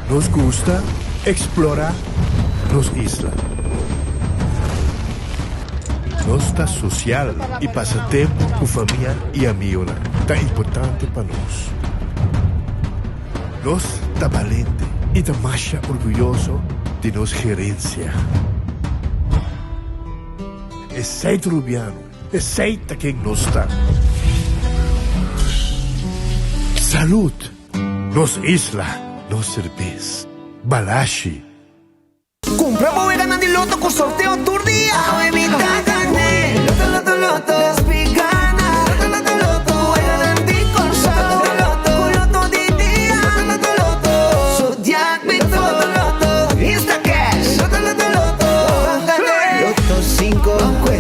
Nos gusta explora nos isla. Nos ta social y pasa tempo cu famia y amigonan ta importante pa nos. Nos ta balente y ta masha orguyoso di nos gerencia. Esey ta Rubiano, esey ta ken nos ta. Salud! Nos isla, nos serbes. Balashi. Kumpra bo weganan di loto ku sorteo tur dia. Awe mi ta gané. Loto, loto, loto. Nos pi gana. Loto, loto, loto. Weganan di Kòrsou. Loto, loto, Ku loto di dia. Loto, loto, loto. Zodiac Bito. Loto, loto, loto. Instacash. Loto, loto, loto. Ban gané. Loto sinku. Ban kue.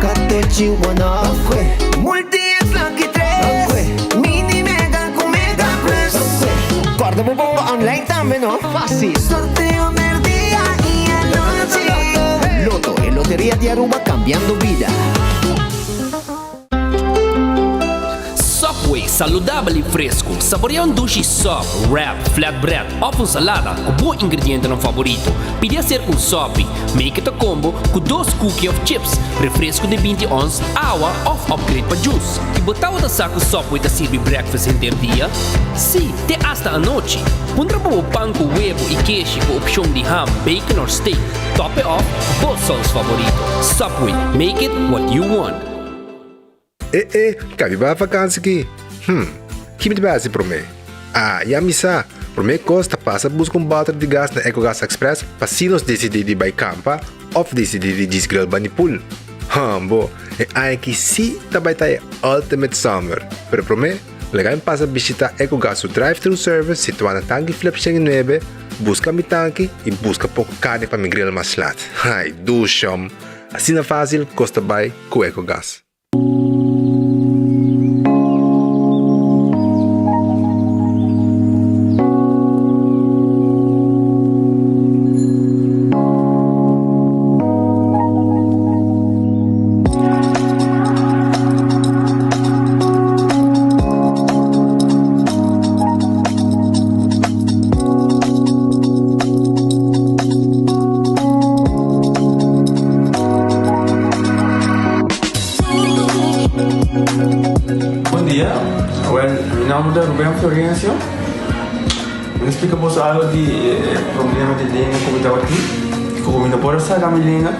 Katochi wano. Ban kue. Multi X lucky tres. Ban kue. Mini mega ku mega plus. Ban kue. Kòrda bo bongo online tambe no. Fácil. Sorteo merdia y anochi. Lotto, e loteria di Aruba cambiando bida. Subway, saludabel y fresco. Saborea un dushi sub, wrap, flatbread of un salada cu bo ingredientenan favorito. Pidi acerca un sopi. Make it a combo cu dos cookie of chips, refresco di binti ons, awa of upgrade pa juice. Y bo tabata sa cu Subway ta sirbi breakfast henter dia? Sí, te hasta anochi. Puntra pa bo pan cu webo y keshi cu opcion di ham, bacon or steak. Top it off cu bo saus favorito. Subway, make it what you want. E e, kabi bai vakansi ki? Hm, ki mi ta bai hasi promé? Ah, ya mi sa! Promé kos ta pasa buska un bòter di gas na Ecogas Express pa si nos disidí di bai kampa òf disidí di djis grill bani pool. Hambo, e aña aki sí ta bai ta e ultimate summer! Pero promé, laga mi pasa bishitá Ecogas su drive-thru service situá na Tanki Flip 109, buska mi tanki i buska poko karni pa mi grill mas lat. Ai, dushom! Asina fásil kos ta bai ku Ecogas. Bon dia, wel mi nomber ta Ruben Florencio. Mi ta splika boso algo di e problema di lenga ku mi tabatin. Ku mi no por a saka mi lenga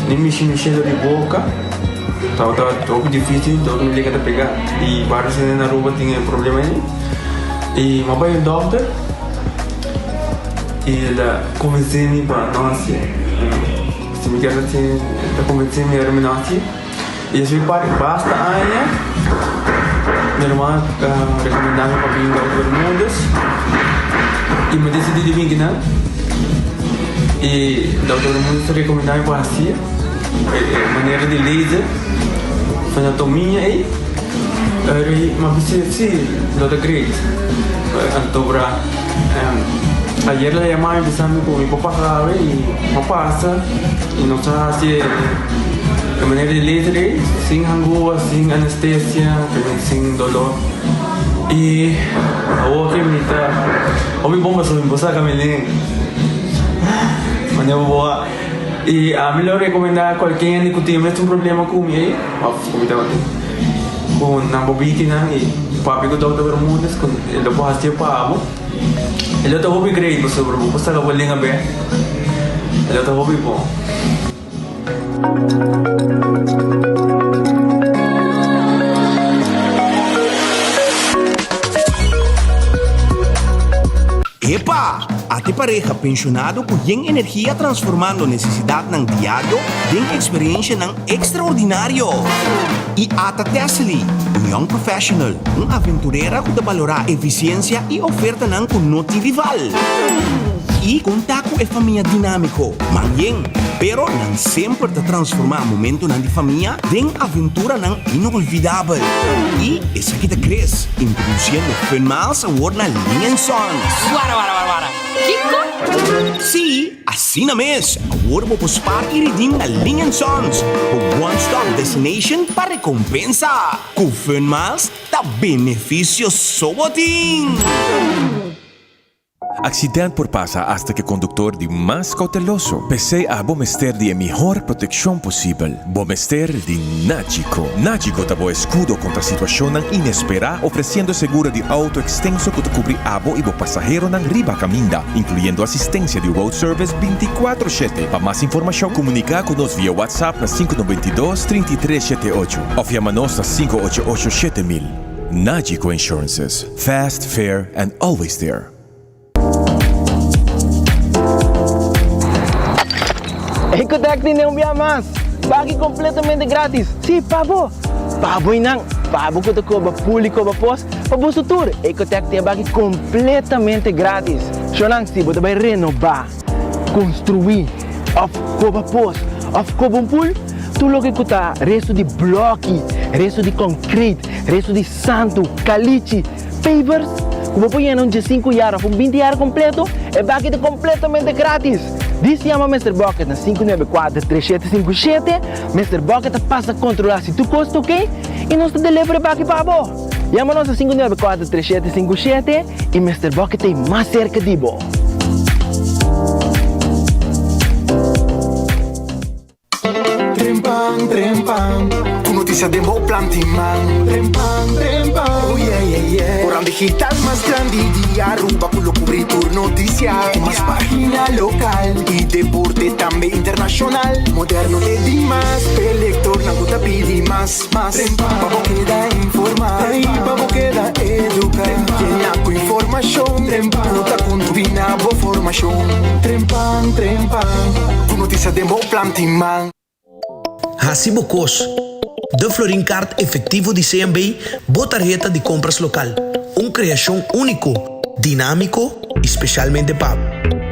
ni mishi mi shelo di boka. Tabata hopi dificil, dor mi lenga ta pega. I varios hende na Aruba tin e problema ei. I mi a bai un dokter i el a konvensé mi pa no hasié. Si mi kier hasié, el ta konvensé mi ora mi no hasié. I esei parti basta aña mi hermano a rekomendá mi pa bin Dokter Bermudez i mi disidí di bin kinan. I Dokter Bermudez ta rekomendá mi pa hasié e manera di laser anatomia ei. Eri mi a bisa si lo ta great. Anto bra ayer el a yama mi bisa mi ku mi por pasa awe i mi a pasa i nos a hasi e manera di laser ei sin hangua sin anestesia sin dolor i awor ke mi ta hopi bon pasobra mi por saka mi lenga manera bo a i ami lo rekomenda kualke hende ku tin mes un problema ku mi ei òf ku mi tabatin ku nan bo bitinan i papia ku Dòkter Bermudez ku e lo por hasié pa bo e lo ta hopi great pasobra bo por saka bo lenga bèk e lo ta hopi bon. Epa! Ate pareha penshonado ku yen energia transformando nesesidatnan diario den eksperenshanan ekstraordinario. I ata Tessely, un young professional, un aventurera ku ta balorá efisiensia i ofertanan ku no tin rival. I konta ku e famia dinámiko, man yen, pero nan semper ta transformá momentonan di famia den aventuranan inolvidabel. I esaki ta Chris, introdusiendo Fun Miles awor na Ling and Sons. Wara wara wara wara, kiko? Sí, asina mes! Awor bo por spaar i redeem na Ling and Sons, bo one stop destination pa rekompensa. Ku Fun Miles ta benefisio so bo tin! Accident por pasa hasta cu e conductor di mas cauteloso. P'esey abo mester di e mihor proteccion posibel. Bo mester di Nagico. Nagico ta bo escudo contra situacionnan inespera, ofreciendo seguro di auto extenso cu ta cubri abo y bo pasaheronan riba caminda, incluyendo asistencia di road service binticuatro shete. Pa mas informacion, comunica cu nos via WhatsApp na sinku 92 33 shete ocho of yama nos na sinku ocho ocho 7000. Nagico Insurances, fast, fair and always there. Ecotec tin un bia mas! Baki completamente gratis! Si, pa bo! Pa bo y nan! Pa bo cu ta coba pul y coba pos, pa boso tur! Ecotec tin e baki completamente gratis! Shonan, si bo ta bay renoba, construi, of coba pos, of coba un pul, tur loke cu ta resto di bloki, resto di concrete, resto di santu, calichi, Pavers ku bo por yena un diesinku yar òf un binti yar kompleto, e baki ta kompletamente gratis! Dis yama Mister Bucket na 594 3757, Mister Bucket ta pasa kontrolá si tur kos ta oke i nos ta deliver e baki pa bo! Yama nos na 594 3757 i Mister Bucket ta ei mas serka di bo! Trempan, trempan, ku notisia den bo plan tin man. Trempan, trempan, oh yeah, yeah, yeah. Koran digital mas grandi di Aruba ku lo kubri tur notisia. Ku mas pagina lokal i deporte tambe internashonal. Moderno te dimas, p'e lektornan ku ta pidi mas, mas. Pa bo keda informa i pa bo keda eduka. Yena ku informashon ku ta kontribuí na bo formashon. Trempan, trempan. Ku notisia den bo plan tin man. Hasi bo kos. De Florin Card Efectivo di CMB, bo tarheta di compras local. Un creacion unico, dinamico y specialmente pa bo.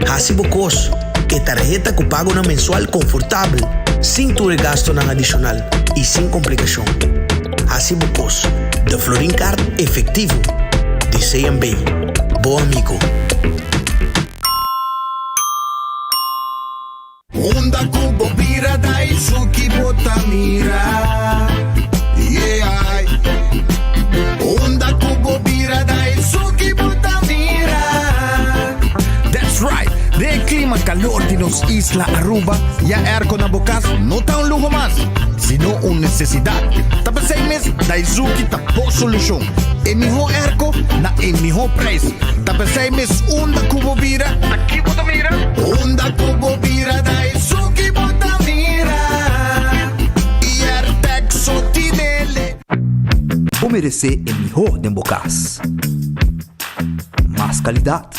Hasi bo kos. E tarheta cu pagonan mensual confortabel, sin tur e gastonan adicional y sin complicacion. Hasi bo kos. De Florin Card Efectivo di CMB. Bo amigo. Unda ku bo bira Daisuki bo ta mira Yeah Unda ku bo bira Daisuki bo ta mira That's right! Den e klima kalor di nos isla Aruba, ya airco na bo kas no ta un luho mas, sino un nesesidat. Ta p'esei mes Daizuki ta bo solushon. E mihó airco na e mihó prijs. Ta p'esei mes unda ku bo bira, ta ki bo ta mira? Unda ku bo bira ta esun ki bo ta mira. I Airtag so tinele. Bo meresé e mihó den bo kas. Mas kalidat,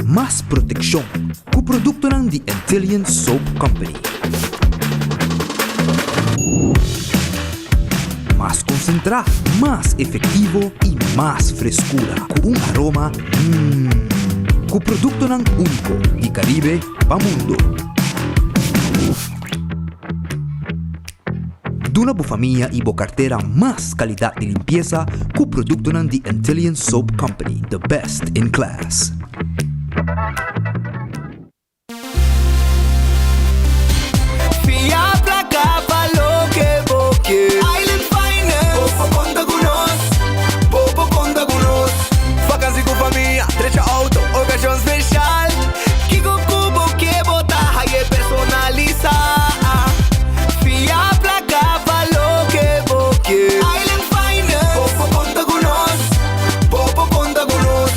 mas protekshon ku produktonan di Antillian Soap Company. Mas konsentrá, mas efektivo i mas freskura ku un aroma mmm. Ku produktonan úniko di Karibe pa mundu. Duna bo famia i bo kartera mas kalidat di limpiesa ku produktonan di Antillian Soap Company, the best in class. Fia placa pa loke bo ke. Island Finance. Bo por conta cu nos. Bo por conta cu nos. Vakantie cu famia, drecha auto, ocasion special. Kico cu bo ke bo ta haye personalisa. Fia placa pa loke bo ke. Island Finance. Bo por conta cu nos. Bo por conta cu nos.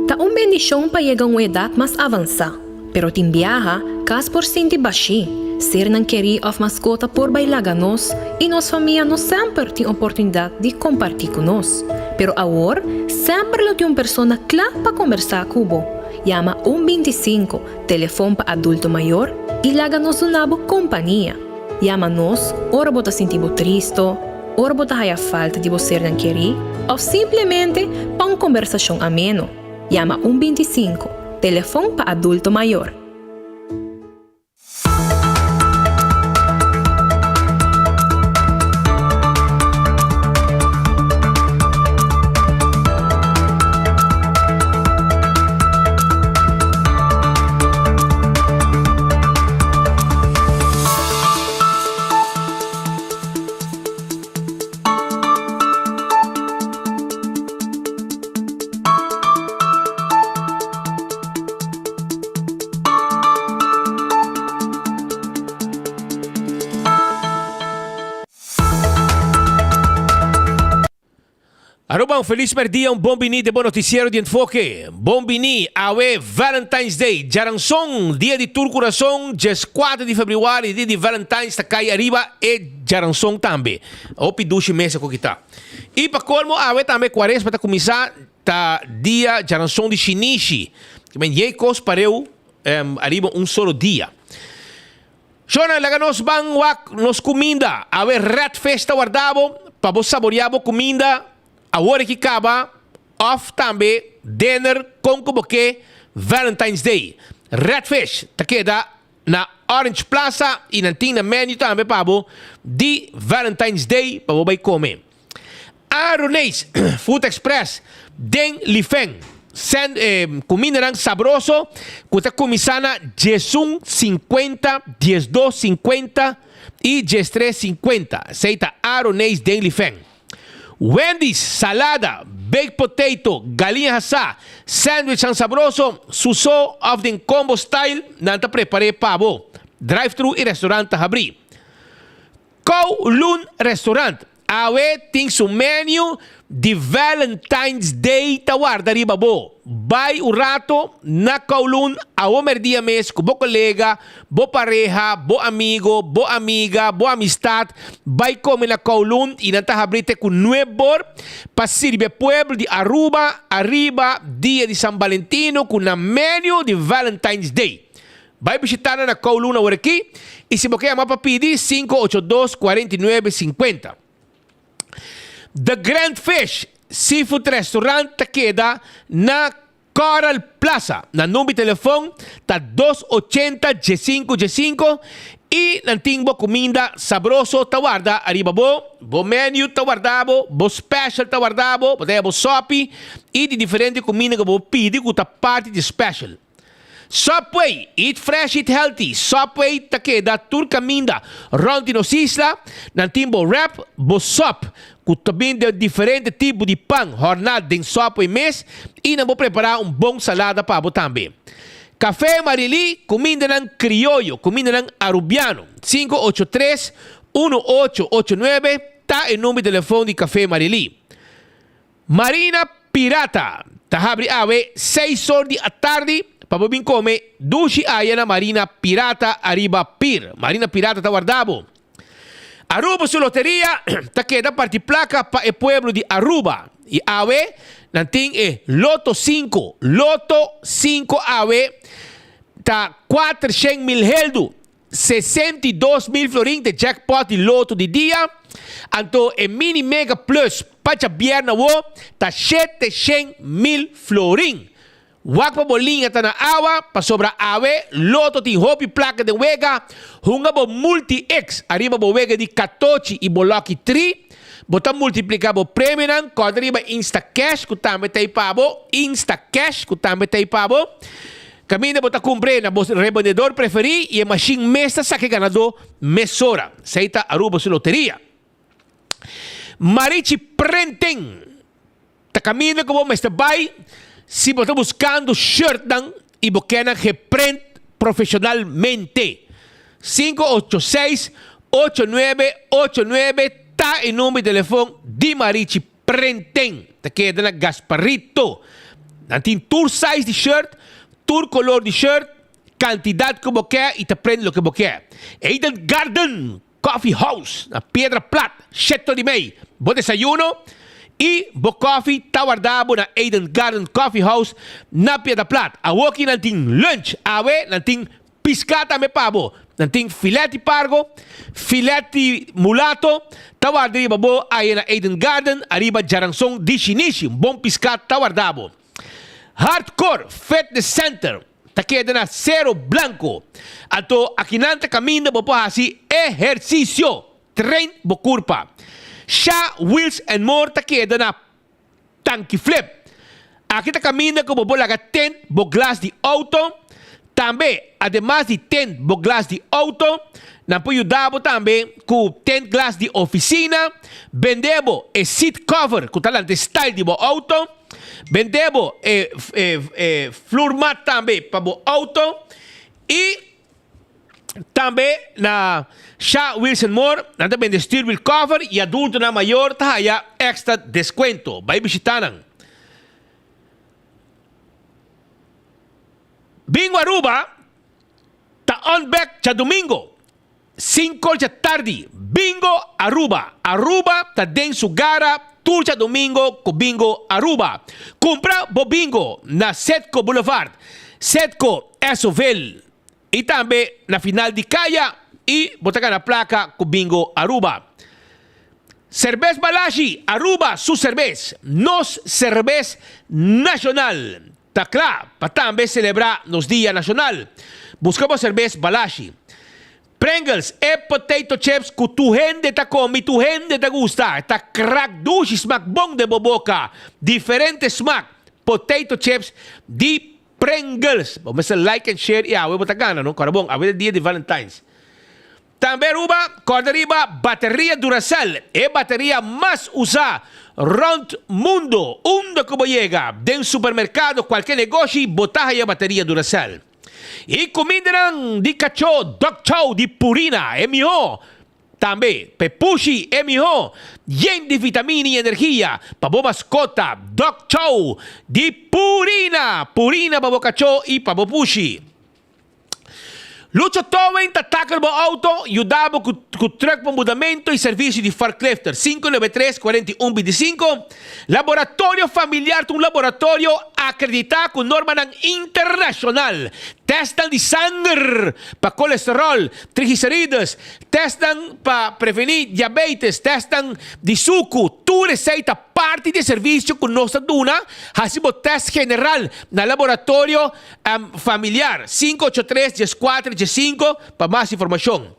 Ta un bendishon pa yega un edat mas avansá, pero tin biaha kas por sinti bashí, sernan kerí òf maskota por bai laga nos i nos famia no semper tin oportunidat di kompartí ku nos. Pero awor semper lo tin un persona kla pa kombersá ku bo. Yama un 25, telefon pa adulto mayor, i laga nos duna bo kompania. Yama nos ora bo ta sinti bo tristo, ora bo ta haya falta di bo sernan kerí òf simplemente pa un kombersashon ameno. Yama un 25, telefon pa adulto mayor. Bon, felis merdia, un bon bini den bo noticiero di Enfoke. Bon bini awe Valentine's Day, djaranson, dia di tur curason, djescuater di februari, dia di Valentine's ta cay ariba e djaranson tambe. Hopi dushi mesa cu kita. Y pa colmo awe tambe cuaresma ta cuminsa, ta dia djaranson di shinishi. Men yey cos pareu ariba un solo dia. Shona, laga nos ban wak nos kuminda. Awe Red Fish ta warda bo pa bo saboreá bo kuminda awor aki kaba òf tambe dinner kon ku bo ke Valentine's Day. Red Fish ta keda na Orange Plaza i nan tin na menu tambe pa bo di Valentine's Day pa bo bai kome. Aroneis Food Express den Lifeng. Send kumindanan sabroso ku ta kuminsá na diesun sinkuenta, diesdos sinkuenta i diestres sinkuenta. Esei ta Aroneis den Lifeng. Wendy's, salada, baked potato, galiña hasá, sandwichnan sabroso, suso òf den combo style nan ta prepar'é pa bo. Drive-thru i restaurant ta habrí. Kowloon Restaurant awe tin su menu di Valentine's Day ta warda riba bo. Bai un rato na Kowloon awo merdia mes ku bo kolega, bo pareha, bo amigo, bo amiga, bo amistad. Bai kome na Kowloon i nan ta habri te ku nuebor pa sirbi e pueblo di Aruba ariba dia di San Valentino ku nan menu di Valentine's Day. Bai bishita nan na Kowloon aworakí i si bo ke yama pa pidi, 582 49 50. The Grand Fish Seafood Restaurant ta keda na Coral Plaza. Nan number di telefon ta 280 15 15 i nan tin bo kuminda sabroso ta warda ariba bo. Bo menu ta warda bo, bo special ta warda bo, bo ta haya bo sopi i di diferente kuminda ku bo pidi ku ta parti di special. Subway, eat fresh, eat healthy. Subway ta keda tur kaminda rònt di nos isla. Nan tin bo wrap, bo sòp, ku ta bin den diferente tipo di pan hòrná den Subway mes i nan bo prepará un bon salada pa bo tambe. Café Marilí, kumindanan krioyo, kumindanan arubiano. 583 1889 ta e number di telefòn di Café Marilí. Marina Pirata ta habri awe seis or di atardi pa bo bin kome dushi aya na Marina Pirata ariba pir. Marina Pirata ta warda bo. Aruba su loteria ta keda parti plaka pa e pueblo di Aruba y awe nan tin e Loto sinku. Loto sinku awe ta 400,000 heldu. 62,000 florin te jackpot di loto di dia, anto e mini mega plus pa djabièrnè awo ta 700,000 florin. Wak pa bo liña ta na awa, pasobra awe loto tin hopi plaka den wega, hunga bo multi X ariba bo wega di katochi i bo lucky tri, bo ta multiplika bo premionan, kòrda riba Instacash ku tambe ta ei pa bo, Instacash ku tambe ta ei pa bo. Kaminda bo ta kumpr'é na bo rebendedor preferí i e mashin mes ta saka e ganadó mesora. Esei ta Aruba su loteria. Marichi Printing ta kaminda ku bo mester bai si bo ta buskando shirtnan i bo ke nan geprint profeshonalmente. 586 8989 ta e number di telefon di Marichi Prenten ta keda na Gasparito. Nan tin tur size di shirt, tur color di shirt, cantidad cu bo ke y ta prende loke bo ke. Eden Garden Coffee House na Piedra Plat, sheto di mei. Bo desayuno y bo koffie ta warda bo na Eden Garden Coffee House na Piedra Plat. Awoki nan tin lunch, awe nan tin Piská tambe pa bo. Nan tin filet di pargo, filet di mulato, ta warda riba bo aye na Eden Garden, ariba Djaranson di Shinishi. Un bon piská ta warda bo. Hardcore Fitness Center ta keda na Cerro Blanco. Anto akinan ta kaminda bo por hasi ehersisio, train bo kurpa. Sha Wheels and More ta keda na Tanki Flip. Aki ta kaminda ku bo por laga tint bo glas di outo. Tambe, ademas di tint bo glas di outo, nan por yuda bo tambe ku tint glas di ofisina, bende bo e seat cover ku ta lanta e style di bo outo, bende bo e e floormat tambe pa bo outo i. Tambe na Sha Wilson Moore nan ta bende stuurwiel cover y adultonan mayor ta haya extra descuento. Bay bishita nan. Bingo Aruba ta on back djadomingo cinco djatardi. Bingo Aruba. Aruba ta den su gara tur djadomingo cu Bingo Aruba. Cumpra bo bingo na Setco Boulevard, Setco Esoville. Y tambe na final di caya y bo ta gana placa cu Bingo Aruba. Cerbes Balashi, Aruba su cerbes, nos cerbes nacional. Ta cla pa tambe celebra nos dia nacional. Busca bo cerbes Balashi. Pringles, e potato chips cu tur hende ta come y tur hende ta gusta. Ta crack dushi, smaak bon den bo boca. Diferente smaak potato chips di Pringles. Bo mester like and share y awe bo ta gana no. Kòrda bon, awe ta dia di Valentine's. Tambe Aruba, kòrda riba bateria Duracell, e bateria mas usá rònt mundo. Unda ku bo yega, den supermerkado, kualke negoshi, bo ta haya bateria Duracell. E kumindanan di kachó Dog Chow di Purina, e mihó. Tambe, p'e pushi e mihó, yen di vitamina i energia pa bo maskota, Dog Chow di Purina! Purina pa bo kachó i pa bo pushi. Lucho Towing ta tackle bo auto, yuda bo ku ku truck pa mudamento i servisio di forklifter, 593 41 25. Laboratorio Familiar ta un laboratorio akreditá ku normanan internashonal. Testnan di sanger pa kolesterol, triglicerides, Testnan pa prevení diabetes, testnan di suku, tur esei ta parti di e servisio ku nos ta duna. Hasi bo test general na Laboratorio Familiar, 583 14 15 pa mas informashon.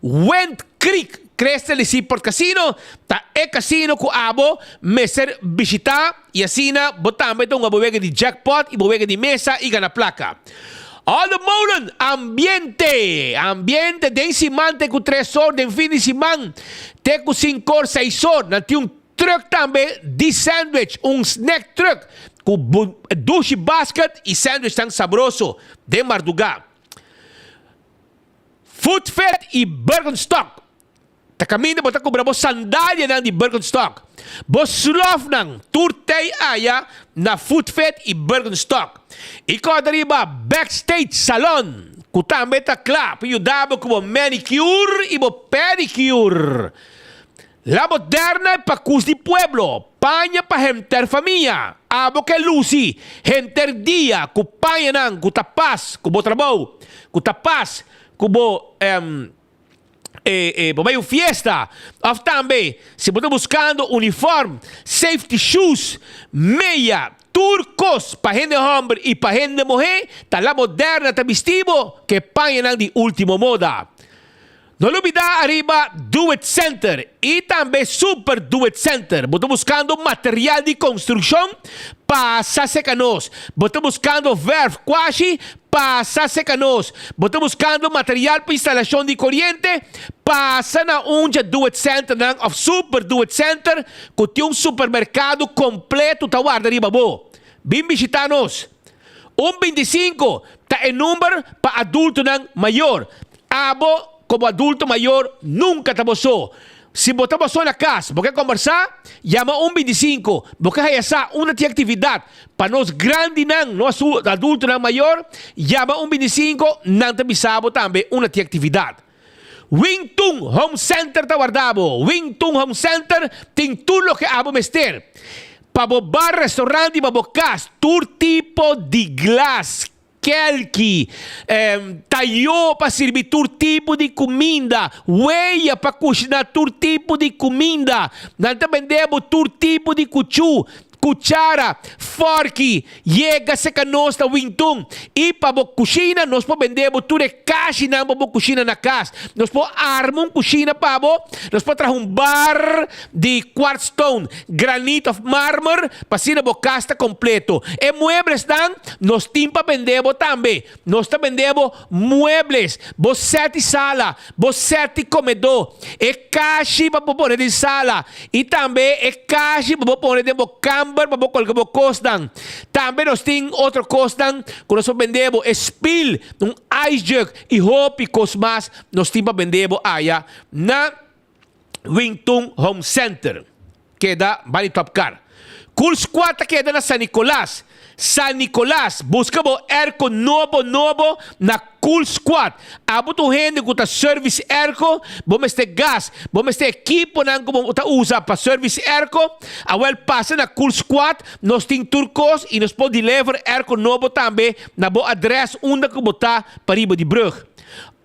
Wind Creek Crystal di Seaport Casino ta e casino ku abo mester bishitá i asina bo tambe ta hunga bo wega di jackpot i bo wega di mesa i gana plaka. All the Molen, ambiente! Ambiente den siman te ku tres or, den fin di siman te ku sinku or, seis or. Nan tin un truck tambe di sandwich, un snack truck ku dushi basket i sandwichnan sabroso den mardugá. Food Fit i Birkenstock. Ta kaminda bo ta kumpra bo sandalianan di Birkenstock, bo slòfnan tur tei aya na Food Fit i Birkenstock. I kòrda riba Backstage Salon ku tambe ta kla pa yuda bo ku bo manicure i bo pedicure. La Moderna e pakus di pueblo, paña pa henter famia. Abo ke lusi henter dia ku pañanan ku ta pas ku bo trabou, ku ta pas ku bo. E e bo bai un fiesta of tambe si bo ta buscando uniform, safety shoes, meya, tur cos pa hende homber y pa hende muhe ta La Moderna ta bisti bo ke pañanan di ultimo moda. No lubida ariba Do It Center y tambe Super Do It Center. Bo ta buscando material di construccion? Pasa seca nos. Bo ta buscando verf, kwashi? Pasa serka nos. Bo ta buskando material pa instalashon di koriente? Pasa na un dje Do It Centernan òf Super Do It Center ku tin un supermerkado kompleto ta warda riba bo. Bin bishitá nos. Un 25 ta e number pa adultonan mayor. Abo komo adulto mayor nunka ta bo so. Si bo ta bo so na kas, bo ke kombersá? Yama un 25. Bo ke haya sa unda tin aktividat pa nos grandinan, nos adultonan mayor? Yama un 25, nan ta bisa bo tambe unda tin aktividat. Wing Tun Home Center ta warda bo. Wing Tun Home Center tin tur loke abo mester pa bo bar, restaurant i pa bo kas. Tur tipo di glas, Kelki, tayó pa sirbi tur tipo di kuminda, weya pa kushiná tur tipo di kuminda. Nan ta bendé bo tur tipo di kuchú, kuchara, fòrki. Yega seka nos na Wintun i pa bo kushina nos por bendé bo tur e kashinan pa bo kushina na kas. Nos por arma un kushina pa bo, nos por traha un bar di quartz stone, granit of marmer pa asina bo kas ta kompleto. E mueblesnan nos tin pa bende bo tambe. Nos ta bende bo muebles, bo sèt di sala, bo sèt di komedó, e kashi pa bo pone den sala i tambe e kashi pa bo pone den bo kamber. hanger pa bo colga bo cosnan. Tambe nos tin otro cosnan cu nos por bende bo, e spiel, un ice jug y hopi cos mas nos tin pa bende bo aya na Wington Home Center. Keda bani Top Car. Cool Squad ta keda na San Nicolas. San Nicolas, busca bo airco nobo nobo na Cool Squad. Abo ta un hende cu ta service airco, bo mester gas, bo mester equiponan cu bo ta usa pa service airco, awel pasa na Cool Squad, nos tin tur cos y nos por deliver airco nobo tambe na bo adres unda cu bo ta pariba di brug.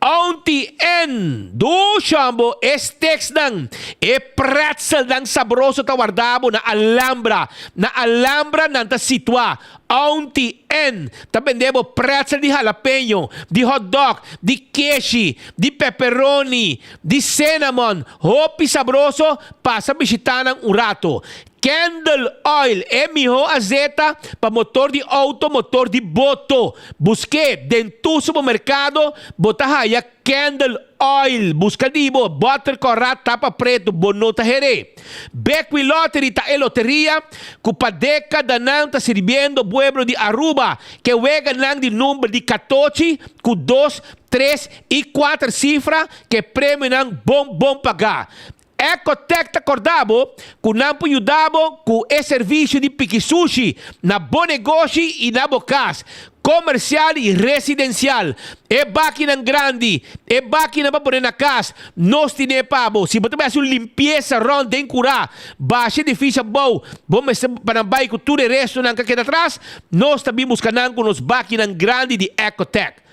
Aunty N, Dushambo, e steksnan, e pretzelnan sabroso ta warda bo na Alhambra. Na Alhambra nan ta situá. Aunty N ta bende bo pretzel di halapeño, di hotdog, di keshi, di pepperoni, di cinnamon. Hopi sabroso, pasa bishitá nan un rato. Candle oil, e mihó azeta pa motor di auto, motor di boto. Busk'é den tur supermerkado, bo ta haya candle oil. Buska di bo, bòter kòrá, tapa pretu, bo no ta her'é. Bequi Lottery ta e loteria ku pa dékadanan ta sirbiendo pueblo di Aruba ke weganan di number di katochi ku dos, tres i kuater sifra ke premionan bon bon pagá. Ecotec ta corda bo cu nan por yuda bo cu e servicio di piki sushi na bo negoshi y na bo cas, comercial y residencial. E bakinan grandi, e bakinan pa pone na cas, nos tine pa bo. Si bo ta bay haci un limpieza rond den cura, basha edificio abou, bo mester pa nan bay cu tur e restonan cu a keda atras, nos ta bin busca nan cu nos bakinan grandi di Ecotec.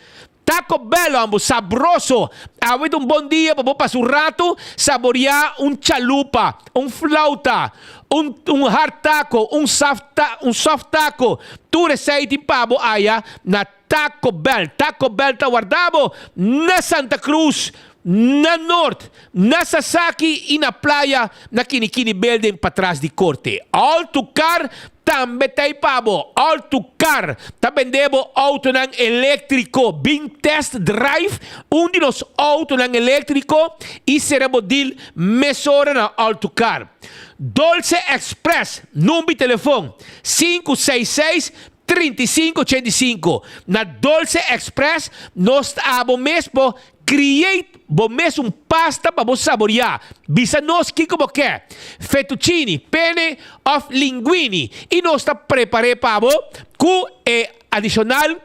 Taco Bell hombo sabroso! Awe ta un bon dia pa bo pasa un rato saborea un chalupa, un flauta, un un hard taco, un saft un soft taco. Tur esei tin pa bo aya na Taco Bell. Taco Bell ta warda bo na Santa Cruz, na Noord, na Sasaki y na Playa na Kinikini Building patras di Corte. All to Car Tambe ta ei pa bo. Autocar ta bende bo autonan eléktriko. Bin test drive un di nos autonan eléktriko i sera bo deal mesora na Autocar. Dolce Express, number di telefon, sinku seis seis, 35 85. Na Dolce Express nos ta abo mes bo Create bo mes un pasta pa bo saboreá. Bisa nos kiko bo ke, fettuccini, penne òf linguini i nos ta prepar'é pa bo ku e adishonal,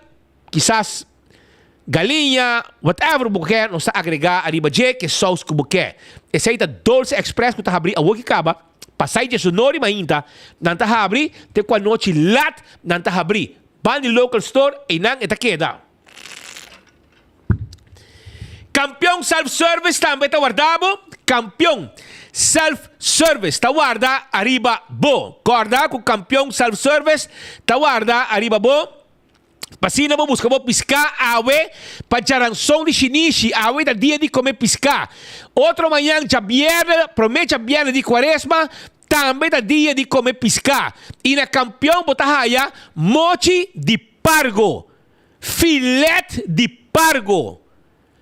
kisas galiña, whatever bo ke, nos ta agregá ariba dje ke sous ku bo ke. Esei ta Dolce Express ku ta habrí awor ki kaba. Pasai diesunori mainta nan ta habri te ku anochi lat nan ta habrí. Ban di local store einan e ta keda. Kampion Self Service tambe ta warda bo. Kampion Self Service ta warda ariba bo. Kòrda ku Kampion Self Service ta warda ariba bo. Pa asina bo buska bo piská awe pa djaranson di shinishi. Awe ta dia di kome piská. Otro mañan djabièrnè, promé djabièrnè di kuaresma, tambe ta dia di kome piská. I na Kampion bo ta haya mochi di pargo. Filet di pargo,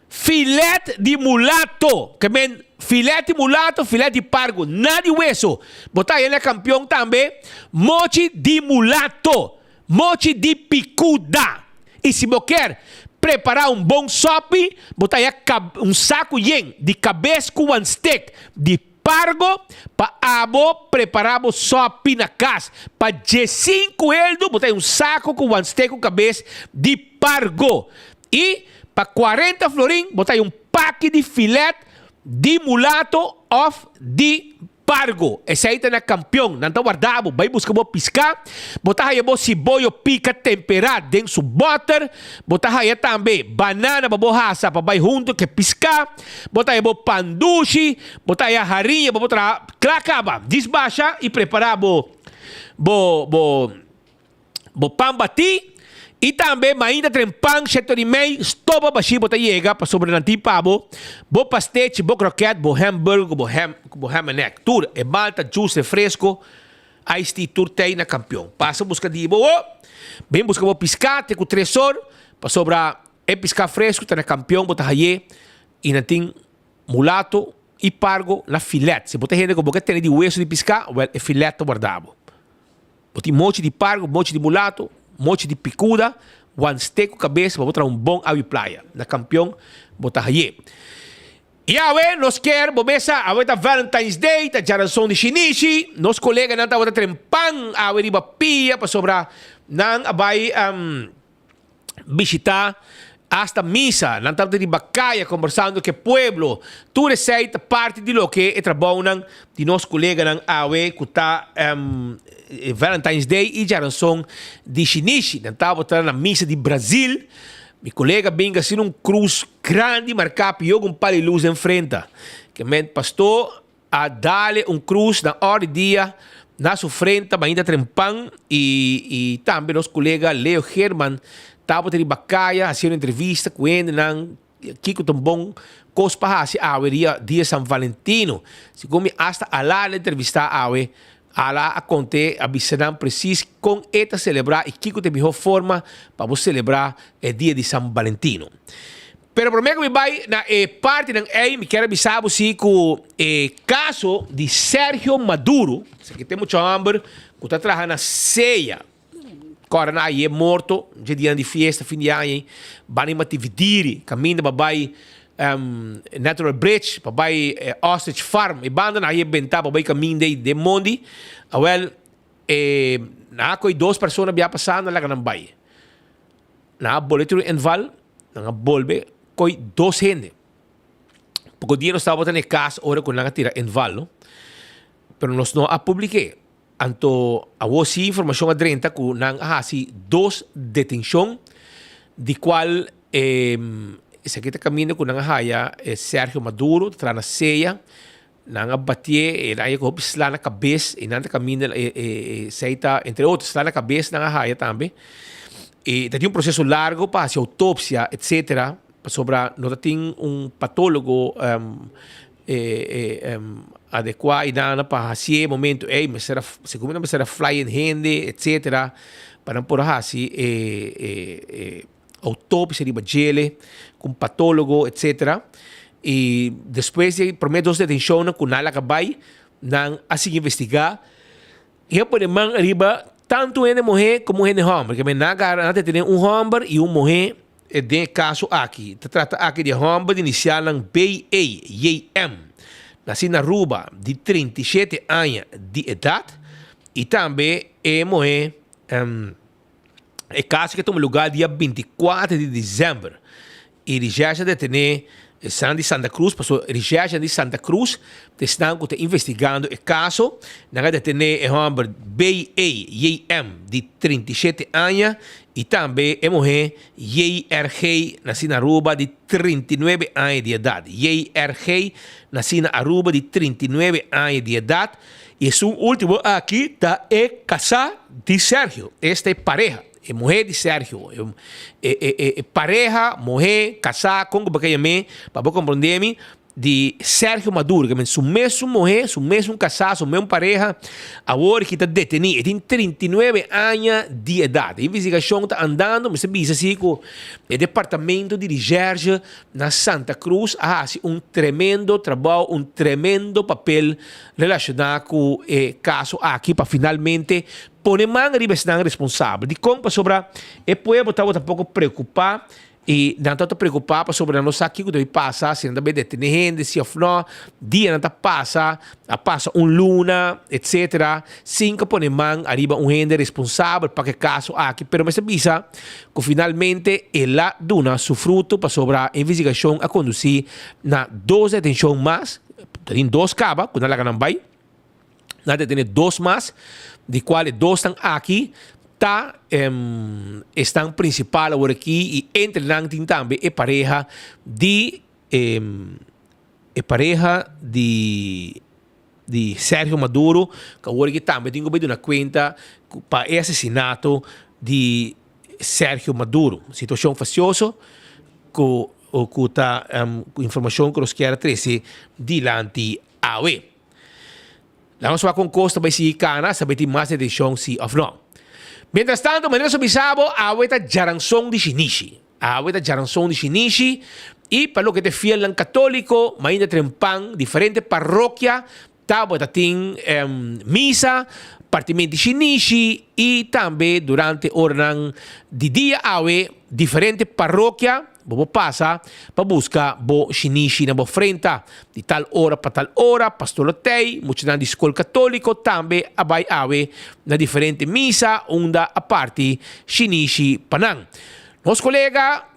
filet di mulato, ke men filet di mulato, filet di pargo, na di weso. Bo ta haya na kampion tambe mochi di mulato, mochi di picuda. I si bo kier prepara un bon sopi, bo ta haya un saku yen di kabes ku wan stek di Pargo pa abo prepara bo sopi na kas. Pa diesinku eldo bo ta un sako ku wanste ku kabes di pargo. I pa kuarenta florin bo ta un paki di filet di mulato òf di pargo. Esei ta na kampion. Nan ta warda bo. Bai buska bo piská. Bo ta haya bo siboyo pika temperá den su bòter. Bo ta haya tambe banana pa bo hasa pa bai huntu ku e piská. Bo ta haya bo pan dushi, bo ta haya hariña pa bo traha kla kaba. Djis basha i prepará bo bo bo bo pan batí i tambe mainta tren pan sheto di mei stoba bashí bo ta yega pasobra nan tin pa bo bo pastechi, bo kroket, bo hamburger ku bo ham ku bo ham and egg. Tur e malta, juice, refresco, iced tea tur tei na Kampion. Pasa buska di bo bin buska bo piská te ku tresor pasobra E piská fresku ta na kampion bo ta hay'é i nan tin mulato i pargo na filet. Si bo ta hende ku bo ke tene di wesu di piská, wèl e filet ta warda bo. Bo tin mochi di pargo, mochi di mulato, mochi di picuda, wan steak cu cabes pa bo traha un bon awi playa. Na Campeon bo ta haye. Y awe nos kier bo mesa, awe ta Valentine's Day, ta djaranson di shinishi, nos coleganan tabata tren pan awe riba pia pasobra nan a bay bishita hasta misa, nan tabata riba caya combersando cu e pueblo. Tur esey ta parti di loke e trabounan di nos coleganan awe cu ta Valentine's Day y djaranson di shinishi. Nan tabata na misa di Brazil. Mi colega bin asina un cruz grandi marcá pió cu un pal di luz enfrenta. Ke men pastor a dale un cruz na or di dia na su frenta mainta trempan y y tambe nos colega Leo Geerman tabata riba caya haciendo entrevista cu hendenan kico ta un bon cos pa haci awe dia dia San Valentino. Segun mi hasta ala a entrevista awe Ala a kont'é, a bisa nan presis kon e ta selebrá i kiko ta e mihó forma pa bo selebrá e dia di San Valentino. Pero promé ku mi bai na e partinan ei, mi kier a bisa bo si ku e kaso di Sergio Maduro, esaki ta e mucha hòmber ku ta traha na sea, Kòrda nan aye morto dje dianan di fiesta fin di aña ei, bani Matividiri kaminda pa bai Natural Bridge pa bai Ostrich Farm e banda nan aye benta pa bai kaminda ei den mondi. Awel e nan a kohe dos persona bia pasa nan laga nan bai. Nan a bolbe tur inval nan a bolbe kohe dos hende. Poko dia nos tabata na e kas ora ku nan a tira inval no, pero nos no a publik'é. Anto awor si informacion a drenta cu nan a haci dos detencion di cual esaki ta caminda cu nan a haya Sergio Maduro ta traha na sea, nan a batie el a haya cu hopi sla na cabes y nan ta caminda esey ta entre otro sla na cabes nan a haya tambe y ta tin un proceso largo pa haci autopsia etcetera pasobra no ta tin un patologo adekuá i nan pa hasié e momento ei mester a segun mi nan mester a fly in hende etcetera pa nan por a hasi e e outopsia riba djele ku un patólogo etcetera i despues di e promé dos detenshonnan ku nan laga bai nan a sigui investigá i a pone man riba tantu hende muhé komo hende hòmber ke men nan a gara nan a detené un hòmber i un muhé. Den e kaso aki, ta trata aki di e hòmber di inisialnan BAJM, nasí na Aruba, di 37 aña di edat, i tambe e muhé. E kaso aki a tuma lugá dia 24 di desèmber i Recherche a detené esnan di Santa Cruz, pasobra Recherche di Santa Cruz ta esnan ku ta investigando e kaso. Nan a detené e hòmber BAJM di 37 aña I tambe e muhé JRG, nasí na Aruba, di 39 aña di edat. JRG, nasí na Aruba, di 39 aña di edat. I esun último aki ta e kasá di Sergio. Esta e pareha, e muhé di Sergio. E, e, e, e pareha, muhé, kasá, kon ku bo ke yam'é, pa bo komprondé mi, di Sergio Maduro, ke men su mesun muhé, su mesun kasá, su mesun pareha, awor ki ta detení. E tin 39 aña di edat. E investigashon ta andando, mester bisa si ku e departamento di recherche na Santa Cruz a hasi un tremendo trabou, un tremendo papel relashoná ku e kaso aki pa finalmente pone man riba esnan responsabel. Dikon? Pasobra e pueblo tabata poko preokupá I nan tabata preokupá pasobra nan no sa kiko ta bin pasa, si nan ta bin detené hende, si òf nò. Dianan ta pasa, a pasa un luna, etsetera, sin ku a pone man ariba un hende responsabel pa ku e kaso aki. Pero mester bisa ku finalmente el a duna su fruto pasobra e investigashon a kondusí na dos detenshon mas, ta tin dos kaba ku nan laga nan bai. Nan ta tene dos mas, di cual e dosnan aki ta esnan principal awor aki y entre nan tin tambe e pareha di e pareha di di Sergio Maduro cu awor aki tambe tin cu bay duna cuenta pa e asesinato di Sergio Maduro. Situacion facioso cu cu ta informacion cu nos kier a trece dilanti awe. Laga nos wak kon kos ta bai sigui kana, sa bai tin mas detenshon si òf no. Mientras tanto, manera nos a bisa bo, awe ta djaranson di shinishi. Awe ta djaranson di shinishi i pa loke ta e fielnan katóliko, mainta trempan, diferente parokia tabata tin misa. Partimenti shinishi y tambe durante oranan di dia awe diferente parokia bo por pasa pa busca bo shinishi na bo frenta. Di tal ora pa tal ora Pastor lo tey, muchanan di Skol Catolico tambe a bay awe na diferente misa unda a parti shinishi pa nan. Nos colega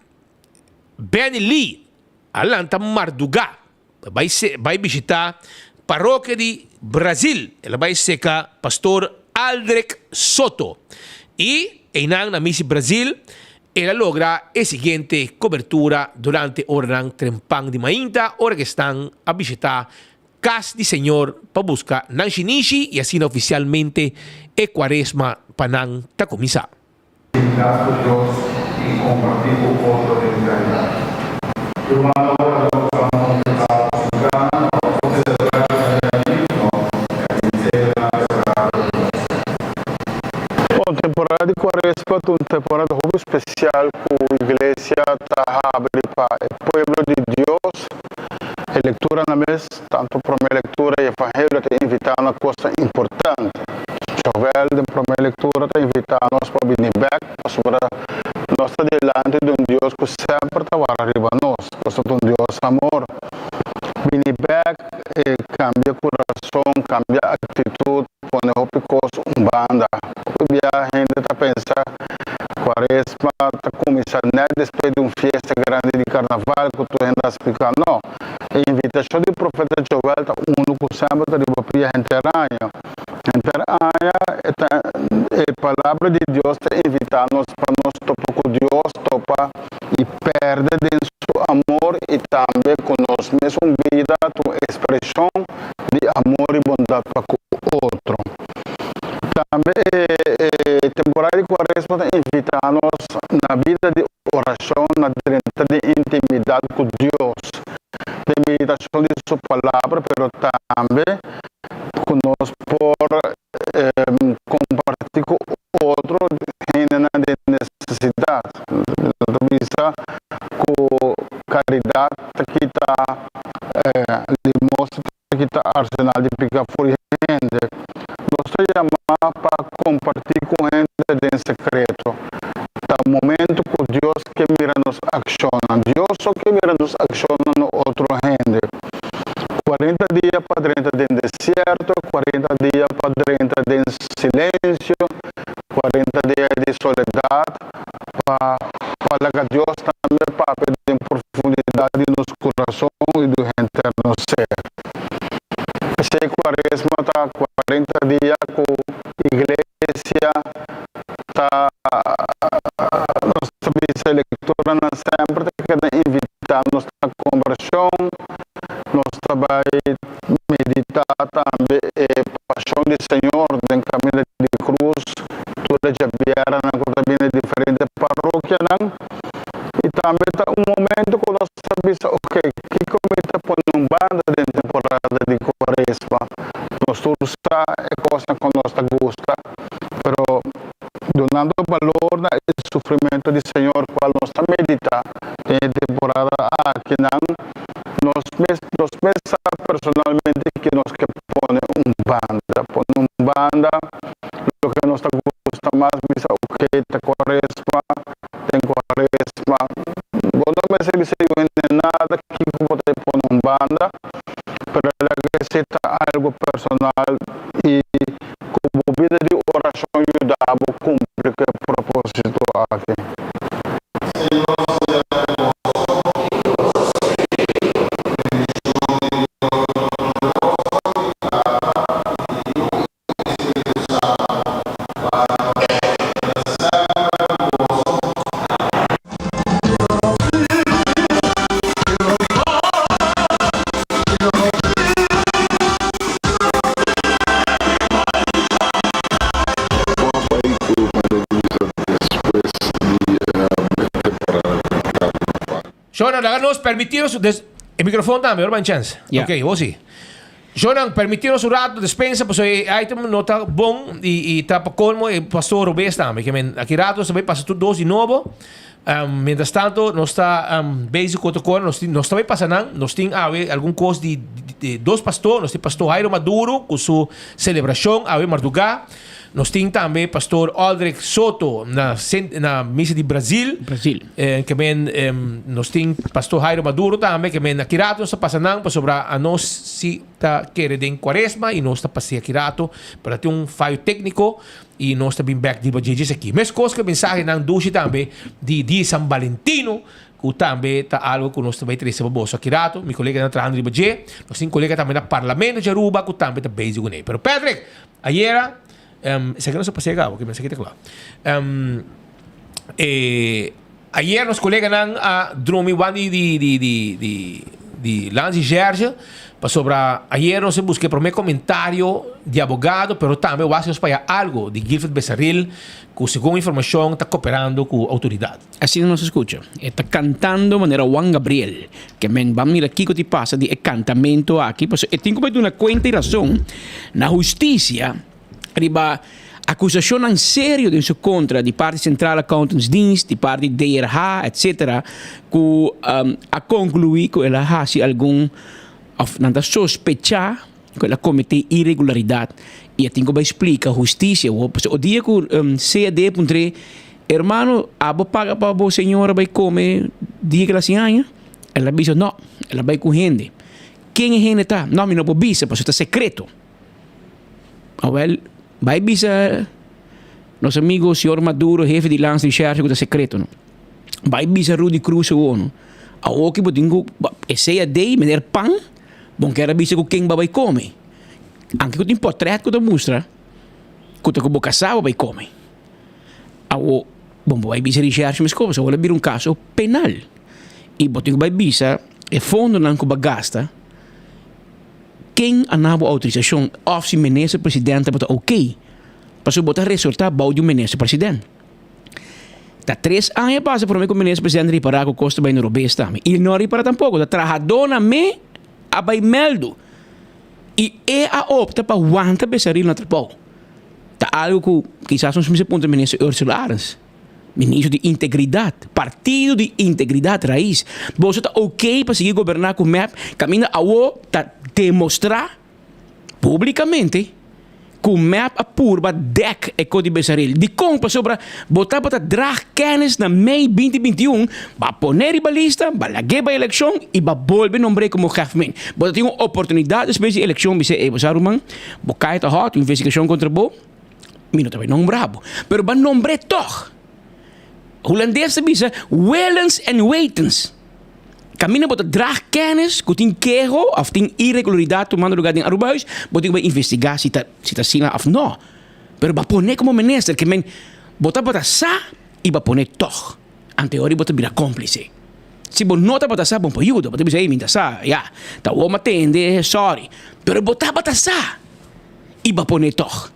Benny Lee a lanta marduga pa bai bai bishita parokia di Brazil. El a bai seka Pastor Aldrich Soto y einan na misi Brazil el a logra e siguiente cobertura durante oranan trempan di mainta ora ke esnan a bishita cas di Señor pa busca nan shinishi y asina oficialmente e cuaresma pa nan ta cuminsa. Intimidad cu Dios y comparti cu otro den caridad. Ruman ora nos ta contempla su gana o celebra cristianismo e misterio sagrado di nos fe. Bon, temporada di Cuaresma ta un temporada hopi special cu Iglesia ta habri pa e pueblo di Dios. E lecturanan mes, tanto prome lectura y Evangelio ta invita na cosnan importante. Jovel den prome lectura ta invita nos pa bini bek pasobra nos ta dilanti di un Dios cu semper ta wara riba nos, pasobra ta un Dios amor. Bini bek e cambia curason, cambia actitud, pone hopi cos un banda. Hopi bia hende ta pensa cuaresma ta cuminsa net despues di un fiesta grandi di carnaval cu tur hende a splica. No, e invitacion di profeta Joel ta uno cu semper ta riba pia henter aña. Henter aña e ta e Palabra di Dios ta invitá nos pa nos topa ku Dios, topa i pèrdè den Su amor i tambe ku nos mesun bida ta un ekspreshon di amor i bondat pa ku otro. Tambe e e temporada di Kuaresma ta invitá nos na bida di orashon, na drenta den intimidat ku Dios, den meditashon di Su Palabra, pero tambe ku nos por kompartí ku otro hendenan den nesesidat. Nos ta bisa ku karidat ta kita limosna, ta kita arsenal di pika for di hende. Nos ta yamá pa kompartí ku hende den sekreto. Ta momentu ku Dios ke mira nos akshonnan. Dios so ke mira nos akshonnan, no otro hende. Cuarenta dia pa drenta den desierto, cuarenta dia pa drenta den silencio, cuarenta dia di soledad pa pa laga Dios tambe papia den profundidad di nos curason y di henter nos ser. P'esey cuaresma ta cuarenta dia cu iglesia ta nos ta bisa e lectoranan semper ta keda invita nos na conversion, Nos ta bai meditá tambe e Pashon di Señor den kaminda di krus, tur e djabièrnanan ku ta bini di diferente parokianan. I tambe ta un momento ku nos ta bisa, ok, kiko mi ta pone un banda den temporada di Kuaresma? Nos tur sa e kosnan ku nos ta gusta, pero dunando balor na e sufrimentu di Señor kual nos ta meditá den e temporada akinan, Nos mes nos mes sa personalmente ke nos ke pone un banda, pone un banda loke nos ta gusta mas bisa ok ta cuaresma, den cuaresma bo no mester bisa yu hende nada kiko bo ta pone un banda pero laga esei ta algo personal y ku bo bida di orashon yuda bo kumpli ku e proposito aki. Shonan, laga nos permití nos des e microfoon tambe, ora ban chance. Ja. Ok, bo si. Shonan, permití nos un rato despensa, pasobra e item no ta bon y, y ta pa colmo e pastor robes tambe. Ke men, aki rato nos ta bay pasa tur dos di nobo. Um, mientras tanto, nos ta um, bezig cu otro cosa. Nos tin, nos ta bay pasa nan. Nos tin awe algun cos di, di, dos pastor, nos tin pastor Jairo Maduro ku su selebrashon awe mardugá. Nos tin tambe pastor Aldrich Soto na na misa di Brazil. Brazil. Ke men nos tin pastor Jairo Maduro tambe ke men aki rato nos ta pasa nan pasobra anos si ta kere den cuaresma y nos ta pasea aki rato pero tin un fayo tecnico y nos ta bin bek riba dje djes aki. Mescos ke mensahenan dushi tambe di dia San Valentino Cu tambe ta algo cu nos ta bay trece pa boso aki rato. Mi coleganan ta trahando riba dje. Nos tin colega tambe na Parlamento di Aruba cu tambe ta bezig cu ne. Pero Patrick, ayera, esaki nos a pasea cabo, ki mester kita cla. E, ayer nos coleganan a drumi wan di, di, di, di, di, di Lanzi Gerge, pasobra ayer nos a busca e prome comentario di abogado, pero tambe wasi nos paya algo di Guilfred Besaril, cu segun informacion ta cooperando cu autoridad. Asina nos a scucha. E ta cantando manera Juan Gabriel. Ke men ban mira kico ti pasa di e cantamento aki, pasobra e tin cu bai duna cuenta y razon na husticia riba acusacionnan serio den su contra di parti Centraal Accountantsdienst, di parti DRH, etc. Cu a conclui cu el a haci algun of nan ta sospecha cu el a comete iregularidad y a tin cu bay splica husticia awor pasobra o dia cu CAD puntr'e hermano abo paga pa bo señora bay come dia cu el a haci aña? El a bisa no, el a bay cu hende. Ken e hende ta? No mi no por bisa pasobra ta secreto. Awel bay bisa nos amigo señor Maduro hefe di landsrecherche cu ta secreto no. Bay bisa Rudy Croes awor no. Awor ki bo tin cu e CAD meneer Pan. Bon kier a bisa ku ken bo a bai kome. Anke ku tin portret ku ta mustra ku ta ku bo kasá bo bai kome. Awo bon bo bai bisa Recherche mes kos, awor a bira un kaso penal. I bo tin ku bai bisa e fondonan ku bo a gasta ken a na bo outorisashon òf si minister presidente tabata oké. Pasobra bo ta resortá bou di un minister president. Ta tres aña pasa prome ku minister presidente ripará ku kos ta bai na robes tambe. I no a ripará tampoko. Ta trahadónan me a bai mèldu. I e a opta pa wanta Besaril na trabou. Ta algu ku kisas nos mester puntra minister Ursula Arends, ministro di integridat, partido di integridat rais. Boso ta oké pa sigui goberná ku mep kaminda awo ta demostrá Públikamente, ku mep a purba dèk e ko di Besaril. Dikon? Pasobra bo tabata drag kènis na mei binti 21, bo a pon'é riba lista, bo a lag'é bai elekshon i bo a bolbe nombr'é komo gèfmen. Bo ta tin un oportunidat despues di elekshon bis'é, Ey, bo sa ruman, bo kai ta hòt, un investigashon kontra bo, mi no ta bai nombra bo. Pero bo a nombr'é tòg. Hulandes ta bisa, willens en wetens. Kaminda bo ta draag kennis ku tin keho òf tin iregularidat tumando lugá den Arubahuis, bo tin ku bai investigá si ta si ta asina òf no. Pero bo a pone komo minister ke men bo tabata sa i bo a pone tòg. Anto e ora bo ta bira kómplise. Si bo no tabata sa, bo por yuda. Bo ta bisa, ey, mi ta sa, ya, ta awor mi a tende, sòri. Pero bo tabata sa i bo a pone tòg.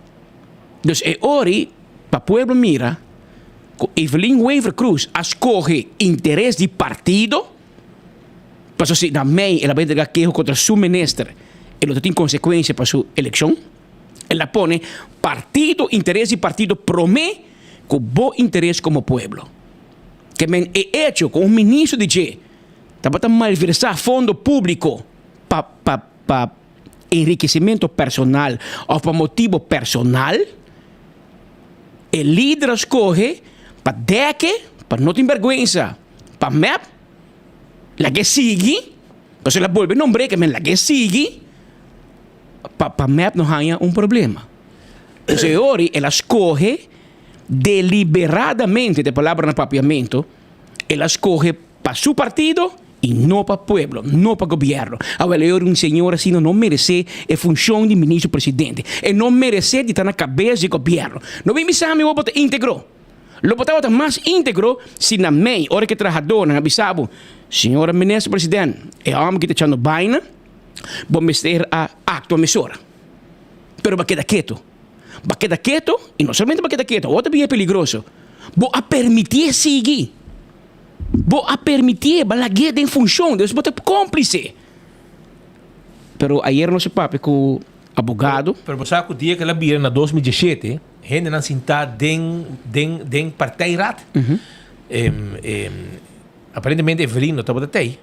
Dus e ora pa pueblo mira ku Evelyn Wever Croes a skohe interes di partido, pasobra si na mei el a bai entrega keho kontra su minister e lo ta tin konsekuensia pa su elekshon. El a pone partido, interes di partido prome ku bo interes komo pueblo. Ke men e echo ku un ministro di dje tabata malversá fondo públiko pa pa pa enrikesimentu personal òf pa motibu personal, e lider a skohe pa dèk'e, pa no tin bèrgwensa, pa mep, lag'é sigui, pasobra el a bolbe nombr'é ke men lag'é sigui pa pa mep no haña un problema. Entonces e ora el a skohe deliberadamente, ta e palabra na papiamentu, el a skohe pa su partido y no pa pueblo, no pa gobierno. Awel e ora un señor asina no merece e funcion di ministro presidente. E no merece di ta na cabes di gobierno. No bin bisa mi bo bo ta integro. Lo bo tabata mas integro si na mei ora ki e trahadornan a bisa bo, Señora ministro president, e homber ki ta echando baina, bo mester a actua mesora. Pero bo a keda keto. Bo a keda keto y no solamente bo a keda keto, awor ta bien peligroso. Bo a permitié sigui. Bo a permitié, bo a lag'é den funshon, dus bo ta kómplise. Pero ayer nos a papia ku abogado. Pero bo sa ku dia ku el a bira na 2017, hendenan sintá den den den partijraad. Aparentemente Evelyn no tabata tei.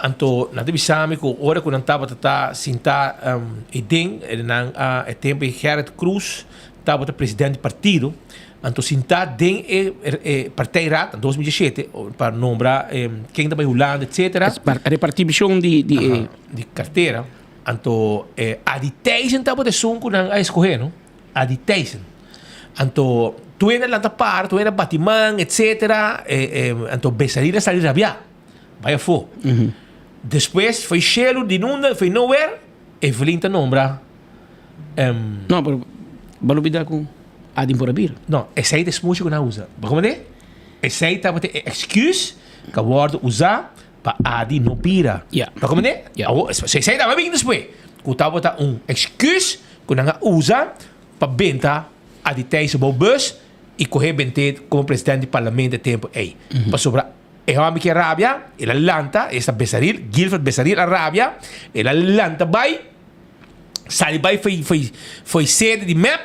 Anto nan ta bisa mi ku ora ku nan tabata ta sinta eiden, nan a e tempu ei Gerrit Croes tabata president di partido, anto sinta den e e partijraad na 2017 pa nombra ken ta bai Hulanda etcetera. Repartibishon di di e. Di kartera. Anto Adi Thijssen tabata esun ku nan a eskohe no, Adi Thijssen. Anto tur hende a lanta para, tur hende a bati man etcetera, anto Besaril a sali rabia. Bai afó. Despues foi shelu di nunda, foi nowhere, Evelyn ta nombra. No, pero bo lo bida ku Adin por a bira. No, esei ta e smoesje ku nan a usa. Bo komprende? Esei tabata e excuse ku a wòrdu usá pa Adi no bira. Bo komprende? Awor, esei tabata bin despues, ku tabata un excuse ku nan a usa pa benta Adi Thijs bou bus i kohe bent'é komo presidente di parlamento e tempu ei. Pasobra E hòmber ki a rabia, el a lanta, esta Besaril, Guilford Besaril a rabia, el a lanta bai, sali bai fo'i fo'i fo'i sede di mep,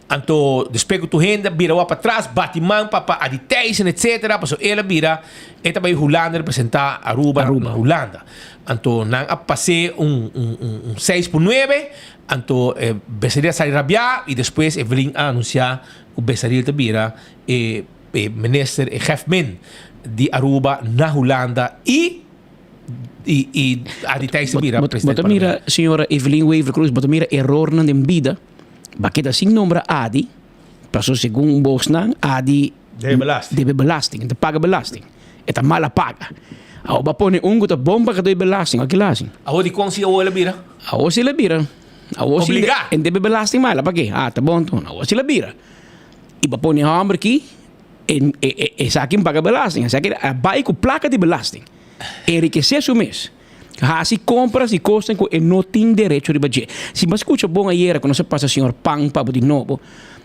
anto despues ku tur hende a bira wak patras, bati man pa pa Adi Thijssen etcetera, pasobra el a bira, e ta bai Hulanda representá Aruba na Hulanda. Anto nan a pas'é un un un un seis por nuebe, anto Besaril a sali rabiá i despues Evelyn a anunsiá ku Besaril ta bira e E minister, e chefmin di Aruba na Hulanda y y y Adi Thijs ta bira presidente Bo ta mira señora Evelyn Wever Croes, bo ta mira erornan den bida, bo a keda sin nombra Adi, paso segun bosnan Adi Debe belasting. Debe belasting, e ta paga belasting, e ta mala paga. Awor bo a pone un ku ta bon pagador di belasting, awor kila hasi? Awor dikon si awor el a bira? Awor si el a bira. Awor si Obliga. e debe belasting mala, pake? Ah, ta bon anto. Awor si el a bira. I pa pone hòmber aki, e e esaki paga belasting, esaki a bai ku plaka di belasting, enrikesé su mes, hasi kompras di kosnan ku e no tin derecho riba dje. Si bo a skucha bon ayera ku nos a pasa señor Pan pa bo di nobo,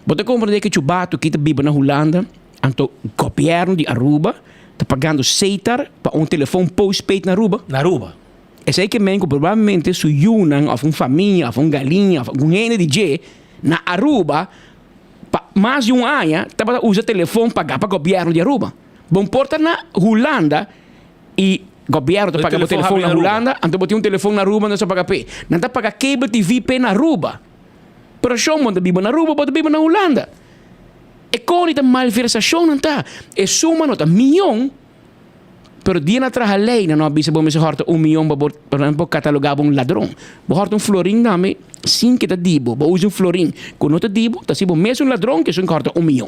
bo ta komprendé ku Chubatu ki ta biba na Hulanda, anto gobièrnu di Aruba ta pagando setar pa un telefon postpaid na Aruba. Na Aruba. Esei ke men ku probablemente su yunan òf un famia òf un galiña òf algun hende di dje na Aruba Pa mas di un aña tabata usa telefon paga pa gobièrnu di Aruba. Bon por ta na Hulanda i gobièrnu ta paga bo telefon na Hulanda, anto bo tin un telefon na Aruba nos ta paga p'e. Nan ta paga cable TV p'e na Aruba. Pero shon bo no ta biba na Aruba, bo ta biba na Hulanda. E kon di ta malversashon nan ta. E suma no ta miyon. Pero dia nan traha ley nan no a bisa bo mester horta un miyon pa bo pa nan por cataloga bo un ladron. Bo horta un florin tambe sin ke ta di bo. Bo usa un florin ku no ta di bo ta hasi bo mes un ladron ke esun ke horta un miyon.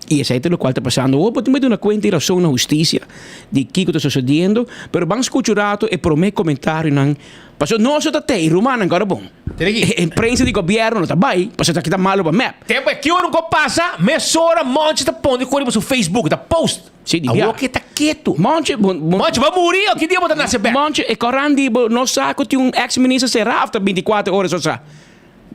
I esei ta lokual ta pasando awor. Bo tin bai duna kuenta i rason na hustisia di kiko ta sosodiendo. Pero ban skucha un rato e prome komentarionan pasobra nos no ta tei rumannan kòrda bon. E prensa di gobierno no ta bai pasobra ta kita malo pa mep. Tempo e ki ora un ko pasa, mesora Monchi ta pone ku riba su Facebook, ta post. Si, di bia. Awor ke ta ketu. Monchi, bo, bo. Monchi, bo a muri o ki dia bo ta nase bek? Monchi, e koran di bo no sa ku tin un ex minister sera after 24 ora so sa.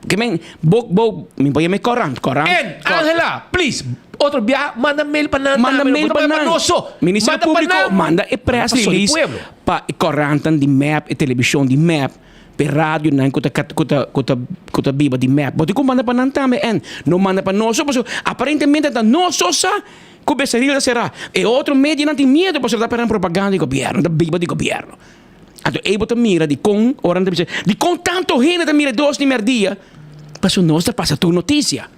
Ke men, bo, bo, mi por yama e koran, koran. En, Angela, please, otro bia manda mail pa nan Manda tambe, mail no pa bo ta nan. nos so. Ministerio Manda pa Publico nan. manda e press Pa soli release pueblo. pa e korantan di mep, e televishon di mep. P'e radionan ku ta ku ta ku ta ku ta biba di mep. Bo tin ku manda pa nan tambe en no manda pa nos so pasobra aparentemente ta nos so sa ku Becerril ta será. E otro medionan tin miedo pasobra ta pera propaganda di gobierno, ta biba di gobierno. Anto ei bo ta mira dikon ora nan ta bisa dikon tanto hende ta mira dos di merdia pasobra nos ta pasa tur notisia.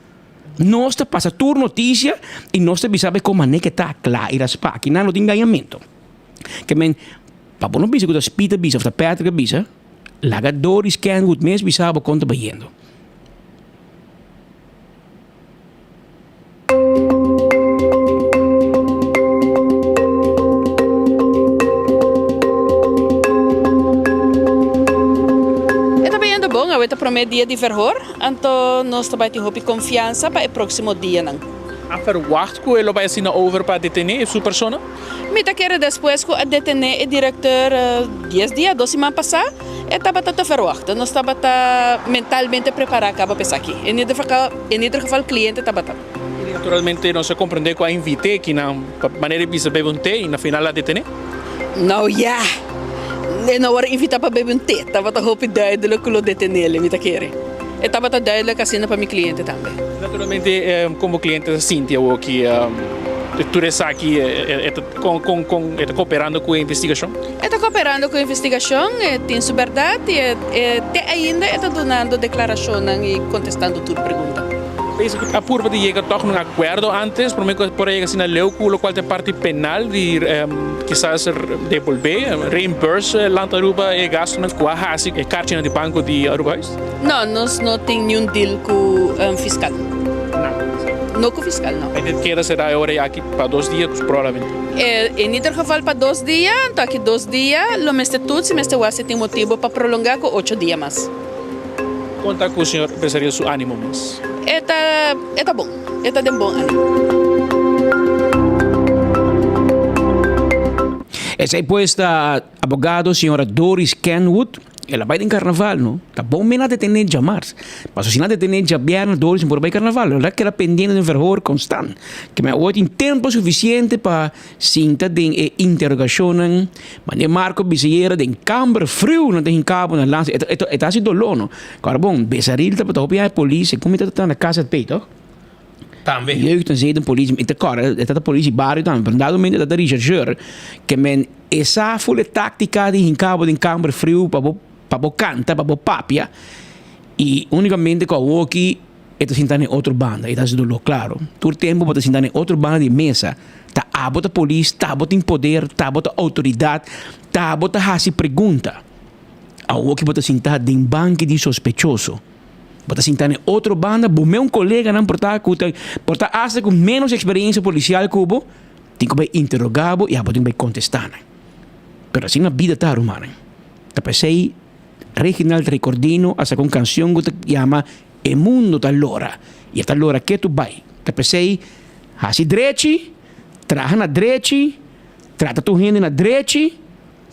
Nos ta pasa tur notisia i nos ta bisa bo kon manera ke ta kla i raspá. Kinan no tin gañamentu. Ke men. Pa bo no bisa ku ta Speed a bisa of ta Patrick a bisa, laga Doris Kenwood mes bisa bo kon ta bayendo. E ta bayendo bon, awe ta prome dia di verhoor, anto nos ta bai tin hopi konfiansa pa e próksimo dianan. A verwacht ku e lo bai asina over pa detené su persona? Mi ta kere despues ku a detené e direkteur dies dia, dos siman pasá, e tabata te verwachten. Nos tabata mentalmente prepará kaba pa esaki. En ieder geval kliente tabata. I naturalmente nos a komprendé ku a invit'é kinan pa manera di bisa bebe un té i na final a detené. Nou ya, e no wòrdu invitá pa bebe un té. Tabata hopi duidelijk ku lo detené'le, mi ta kere. E tabata duidelijk asina pa mi kliente tambe. Naturalmente, kon bo kliente ta sinti awoki? Tur esaki e ta con con e ta cooperando cu e investigacion? E ta cooperando cu e investigacion, e tin su berdad y e te ainda e ta dunando declaracionnan y contestando tur pregunta. Pensa cu a purba di yega toch na un acuerdo antes prome cu por a yega asina leu cu locual ta e parti penal di kisas debolbe, reimburse Land Aruba e gastonan cu a haci e carchinan di banco di Arubahuis? No, nos no tin niun deal cu fiscal. No cu fiscal, no. E keda será e ora aki pa dos dia probablemente? En ieder geval pa dos dia, anto aki dos dia lo mester tur si mester wak si tin motibo pa prolonga cu ocho dia mas. Con ta cu señor Becerril su animo mes? E ta, e ta bon. E ta den bon animo. Esey pues ta abogado señora Doris Kenwood. El a bai den karnaval no. Ta bon mi na detené djamars. Paso si na detené djabièrnè Doris no por bai karnaval. El a keda pendiente den verhoor konstant. Ke mi awor tin tempu sufisiente pa sinta den e interogashonnan. Mane Marco bisa yera den kamber friu nan ta hinka bo na lansa. E ta e ta hasi doló no. Kòrda bon, Besaril tabata hopi aña polis segun mi tabata na KZP tok? Tambe. Jeugd en zedenpolitie. Mi ta kòrda e tabata polis di bario tambe. Pero dado momento e tabata rechercheur ke men. E sa ful e taktika di hinka bo den kamber friu pa bo pa bo kanta, pa bo papia i unikamente ku awoki e ta sinta na e otro banda, e ta hasi doló. Klaro, tur tempu bo ta sinta na e otro banda di mesa, ta abo ta polis, ta abo tin poder, ta abo ta outoridat, ta abo ta hasi pregunta. Awoki bo ta sinta den banki di sospechoso, bo ta sinta na e otro banda, bo mes un koleganan por ta ku ta por ta asta ku ménos eksperensia polisial ku bo, Tin ku bai interogá bo i abo tin ku bai kontestá nan. Pero asina bida ta, rumannan. Ta p'esei Reginald Recordino a saka un kanshon ku ta yama E mundo ta lora. I e ta lora ketu bai. Ta p'esei hasi drechi, traha na drechi, trata tur hende na drechi,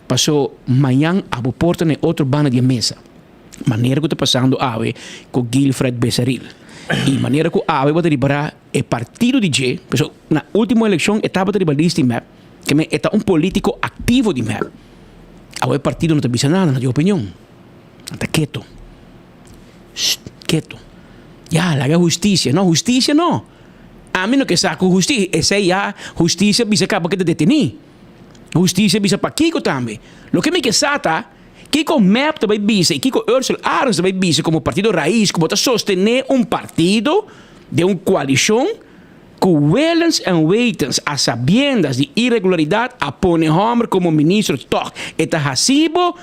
paso mañan abo por ta na e otro banda di e mesa. Manera ku ta pasando awe ku Guilfred Besaril. I manera ku awe bo ta ripará E partido di dje, pasobra na ultimo elekshon e tabata riba list di mep, ke men e ta un politiko aktivo di mep. Awe e partido no ta bisa nada, no tin opinion. Nan ta keto. Sst, keto. Ya, laga hustisia. No, hustisia no. Ami no ke sa ku hustisia. Esei ya hustisia bisa kaba ke ta detení. Hustisia bisa pakiko tambe. Loke mi ke sa ta, Kiko mep ta bai bisa i kiko Ursel Arends ta bai bisa komo partido Raiz ku bo ta sostené un partido den un koalishon ku willens en wetens a sabiendas di iregularidat a pone hòmber komo ministro tòg e ta hasi bo,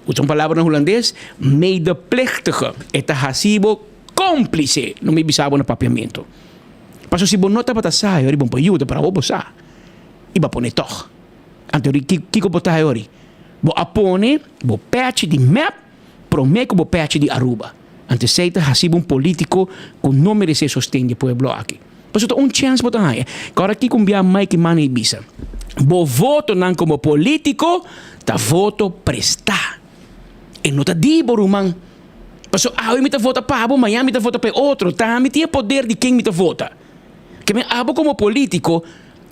usa un palabra na hulandes, medeplichtige, e ta hasi bo kómplise, no mi bisa bo na papiamentu. Pasobra si bo no tabata sa e ora bo por yuda pero awor bo sa i bo a pone tòg. Anto di kiko bo ta ayori? Bo a pone bo pechi di mep prome ku bo pechi di Aruba. Anto esei ta hasi bo un politiko ku no merese sosten di e pueblo aki. Pasobra ta un chèns bo ta haña. Ku ora kiko un bia Mike Mane bisa, Bo votonan komo politiko ta voto prestá. E no ta di bo ruman. Pasobra awe mi ta vota pa bo, mañan mi ta vota pa e otro. Ta mi tin e poder di ken mi ta vota. Ke men abo komo politiko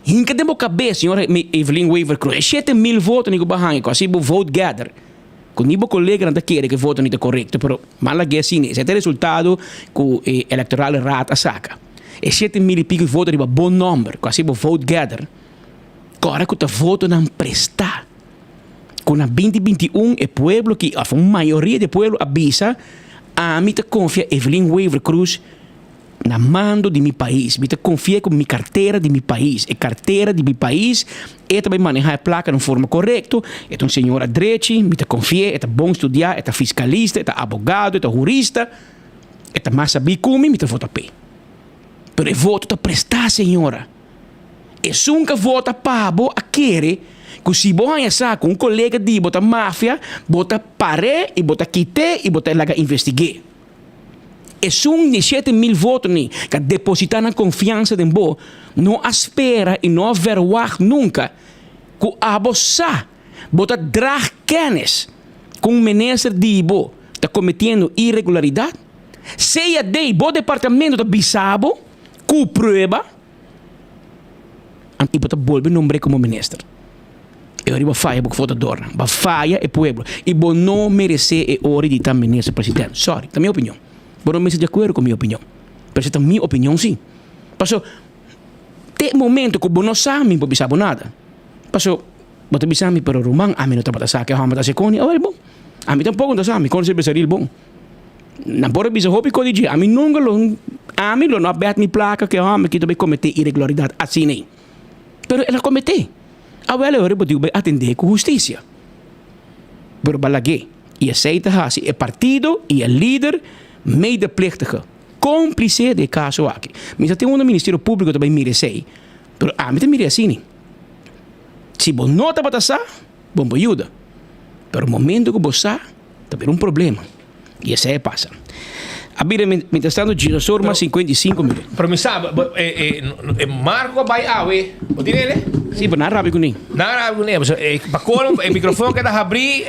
Hinka den bo kabes, señora Evelyn Wever Croes, e 7000 votonan ku bo a haña ku a hasi bo vote gather, ku ni bo koleganan ta kere ku e votonan ta korekto, pero mal lag'é asina, esei ta e resultado ku e Electorale Raad a saka. E 7000 i piko voto riba bo nòmber ku a hasi bo vote gather, kòrda ku ta votonan prestá, ku na binti 21 e pueblo ki, òf un mayoria di e pueblo a bisa, ami ta konfia Evelyn Wever Croes, Na mando di mi pais. Mi ta confia cu mi cartera di mi pais, e cartera di mi pais, e ta bay maneha e placa na un forma corecto, e ta un señora drechi, mi ta confi'e, e ta bon studia, e ta fiscalista, e ta abogado, e ta hurista, e ta mas sabi cu mi, mi ta vota p'e. Pero e voto ta presta, señora. Esun ca vota pa bo a kere cu si bo haña sa cu un colega di bo ta mafia, bo ta par'e y bo ta kit'e y bo ta laga investigu'e. Esun di 7000 votonan ku a depositá nan konfiansa den bo no a spera i no a verwagt nunka ku abo sa bo ta drag kennis ku un minister di bo ta kometiendo iregularidat. Sea dei bo departamento ta bisa bo ku prueba i bo ta bolbe nombr'é komo minister. E ora bo faya bo votadornan, bo a faya e pueblo i bo no meresé e ora di ta minister president. Sorry, ta mi opinion. Bo no mester di akuerdo ku mi opinion, pero si ta mi opinion si. Paso, Te momento ku bo no sa, mi por bisa bo nada. Paso, bo ta bisa mi, pero ruman, ami no tabata sa ke hòmber ta hasi koni. Awel bon, ami tampoko no ta sa, mi konosé Besaril bon. Nan por a bisa hopi kos di dje, ami nunka lo, ami lo no a bèt mi plaka ke hòmber ki ta bai kometé iregularidat asina ei. Pero el a kometé. Awel e ora bo tin ku bai atendé ku hustisia. Pero Balaguer i esei ta hasi e partido i e lider medeplichtige, kómplise di e kaso aki. Mi sa tin unda Ministerio Públiko ta bai mira esei, pero ami ta mira asini. Si bo no tabata sa, bo por yuda. Pero momento ku bo sa, ta bira un problema. I esei a pasa. A bira mientras tanto djisosor mas 55 minuut. Pero mi sa, e Marco a bai awe, bo tin ele? Si, pero nan a rabia kuné. Nan a rabia kuné, pasobra e pa colmo e microfoon keda habrí,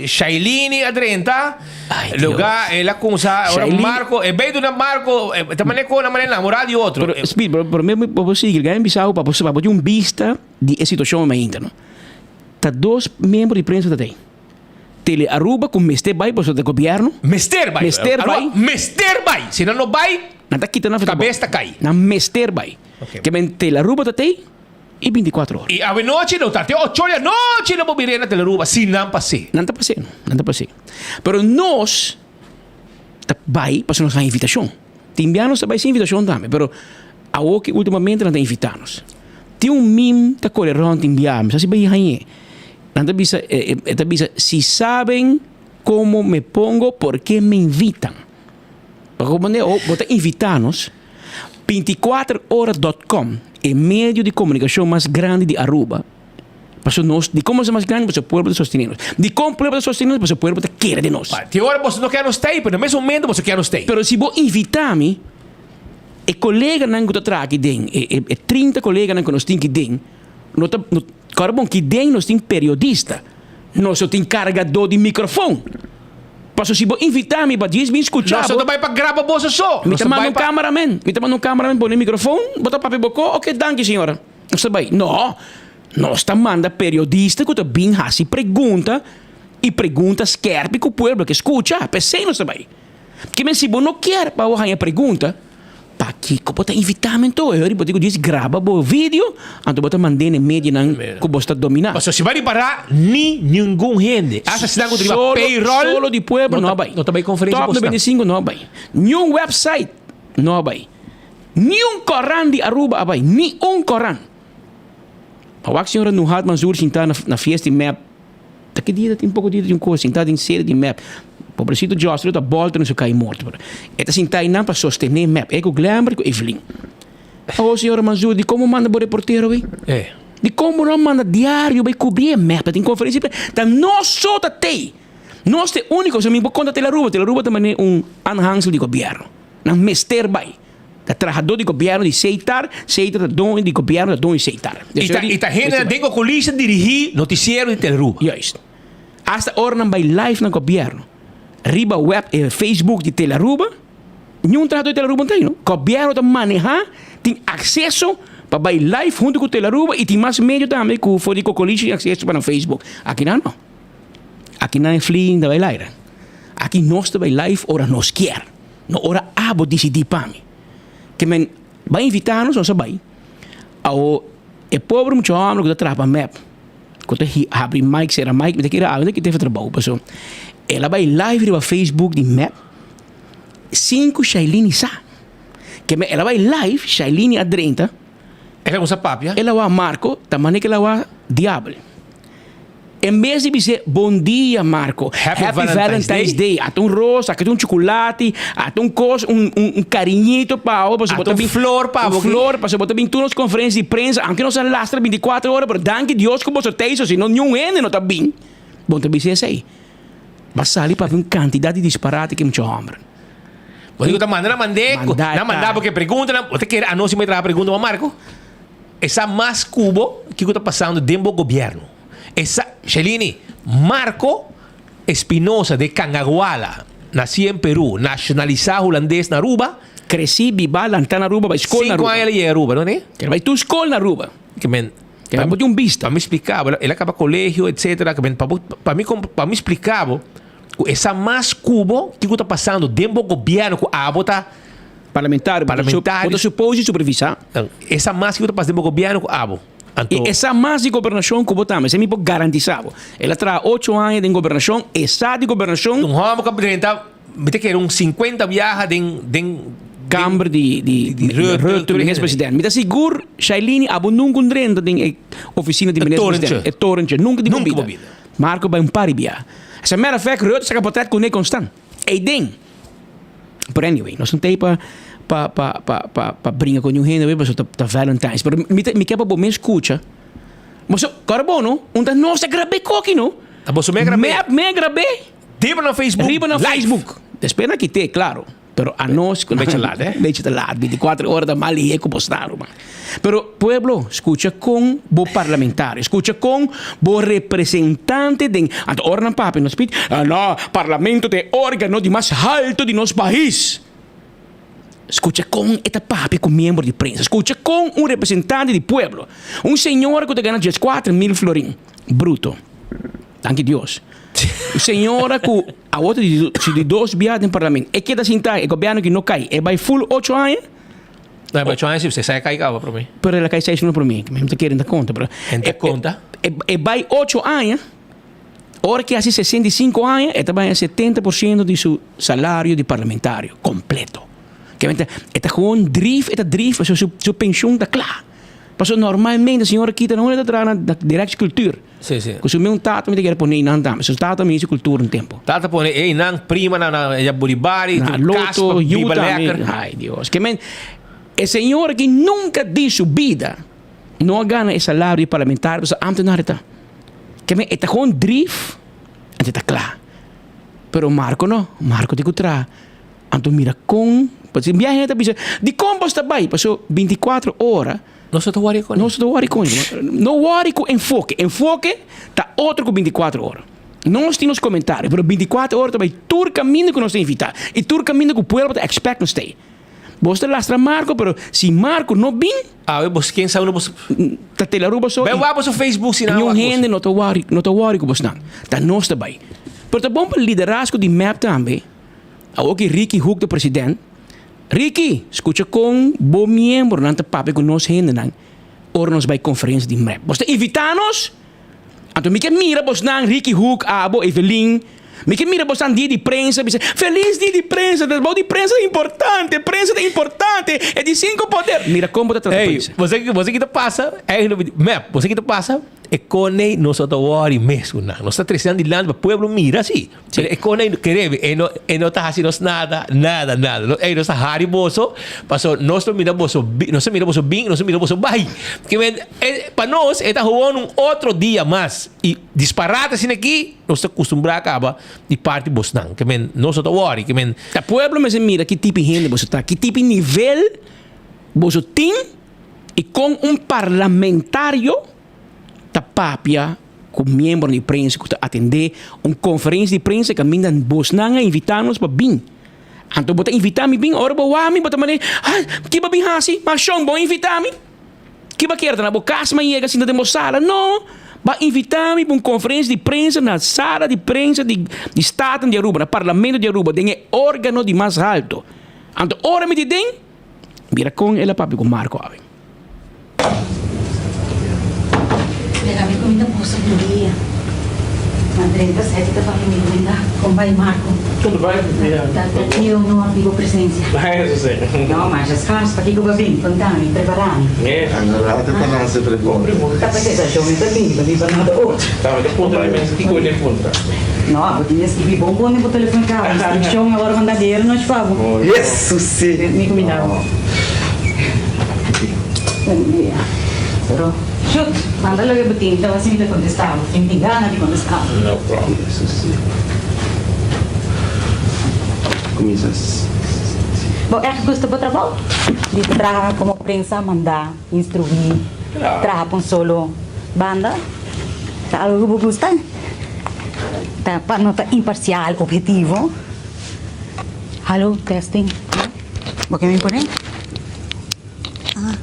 Shailini a drenta, lugar el a cuminsa, ora Marco, e bay duna Marco, ta manera cu nan manera namora di otro. Pero Speed, pero mi bo sigui, mi bisa bo pa bo tin un bista di e situacion ainda, no. Ta dos miembro di prensa ta tei. Tele Aruba ku mester bai pasobra ta gobierno. Mester bai. Mester bai. Aruba mester bai. Si nan no bai, Nan ta kita nan for kabes ta kai. Nan mester bai. Ok. Ke men Tele Aruba ta tei i bintikuatro ora. I awenochi no ta te ocho di anochi lo bo mir'é na Tele Aruba si nan pas'é. Nan ta pas'é, nan ta pas'é. Pero nos ta bai pasobra nos haña invitashon. Tin bia nos ta bai sin invitashon tambe, pero awoki ultimamente nan ta invitá nos. Tin un meme ta kore rònt tin bia, mi sa si bai hañ'é. Nan ta bisa, e ta bisa, si saben como me pongo, por qué me invitan? Pasobra bo manera bo ta invitá nos, binticuater ora dot com, e medio di komunikashon mas grandi di Aruba, pasobra nos, dikon nos ta mas grandi? Pasobra pueblo ta sostené nos. Dikon pueblo ta sostené nos? Pasobra pueblo ta kere den nos. Tin ora boso no ke nos ta ei, pero na mes momento boso ke nos ta ei. Pero si bo invitá mi, e koleganan ku ta traha aki den, e 30 koleganan ku nos tin aki den, No ta, no, kòrda bon, ki den nos tin periodista, nos no tin kargadó di mikrofon. Paso si bo invitá mi pa djis bin skuchá Nos bo. no ta bai pa graba boso so. Mi Nos ta ta manda bai un pa. kameramen, mi ta manda un kameramen pone mikrofon, bo ta papia bo ko, oke, danki señora. Nos ta bai. No, nos ta manda periodista ku ta bin hasi pregunta i pregunta skèrpi ku pueblo ke skucha. P'esei nos ta bai. Kimen si bo no kier pa bo haña pregunta. Pakiko bo ta invitá mi anto? E hori bo tin ku djis graba bo video, anto bo ta mand'é na e medianan ku bo sta dominá. Pasobra si bo a ripará, ni ningun hende, asta esnan ku ta riba payroll, Solo di pueblo no a bai. no ta bai konferensia Top bosnan. 95 no a bai. Niun website no a bai. Niun koran di Aruba a bai. Ni un koran. A wak señora Nuhat Mansour sintá na fiesta di mep. Ta ki dia ta tin poko dia ta tin un kos sintá den sede di mep. Pobrecito Jocelyn ta bolter na su kai morto pero e ta sintá einan pa sostené mep e ku Glenbert ku Evelyn. Oh señora Mansour di kon bo manda bo reportero bai? Di kon bo no manda diario bai kubri e mep ta tin konferensia di prensa? Ta nos so ta tei. Nos ta e úniko so mi por konta Telaruba. Telaruba ta manera un aanhangsel di gobièrnu. Nan mester bai. Ta trahadó di gobièrnu di Seitar, Seitar ta doño di gobièrnu ta doño di Seitar. I ta i ta hendenan den Oculista dirigí notisiero di Teleruba. Juist. Asta ora nan bai live na gobièrnu, riba web e Facebook di Telearuba, niun trahadó di Telearuba no ta ei no. Gobièrnu ta manehá, tin akseso pa bai live huntu ku Telearuba i tin mas medio tambe ku for di Cocolishi tin akseso pa nan Facebook. Akinan no. Akinan e fliin ta bai laira. Aki nos ta bai live ora nos kier. No ora abo disidí pa mi. Ke men bai invitá nos, nos a bai. Awo e pobre mucha hòmber ku ta traha pa mep, ku ta habri mic, sera mic, mi ta kere awe ta kita e trabou paso el a bai live riba Facebook di mep sin ku Shailene sa. Ke men el a bai live, Shailene a drenta. El a kuminsá papia. El a wak Marco, ta manera ku el a wak diabel. En bes di bis'é, Bon dia, Marco. Happy Valentine's Valentine's Day. Ata un rosa, aki ta un chukulati, ata un kos, un, un, un kariñito pa bo, pasobra bo Ata ta un bin flor pa un bo. flor, pasobra bo ta bin tur nos konferensia di prensa, aunke nos a lastra bintikuater ora, pero danki Dios ku boso t'ei, so si no niun hende no ta bin. Bo no ta bisa esei. Bo a sali papia un kantidat di disparate ku e mucha hòmber. Bo di ku ta manda nan mand'é, ku Manda nan manda ta. bo ke pregunta nan, bo ta kere anos si bo traha pregunta pa Marco? E sa mas ku bo kiko ta pasando den bo gobièrnu. E sa, Shelini, Marco Espinosa de Cangaguala, nací en Perú, nacionalisá hulandes na Aruba. Kresí, bibá, lantá na Aruba, bai skol na Sinku Aruba. aña el a yega Aruba, no ne? El bai tur skol na Aruba. Ke men, Ke men bo tin un bista. Pa mi splika bo, el a kaba kolegio, etcetera. Ke men, pa bo, pa mi, pa mi splika bo ku e sa mas ku bo kiko ta pasando den bo gobièrnu ku abo ta. Parlamentario. Parlamentario. Bo ta suppose di supervisa. E sa mas kiko ta pasa den bo gobièrnu ku abo. Anto. I e sa mas di gobernashon ku bo tambe. Esei mi por garantisa bo. El a traha ocho aña den gobernashon. E sa di gobernashon. Un hòmber ku a drenta, mi ta kere un sinkuenta biaha den, den. Kamber di, di, di Rutte, Rutte, minister president. Mi ta sigur, Shailene, abo nunka un drenta den e ofisina di minister president. E torentje. Nunka di bo Nunka bo bida. bida. Marco bai un par di biaha. As a matter of fact, Rutte saka portret kuné konstant. Ei den. Pero anyway, nos no ta ei pa pa pa pa pa pa bringa ku niun hende pasobra ta ta Valentine's. Pero mi ta mi ke pa bo mes skucha. Boso, kòrda bo no, un ta nos a grab'é koki no. Ta boso me a grab'é. Me a me a grab'é. Riba na Facebook Riba na live. Facebook. Despues nan kit'é, klaro. Pero anos Un bechi laat, eh? Bechi ta laat, 24 ora ta mal lihé ku bo sta, ruman. Pero pueblo, skucha kon bo parlamentario, skucha kon bo representante den, anto ora nan papia nos pidi, ah no, parlamento ta e organo di mas halto di nos pais. Skucha kon e ta papia ku miembro di prensa, skucha kon un representante di pueblo, un señora ku ta gana dieskuater mil florin bruto, danki Dios, un señora ku awor ta di su di dos biaha den parlamento, e keda sinta, e gobièrnu aki no kai, e bai full ocho aña. No, e ocho aña si, usted sa e kai kaba promé. Pero el a kai seis luna promé, mi ta kere, n ta konta, pero. N ta konta? E bai ocho aña, ora ke hasi 65 aña, e ta bai 70% di su salario di parlamentario kompleto. Ke men ta, e ta gewoon drief, e ta drief, pasobra su su penshun ta kla. Pasobra normalmente señora kita no ta traha na Directie Cultuur. Sí, sí. Ku su mi un tata mi ta kere pone einan tambe. Su tata mi hasi cultuur un tempo. Tata pone einan, prima na na ya Buribari, Na tur kas Loto, pa biba yu tambe. lekker. Ay Dios. Ke men, e señor aki nunca di su bida no a gana e salario di parlamentario pasobra ambtenaar e ta. Ke men, e ta gewoon drief en e ta kla. Pero Marco no, Marco tin ku traha. Anto mira kon, pasobra tin biaha hende ta bisa, dikon bos ta bai? Pasobra binticuatro ora. Nos no ta worry con. Nos no ta worry con. No worry cu enfoke. Enfoke ta otro cu binticuatro ora. Nos tin nos comentario, pero binticuatro ora ta bay tur caminda cu nos ta invita y tur caminda cu pueblo ta expect nos stay. Bos ta lastra Marco, pero si Marco no bin. Awe bos ken sa uno bos. Ta Tele Aruba so. Bay wak boso Facebook si nan Niun wak boso. hende no ta worry, no ta worry cu bosnan. Ta nos ta bay. Pero ta bon pa liderazgo di mep tambe. Awor ki Ricky Hoek ta president. Ricky, skucha kon bo miembronan ta papia ku nos hendenan ora nos bai konferensia di mrep. Bos ta invitá nos? Anto mi ke mira bosnan, Ricky Hoek, abo, Evelyn, mi ke mira bosnan dia di prensa bisa, Felis dia di prensa, trabou di prensa ta importante, prensa ta importante, e di sinku poder. Mira kon bo ta trata Ey, prensa. bo sa bo sa ki ta pasa? Eigenlijk, mep, bo sa ki ta pasa? E konei nos no ta wòri mes ku nan. Nos ta trese nan dilanti pa pueblo mira si. Pero e kon ei kerebe, e no, e no ta hasi nos nada, nada, nada. No, ei, nos ta hari boso, paso nos lo mira boso, nos ta mira boso bin, nos ta mira boso bai. Ke men, e, pa nos e ta gewoon un otro dia mas. I disparate asina aki, nos ta kustumbrá kaba di parti bosnan. Ke men, nos no ta wòri. Ke men. Ta pueblo mester mira ki tipo hende boso ta, ki tipo nivel boso tin i kon un parlamentario ta papia ku miembronan di prensa ku ta atendé un konferensia di prensa kaminda bosnan a invitá nos pa bin. Anto bo ta invitá mi bin, ora bo wak mi bo ta manera, ah, ki bo bin hasi? Ma shon, bo a invitá mi? Ki bo a kere ta na bo kas mi a yega sinta den bo sala? No, bo a invitá mi pa un konferensia di prensa na sala di prensa di di Staten di Aruba, na Parlamento di Aruba, den e órgano di mas halto. Anto ora mi di den, mira kon el a papia ku Marco awe. Mira mi cuminda posa un dia. Ma drenta seti ta papia mi cuminda. Con bai Marco? Con bai mira. Ta ta tio no a pigo presencia. Eso si. No, masha scars pakico bo bin? Contami, preparami. Agarrate pa nan haci pregunta. Ta pa keda yo mi ta bini pa biba nada otro. Ta mi ta puntra mi mes kico mi ta puntra. No, abo tin di skibi bon bon den bo telefon caba. Instruccion awor manda dier nochi pa bo. Yesus si. Mi cuminda bo. Buen dia. Pero shoot, manda loke bo tin, ta wasi mi ta contesta bo. Mi tin gana di contesta bo. No problem. Cuminsa. Bo echt gusta bo trabou? Di ta traha como prensa, manda, instrui, traha pa un solo banda? Ta algo cu bo gusta? Ta pa no ta imparcial, obhetivo? Hallo, testing. Bo ke mi pone? Ah.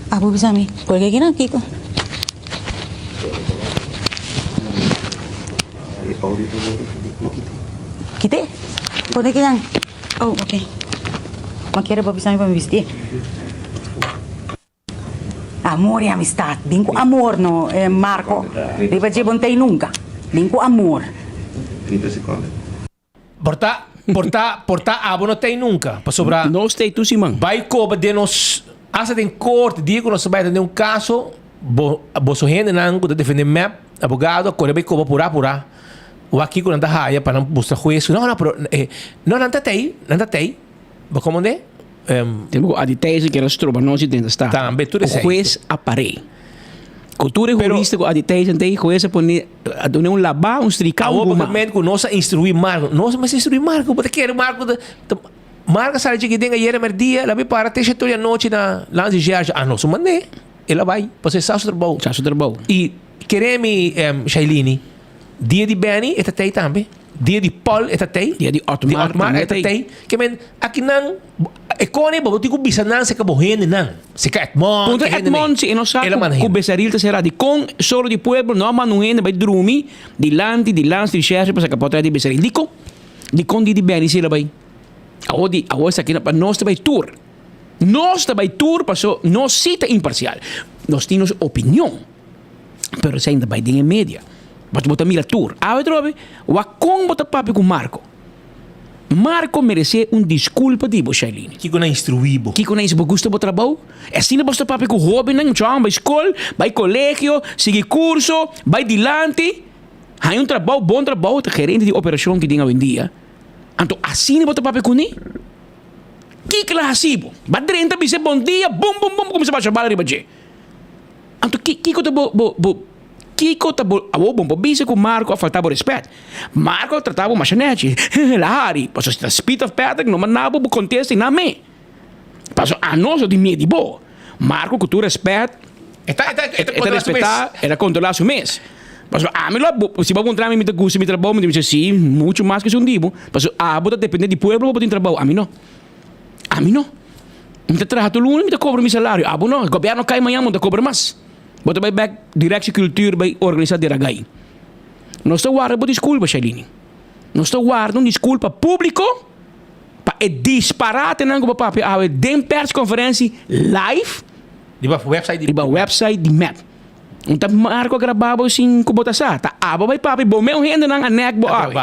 Abo bisa mi. Cuelga aki nan, Kiko. Kite? Pone aki nan. Oh, ok. Ma kere bo bisa mi pa mi bisti. Amor y amistad. Bin cu amor no, Marco. Riba dje bo no ta nunca. Bin cu amor. 30 seconde. Por ta, por ta, por ta abo no tei nunca. Pasobra. Nos tei tur siman. Bai coba den nos, hasta den corte, dia cu nos ta bai atende un caso, bo, boso hendenan cu ta defende mep, abogado, a core bai coba pura pura. Wak kico nan ta haya pa nan mustra hues. No, no, pero, eh, no, nan ta tei, nan ta tei. Bo komende? Tempo ku Adi Thijssen kier a stroba nos di den Staten. Tambe tur esei. Ku hues a par'é. Ku tur e hurista ku Adi Thijssen tei, hues a pone, a duna un labá, un strika, un Awor guma. bo ku nos a instruí Marco. Nos a mester instruí Marco. Bo ta kere Marco ta, ta, Marco a sali chiki den ayera merdia, el a bin para te shetor di anochi na Lans di Gerge. A nos mand'é. El a bai, pasobra e sa su trabou. Sa su trabou. I kere mi, Shailini, dia di Benny e ta tei tambe. Dia di Paul e ta tei. Dia di Otmar tambe e ta tei. Ke men, akinan, e kone bo tin ku bisa nan seka bo hendenan. Seka Edmond. Puntra Edmond si e no sa ku Besaril ta sera. Dikon Solo di Pueblo no a manda un hende bai drumi dilanti di Lans Recherche pa saka potret di Besaril? Dikon? Dikon dia di Benny si el a bai? Awor di, awor esaki pa nos ta bai tur. Nos ta bai tur paso nos si ta imparcial. Nos tin nos opinion. Pero esei ta bai den e media. Pasobra bo ta mira tur. Awe trobe, wak kon bo ta papia ku Marco. Marco meresé un diskulpa di bo, Shailene. Kiko nan instruí bo? Kiko nan instruí bo? Gusta bo trabou? E asina bo ta papia ku hóbennan, mucha hòmber bai skol, bai kolegio, sigui kurso, bai dilanti, haña un trabou, bon trabou, ta gerente di operashon ki tin awendia. Anto asina bo ta papia kuné? Kiko el a hasi bo? Bo a drenta bis'é bon dia, bum bum bum, bo kuminsá basha bala riba dje. Anto ki kiko ta bo bo bo kiko ta bo awor bo por bisa ku Marco a falta bo respet. Marco a trata bo masha nechi, el a hari, pasobra si ta Speed of Patrick no manda bo bo kontesta i nan me. Pasobra anos lo tin miedu di bo. Marco ku tur respet E ta e ta e ta respetá, e ta kontrolá su mes. Pasobra ami lo bo si bo a puntra mi mi ta gusta mi trabou mi ta bisa si muchu mas ku esun di bo. Pasobra abo ta depende di pueblo pa bo tin trabou, ami no. Ami no. Mi ta traha tur luna mi ta kobra mi salario, abo no. Gobièrnu kai mañan bo no ta kobra mas. Bo ta bai bèk Directie Cultuur bai organisá Deragai. Nos ta warda bo diskulpa, Shailene. Nos ta warda un diskulpa públiko pa e disparatenan ku bo papia awe den pèrskonferensi live Riba website di Riba website di mep. Un ta Marco a graba bo sin ku bo ta sa. Ta abo bai papia bo mes un hendenan a nèk bo awe.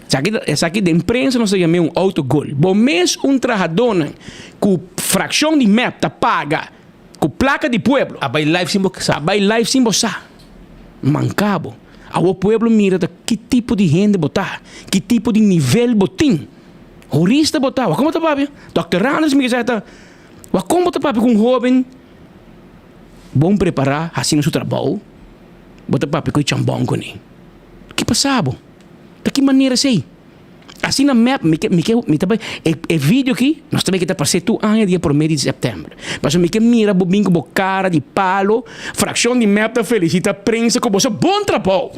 Esaki esaki den prensa nos ta yam'é un autogol. Bo mes un trahadónan ku frakshon di mep ta paga ku plaka di pueblo. A bai live sin bo sa. A bai live sin bo sa. Manka bo. Awor pueblo mira ta ki tipo di hende bo ta, ki tipo di nivel bo tin. Hurista bo ta. Wak kon bo ta papia? Dòkter Randers mi ke sa ta wak kon bo ta papia ku un hóben bon prepará hasiendo su trabou, bo ta papia ku e chambòn kuné. Ki pasa bo? Ta ki manera esei? Asina mep mi ke mi ke mi ta bai e e video aki nos ta bai kita pas'é tur aña dia promé di sèptèmber. Pasobra mi ke mira bo bin ku bo kara di palo, frakshon di mep ta felisita prensa ku boso bon trabou.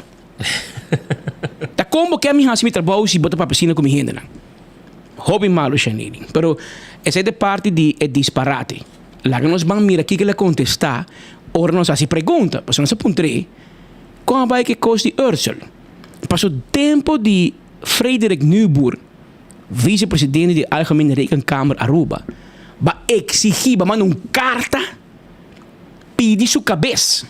Ta kon bo ke mi hasi mi trabou si bo ta papia asina ku mi hendenan? Hopi malu Shanini. Pero esei ta e parti di e disparate. Laga nos ban mira kiko el a kontestá ora nos hasi pregunta. Pasobra nos a puntr'é kon a bai ku e kos di Ursel. Paso tempo di Frederik Nieuwboer, vicepresidente di Algemene Rekenkamer Aruba, ba exigi, ba manda un carta pidi su cabes.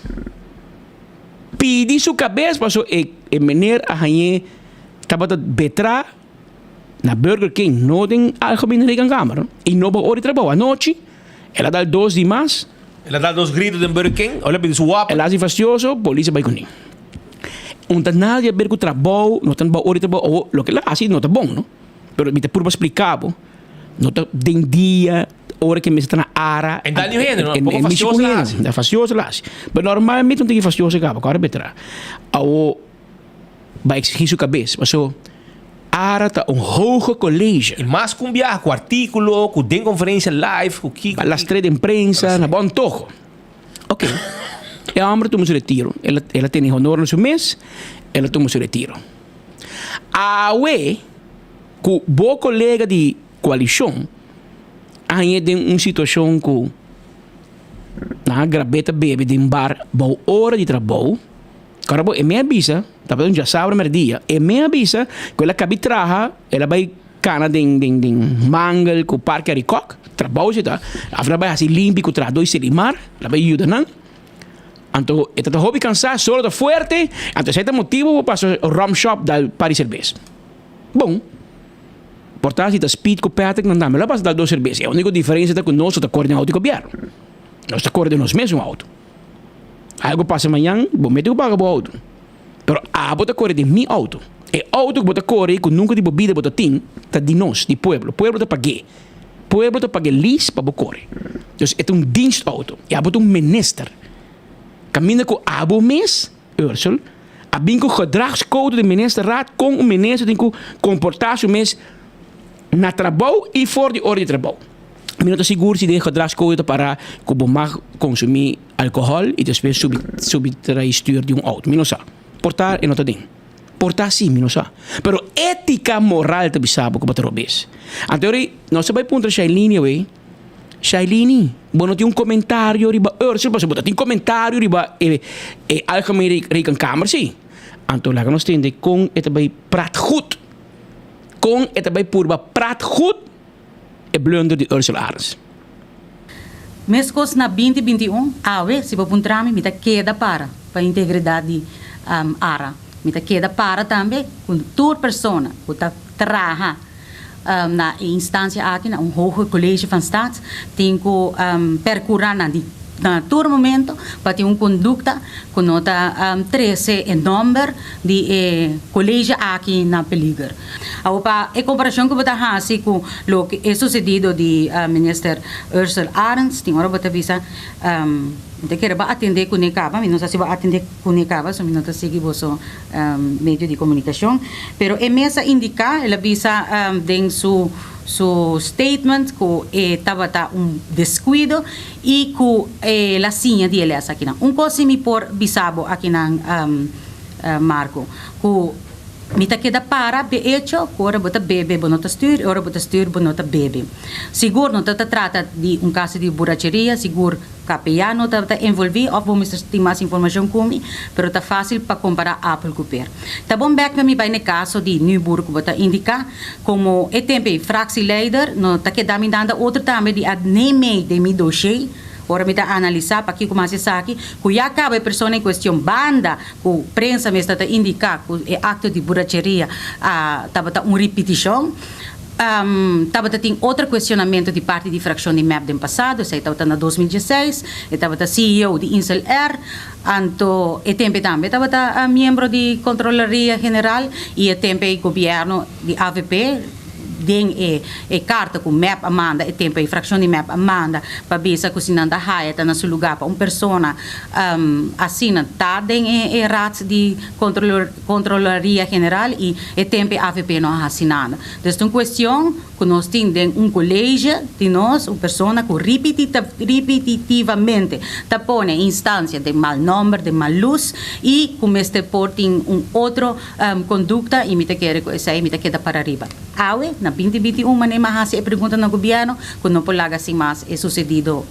Pidi su cabes paso e e meneer a hañ'é tabata betra na Burger King, no den Algemene Rekenkamer, y no bo ora di trabou. Anochi el a dal dos di mas. El a dal dos grito den Burger King, el a pidi su wapper. El a hasi fastioso, polis a bai kuné. Un ta nada di haber ku trabou, no ta bou ora di trabou, o loke el a hasi no ta bon, no. Pero mi ta purba splika bo, no ta den dia, ora ke mester ta na ara. En dal niun hende, no, poko fastioso el a hasi. Ta fastioso el a hasi. Pero normalmente no tin ki fastioso kaba, kòrda betra. Awo bai eksigi su kabes, paso ara ta un hoge college. I mas ku un biaha, ku artíkulo, ku den konferensia live, ku kiko. Ba lastr'é den prensa, na bon togo. Ok. E homber tuma su retiro. El a, el a tene honor na su mes, el a tuma su retiro. Awe, ku bo kolega di koalishon a hañ'é den un situashon ku nan a grab'é ta bebe den bar bou ora di trabou, kòrda bo, e mes a bisa, tabata un djasabra mèrdia, e mes a bisa ku el a kabi traha, el a bai. Kana den den den mangel ku Parke Arikok, trabou si ta. Af nan bai hasi limpi ku trahadó i Selimar, nan bai yuda nan. Anto e ta ta hopi kansá, solo ta fuerte, anto esei ta motibu pa pasa rum shop dal par di serbes. Bon, por ta si ta Speed ku Patrick nan tambe lo a pasa dal dos serbes. E úniko diferensia ta ku nos no ta kore den outo di gobièrnu. Nos ta kore den nos mesun outo. Algu pasa mañan, bo mete ku paga bo outo. Pero abo ta kore den mi outo. E outo ku bo ta kore i ku nunka di bo bida bo ta tin, ta di nos, di pueblo. Pueblo ta pag'é. Pueblo ta pag'é lis pa bo kore. Dus e ta un dienstauto. I abo ta un minister. Kaminda ku abo mes, Ursel, a bin ku gedragscode di ministerraad kon un minister tin ku komportá su mes na trabou i for di ora di trabou. Mi no ta sigur si den gedragscode ta pará ku bo mag konsumí alkohòl i despues subi subi tra'i stür di un outo. Mi no sa. Por ta e no ta den. Por ta si, mi no sa. Pero étika moral ta bisa bo ku bo ta robes. Anto ora nos ta bai puntra Shailene awey, Shailene, bo no tin un komentario riba Ursel? Pasobra bo ta tin komentario riba e e Algemeen Rekenkamer si. Anto laga nos tende kon e ta bai prat goed. Kon e ta bai purba prat goed e blunder di Ursel Arends. Meskos na binti 21, awe si bo puntra mi, mi ta keda para pa integridat di ARA. Mi ta keda para tambe ku tur persona ku ta traha na e instansia aki, na un hoger college van staat, tin ku perkura nan di na tur momento pa tin un kondukta ku no ta trese e nòmber di e college aki na peliger. Awor pa e komparashon ku bo ta hasi ku loke e susedido di Minister Ursel Arends, tin ora bo ta bisa, Mi ta kere bo atendé kuné kaba, mi no sa si bo a atendé kuné kaba, so mi no ta sigui boso medio di komunikashon. Pero e mes a indiká, el a bisa den su su statement ku e tabata un deskuido i ku el a siña di e lès akinan. Un kos si mi por bisa bo akinan, Marco, ku. Mi ta keda para p'e echo ku ora bo ta bebe bo no ta stuur i ora bo ta stuur bo no ta bebe. Sigur no ta ta trata di un kaso di buracheria, sigur KPA no tabata envolví òf bo mester tin mas informashon ku mi, pero ta fásil pa kompará apel ku per. Ta bon bèk pa mi bai n'e kaso di Nyboer ku bo ta indiká komo e tempu ei fraksieleider, no ta keda mi danda otro tambe di a neem'ei den mi doshé. Ora mi ta analisá pakiko mas esaki, ku ya kaba e persona en kuestion banda ku prensa mester ta indiká ku e akto di buracheria a tabata un ripitishon. Tabata tin otro kuestionamentu di parti di frakshon di mep den pasado, esei tabata na 2016, e tabata ceo di Insel Air, anto e tempe tambe tabata miembro di Kontrolaria General i e tempe ei gobièrnu di avp, Den e e karta ku mep a manda e tempu ei frakshon di mep a manda pa bisa ku si nan ta haya ta na su lugá pa un persona asina ta den e e Raad di Kontrolaria General i e tempu ei avp no a hasi nada. Dus ta un kuestion ku nos tin den un kolege di nos un persona ku ripititivamente ta pone e instansia den mal nòmber, den mal lus i ku mester por tin un otro Kondukta i mi ta kere ku esei mi ta keda para riba. Awe, na binti 21 manera mi a hasi e pregunta na gobièrnu ku no por laga sin mas e susedido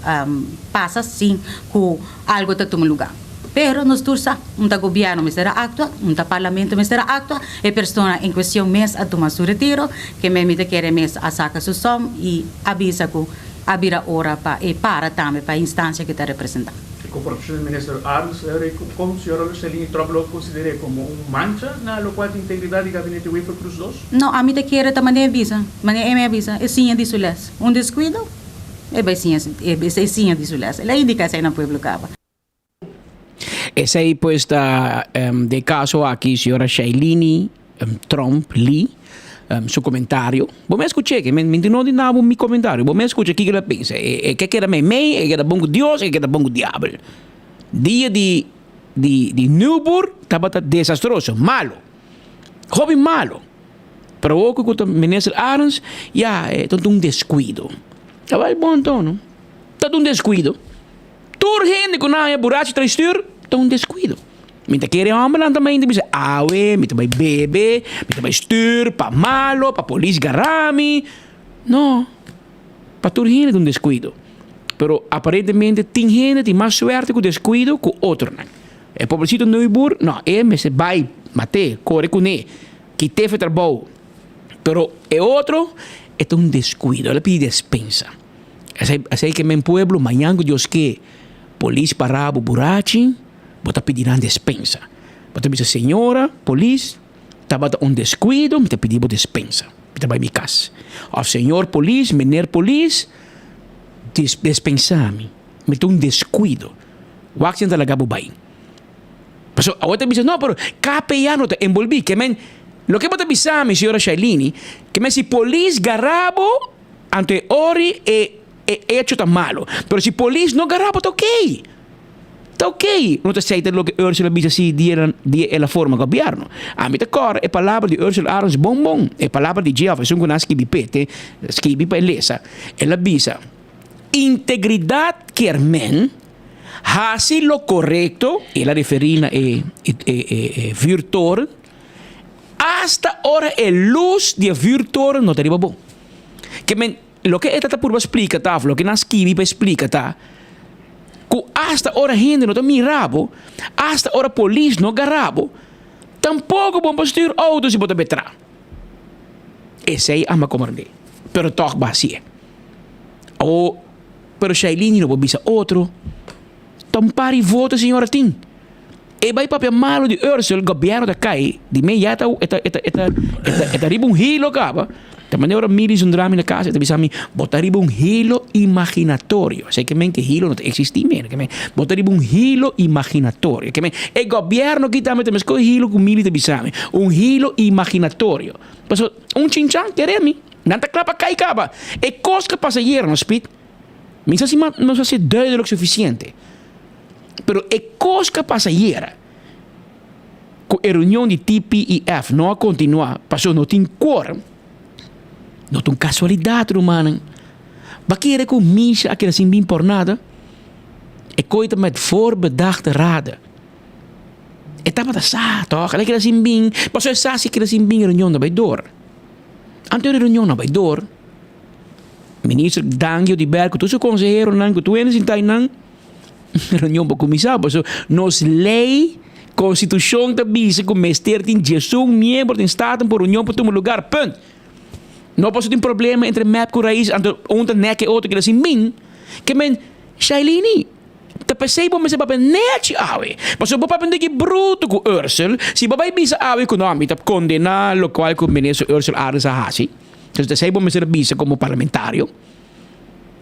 pasa sin ku algu ta tuma lugá. Pero nos tur sa, un ta gobièrnu mester a aktua, un ta parlamento mester a aktua, e persona en kuestion mes a tuma su retiro, ke men mi ta kere mes a saka su sòm i a bisa ku a bira ora pa e para tambe pa e instansia ku e ta representá. E komportashon di Minister Arends kon señora Luceline Tromp lo konsider'é komo un mancha na lokual di integridat di Gabinete Wever-Croes dos? No, ami ta kere ta manera e bisa, manera e mi a bisa, e siña di su les. Un deskuido, e bai siña, e siña di su les. El a indiká esei na pueblo kaba. Esei pues ta den kaso aki señora Shailini Tromp Lee su komentario. Bo mes skuch'é, ke mi no di nabo mi komentario, bo mes skucha kiko el a pensa. E ke keda meimei, e keda bon ku Dios, e keda bon ku diabel. Dia di di di Nieuwbuur tabata desastroso, malo, hopi malo. Pero awor ku ta Minister Arends, ya, e ta un deskuido. Ta bai bon anto, no? Ta un deskuido. Tur hende ku nan haña burachi tra'i stür ta un deskuido. Mi ta kere hòmbernan ta mainta bisa, Awe mi ta bai bebe, mi ta bai stür pa malo, pa polis gara mi. No, pa tur hende ta un deskuido. Pero aparentemente tin hende tin mas suerte ku deskuido ku otronan. E pobrecito Neuboer, no, e mester bai mat'é, kore kuné, kit'é for e trabou. Pero e otro e ta un descuido, el a pidi despensa. Esei esei ke men pueblo mañan ku Dios ke polis para bo burachi bo ta pidi nan despensa. Bo ta bisa señora polis tabata un descuido mi ta pidi bo despensa mi ta bai mi kas. Of señor polis meneer polis despensa mi mi ta un descuido wak si nan ta laga bo bai. Pasobra awor ta bisa no pero KPA no ta enbolbí ke men loke bo ta bisa mi señora Shailini ke men si polis gara bo anto e ori e e hecho ta malo pero si polis no gara bo ta ok ta ok no ta esei ta loke Ursula bisa si dia dia el a forma gobierno ami ta kòrda e palabra di Ursula Arends bon bon e palabra di dje òf esun ku nan a skibi p'e te skibi pa e lesa el a bisa integridat kier men. Hasi lo korekto, el a referí na e e vuurtoren, asta ora e lus di e vuurtoren no ta riba bo. Ke men, loke e ta ta purba splika ta, òf loke nan skibi pa e splika ta, ku asta ora hende no ta mira bo, asta ora polis no gara bo, tampoko bo no por stuur outo si bo ta betra. Esei a mi a komprendé, pero tòg bo hasié. Awor. Pero Shailene no por bisa otro. Ta un par di voto e señora tin. E bai papia malo di Ursel, gobierno ta cay, di me ya e ta e ta e ta e ta e ta riba un hilo caba. Ta manera ora Mili zundra mi na casa e ta bisa mi, bo ta riba un hilo imaginatorio. Esey ke men ke hilo no ta existi mer. Ke men bo ta riba un hilo imaginatorio. Ke men e gobierno aki tambe ta mesco hilo cu Mili ta bisa mi. Un hilo imaginatorio. Pasobra un chinchan kere mi. Nan ta kla pa kai kaba. E kos ku a pasa ayer no Speed, mi sa si nos a hasi duidelijk sufisiente, pero e kos ku a pasa ayer ku e reunion di TPEF no a kontinuá pasobra no tin quorum, no ta un kasualidat rumannan. Bo a kere ku Misha a keda sin bin por nada? E koi ta met voorbedachte rade. E tabata sa tòg, el a keda sin bin, pasobra e sa si e keda sin bin e reunion ta bai dor. Antes di reunion a bai door, Minister Dangio di Ber ku tur su konseheronan ku tur hende sinta einan, reunion por kuminsá pasobra nos lei, konstitushon ta bisa ku mester tin diesun miembro den Staten pa reunion por tuma lugar, punt. No pasobra tin problema entre mep ku Raiz anto un ta nek e otro keda sin bin, ke men Shailini. Ta p'esei bo mester papia nechi awe. Pasobra bo papia un diki brutu ku Ursel, si bo bai bisa awe ku no, mi ta kondená lokual ku Minister Ursel Arends a hasi. Entonces ta esei bo mester a bisa komo parlamentario.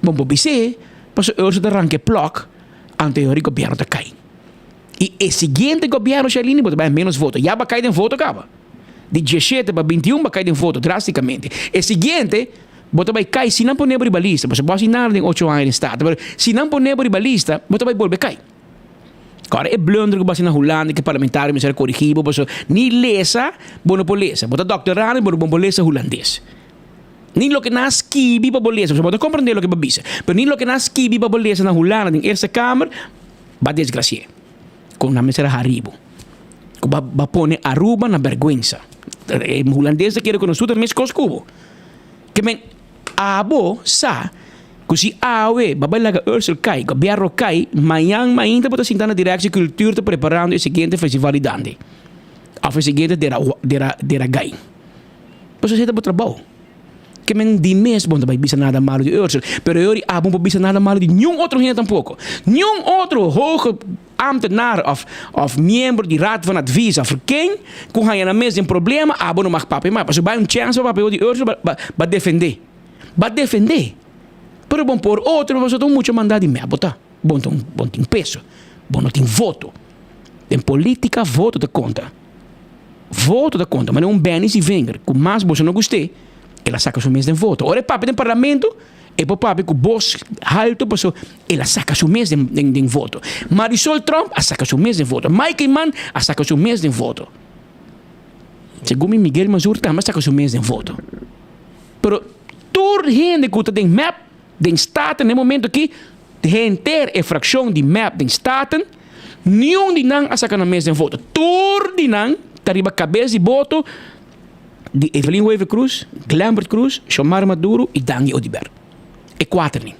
Bo por bis'é, pasobra Ursel ta ranka e plòk, anto e ora e gobièrnu ta kai. I e siguiente gobièrnu, Sherlini, bo ta bai ménos voto. Ya bo a kai den voto kaba. Di dieshete pa bintiun bo a kai den voto drástikamente. E siguiente. Bo ta bai kai si nan pone bo riba lista, pasobra bo a hasi nada den ocho aña den Staten, pero si nan pone bo riba lista, bo ta bai bolbe kai. Kòrda e blunder ku bo hasi na Hulanda ku e parlamentario mester a korigí bo pasobra ni lesa bo no por lesa. Bo ta doktorando pero bo no por lesa hulandes. Ni loke nan a skibi pa bo lesa, pasobra bo ta komprendé loke bo a bisa, pero ni loke nan a skibi pa bo lesa na Hulanda den Eerste Kamer, bo a desgrasi'é. Kon nan mester a hari bo. Ku bo a pone Aruba na bèrgwensa. E hulandes ta kere ku nos tur ta meskos ku bo. Ke men abo sa ku si awe bo bai laga Ursel kai, gobièrnu kai, mañan mainta bo ta sinta na Directie Cultuur ta preparando e siguiente festival di Dande òf e siguiente dera dera dera gai. Pasobra esei ta bo trabou. Ke men di mes bo no ta bai bisa nada malu di Ursel, pero e ora abo no por bisa nada malu di niun otro hende tampoko. Niun otro hoge Ambtenaar of of miembro di Raad van Advies of ken ku haña nan mes den problema abo no mag papia mas pasobra bai un chèns pa papia di Ursula ba ba ba defendé ba defendé pero bon por otro pasobra ta un mucha mandá di mep bo ta bo no bo no tin peso bo no tin voto den politica voto ta konta voto ta konta manera un Benny Sievinger ku mas boso no gust'é el a saka su mes den voto ora e papia den parlamento. E por papia cu bos halto paso el a saca su mes den den den voto. Marisol Tromp a saca su mes den voto. Mike Eman a saca su mes den voto. Segun mi Miguel Mazur tambe a saca su mes den voto. Pero tur hende cu ta den mep den Staten na e momento aki, henter e fraccion di mep den Staten, niun di nan a saca nan mes den voto. Tur di nan ta riba cabes di boto. di Evelyn Wever Croes, Glenbert Croes, Xiomara Maduro y Dangui Oduber. E kuaternan.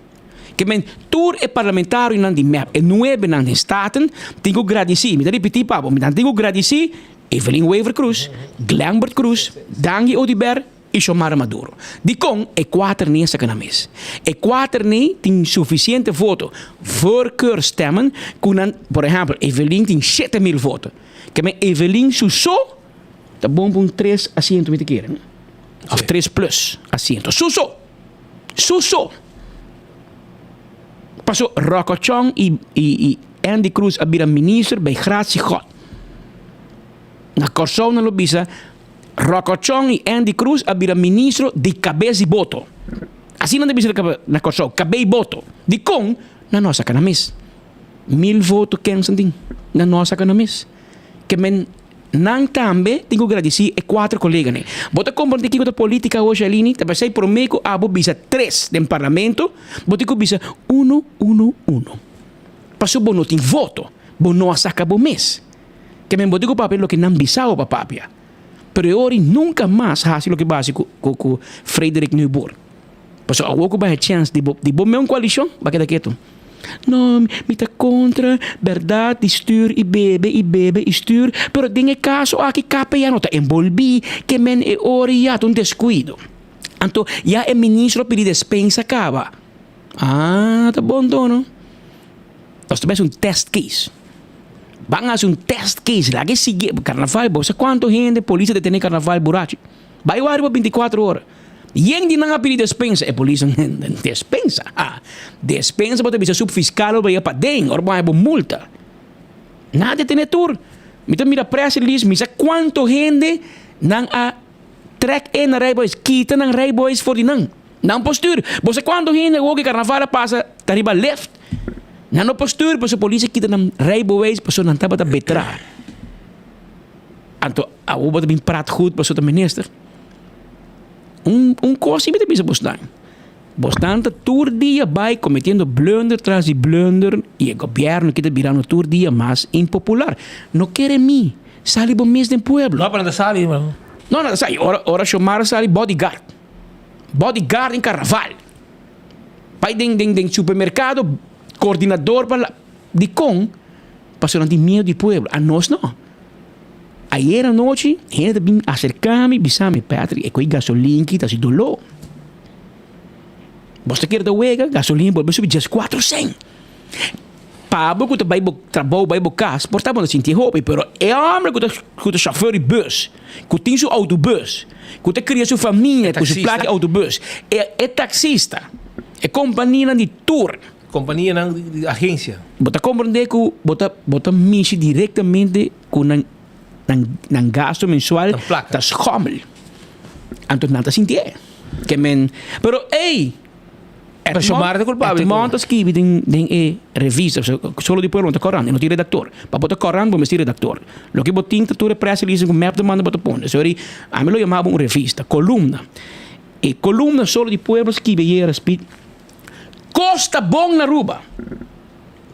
Ke men tur e parlamentarionan di mep, e nuebenan den Staten, tin ku gradisí, mi ta ripití pa bo, nan tin ku gradisí Evelyn Wever Croes, Glenbert Croes, Dangui Oduber. i Xiomara Maduro. Dikon e kuater ni a saka nan mes? E kuater ni tin sufisiente voto, voorkeurstemmen, ku nan, por ehèmpel, Evelyn tin 7000 voto. Ke men Evelyn su so ta bon pa un tres asiento mi ta kere, no? Òf tres plus asiento. Su so! Su so! Paso Rocco Chong i i Endy Croes a bira minister bij gratie God. Na Kòrsou nan lo bisa Rocco Chong i Endy Croes a bira ministro di kabes di boto. Asina nan ta bisa na Kòrsou, kabei boto. Dikon? Nan no a saka nan mes. Mil voto kensen tin. Nan no a saka nan mes. Ke men nan tambe tin ku gradisí e kuater koleganan. Bo ta komprendé kiko ta polítika awo, Shalini? Ta p'esei promé ku abo bisa tres den parlamento, bo tin ku bisa uno, uno, uno. Pasobra bo no tin voto, bo no a saka bo mes. Ke men bo tin ku papia loke nan bisa bo pa papia. Pero e ora nunka mas hasi loke bo hasi ku ku Frederik Nieuwboer. Pasobra awor ku bo haña chèns di bo di bo meun koalishon, bo a keda ketu. No, mi ta kontra bèrdat di stür i bebe i bebe i stür, pero den e kaso aki KPA no ta enbolbí, ke men e ora ya ta un deskuido. Anto ya e ministro a pidi despensa kaba. Ah, ta bon tono. Nos ta bai hasi un test case. Ban hasi un test case, laga e sigui karnaval, bo sa kuantu hende polis a detene karnaval burachi. Bai wak riba bintikuatro ora. Yen di nan a pidi despensa, e polis a despensa? Ha, despensa bo ta bisa sub fiskal ora bo yega paden, ora bo haña bo multa. Nan a detene tur. Mi ta mira press release, mi sa kuantu hende nan a trek in na rijbewijs, kita nan rijbewijs for di nan. Nan por stuur. Bo sa cuanto hende awor cu carnaval a pasa ta riba lift? Nan no por stuur pasobra polis a kita nan rijbewijs pasobra nan tabata betra. Anto awor bo ta bin praat goed pasobra ta minister. Un un cos si mi ta bisa bosnan. Bosnan ta tur dia bay cometiendo blunder tras di blunder y e gobierno aki ta birando tur dia mas impopular. No kere mi. Sali bo mes den pueblo. No, pero nan ta sali man. No, nan ta sali. Ora ora Xiomara sali bodyguard. Bodyguard den carnaval. Bai den den den supermercado coordinador pa la dicon? Pasobra nan tin miedo di pueblo. Anos no. Ayer anochi hende ta bin acerca mi bisa mi Patrick e koe gasolin ki ta haci dolo. Bos ta kere ta wega gasolin bolbe subi diescuatro cent. Pablo ku ta bai bo trabou bai bo kas por ta bo ta sinti e hopi pero e homber ku ta ku ta chauffeur di bus ku tin su autobus ku ta kria su famia ku su plaka di autobus e e taxista e kompanianan di tour. Kompanianan di agensia. Bo ta komprende ku bo ta bo ta mishi direktamente ku nan nan nan gasto mensual ta schommel anto nan ta sinti e ke men pero ey. Xiomara ta culpabel. Edmond ta skibi den den e revista, Solo di Pueblo no ta corant, e no tin redactor. Pa bo ta corant bo mester redactor. Loke bo tin ta tur e press release cu mep ta manda bo ta pone. Sorry, ami lo yama bo un revista, columna. E columna Solo di Pueblo skibi ayera speed Cos ta bon na Aruba.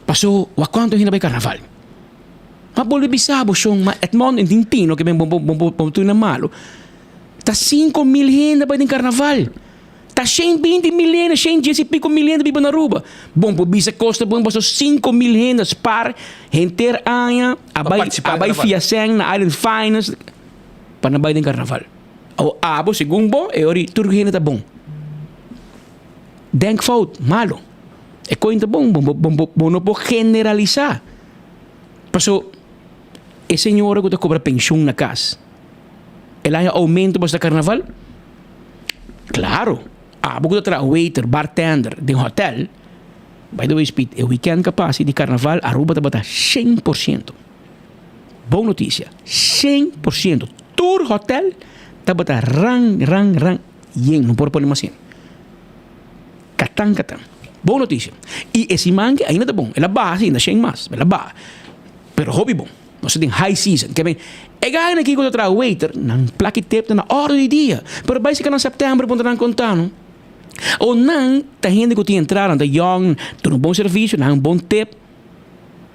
Paso wak cuanto hende a bay carnaval. Ma bolbe bisa bo shon, ma Edmond en tin tino ke ben bo bo bo bo tuna malo. Ta 5000 hende a bay den carnaval. Ta shen binti mil hende, shen dies i piko mil hende biba na Aruba. Bon por bisa kos ta bon paso 5000 hende spar henter aña a bai a bai fia sèn na Island Finest pa nan bai den karnaval. Awor abo segun bo e ora tur hende ta bon. Denkfout, malo. E koin ta bon, bo bo bo no por generalisá. Paso e señora ku ta kobra penshun na kas el haña oumento pasobra ta karnaval? Claro, abo cu ta traha waiter, bartender den hotel, by the way Speed, e weekend cu a pasa di carnaval Aruba tabata shen por ciento. Bon noticia, shen por ciento. Tur hotel tabata ran, ran, ran yen, no por pone mas yen. Catan, catan. Bon noticia. Y e siman aki ainda ta bon, el a baha si, na shen mas, el a baha, pero hopi bon. Nos ta den high season. Ke men, e gainan aki ku ta traha waiter, nan plaki tep ta na orde di dia. Pero bai sika na september puntra nan konta no. O nan ta hende ku tin entrada, nan ta yong, duna un bon servisio, nan un bon tep,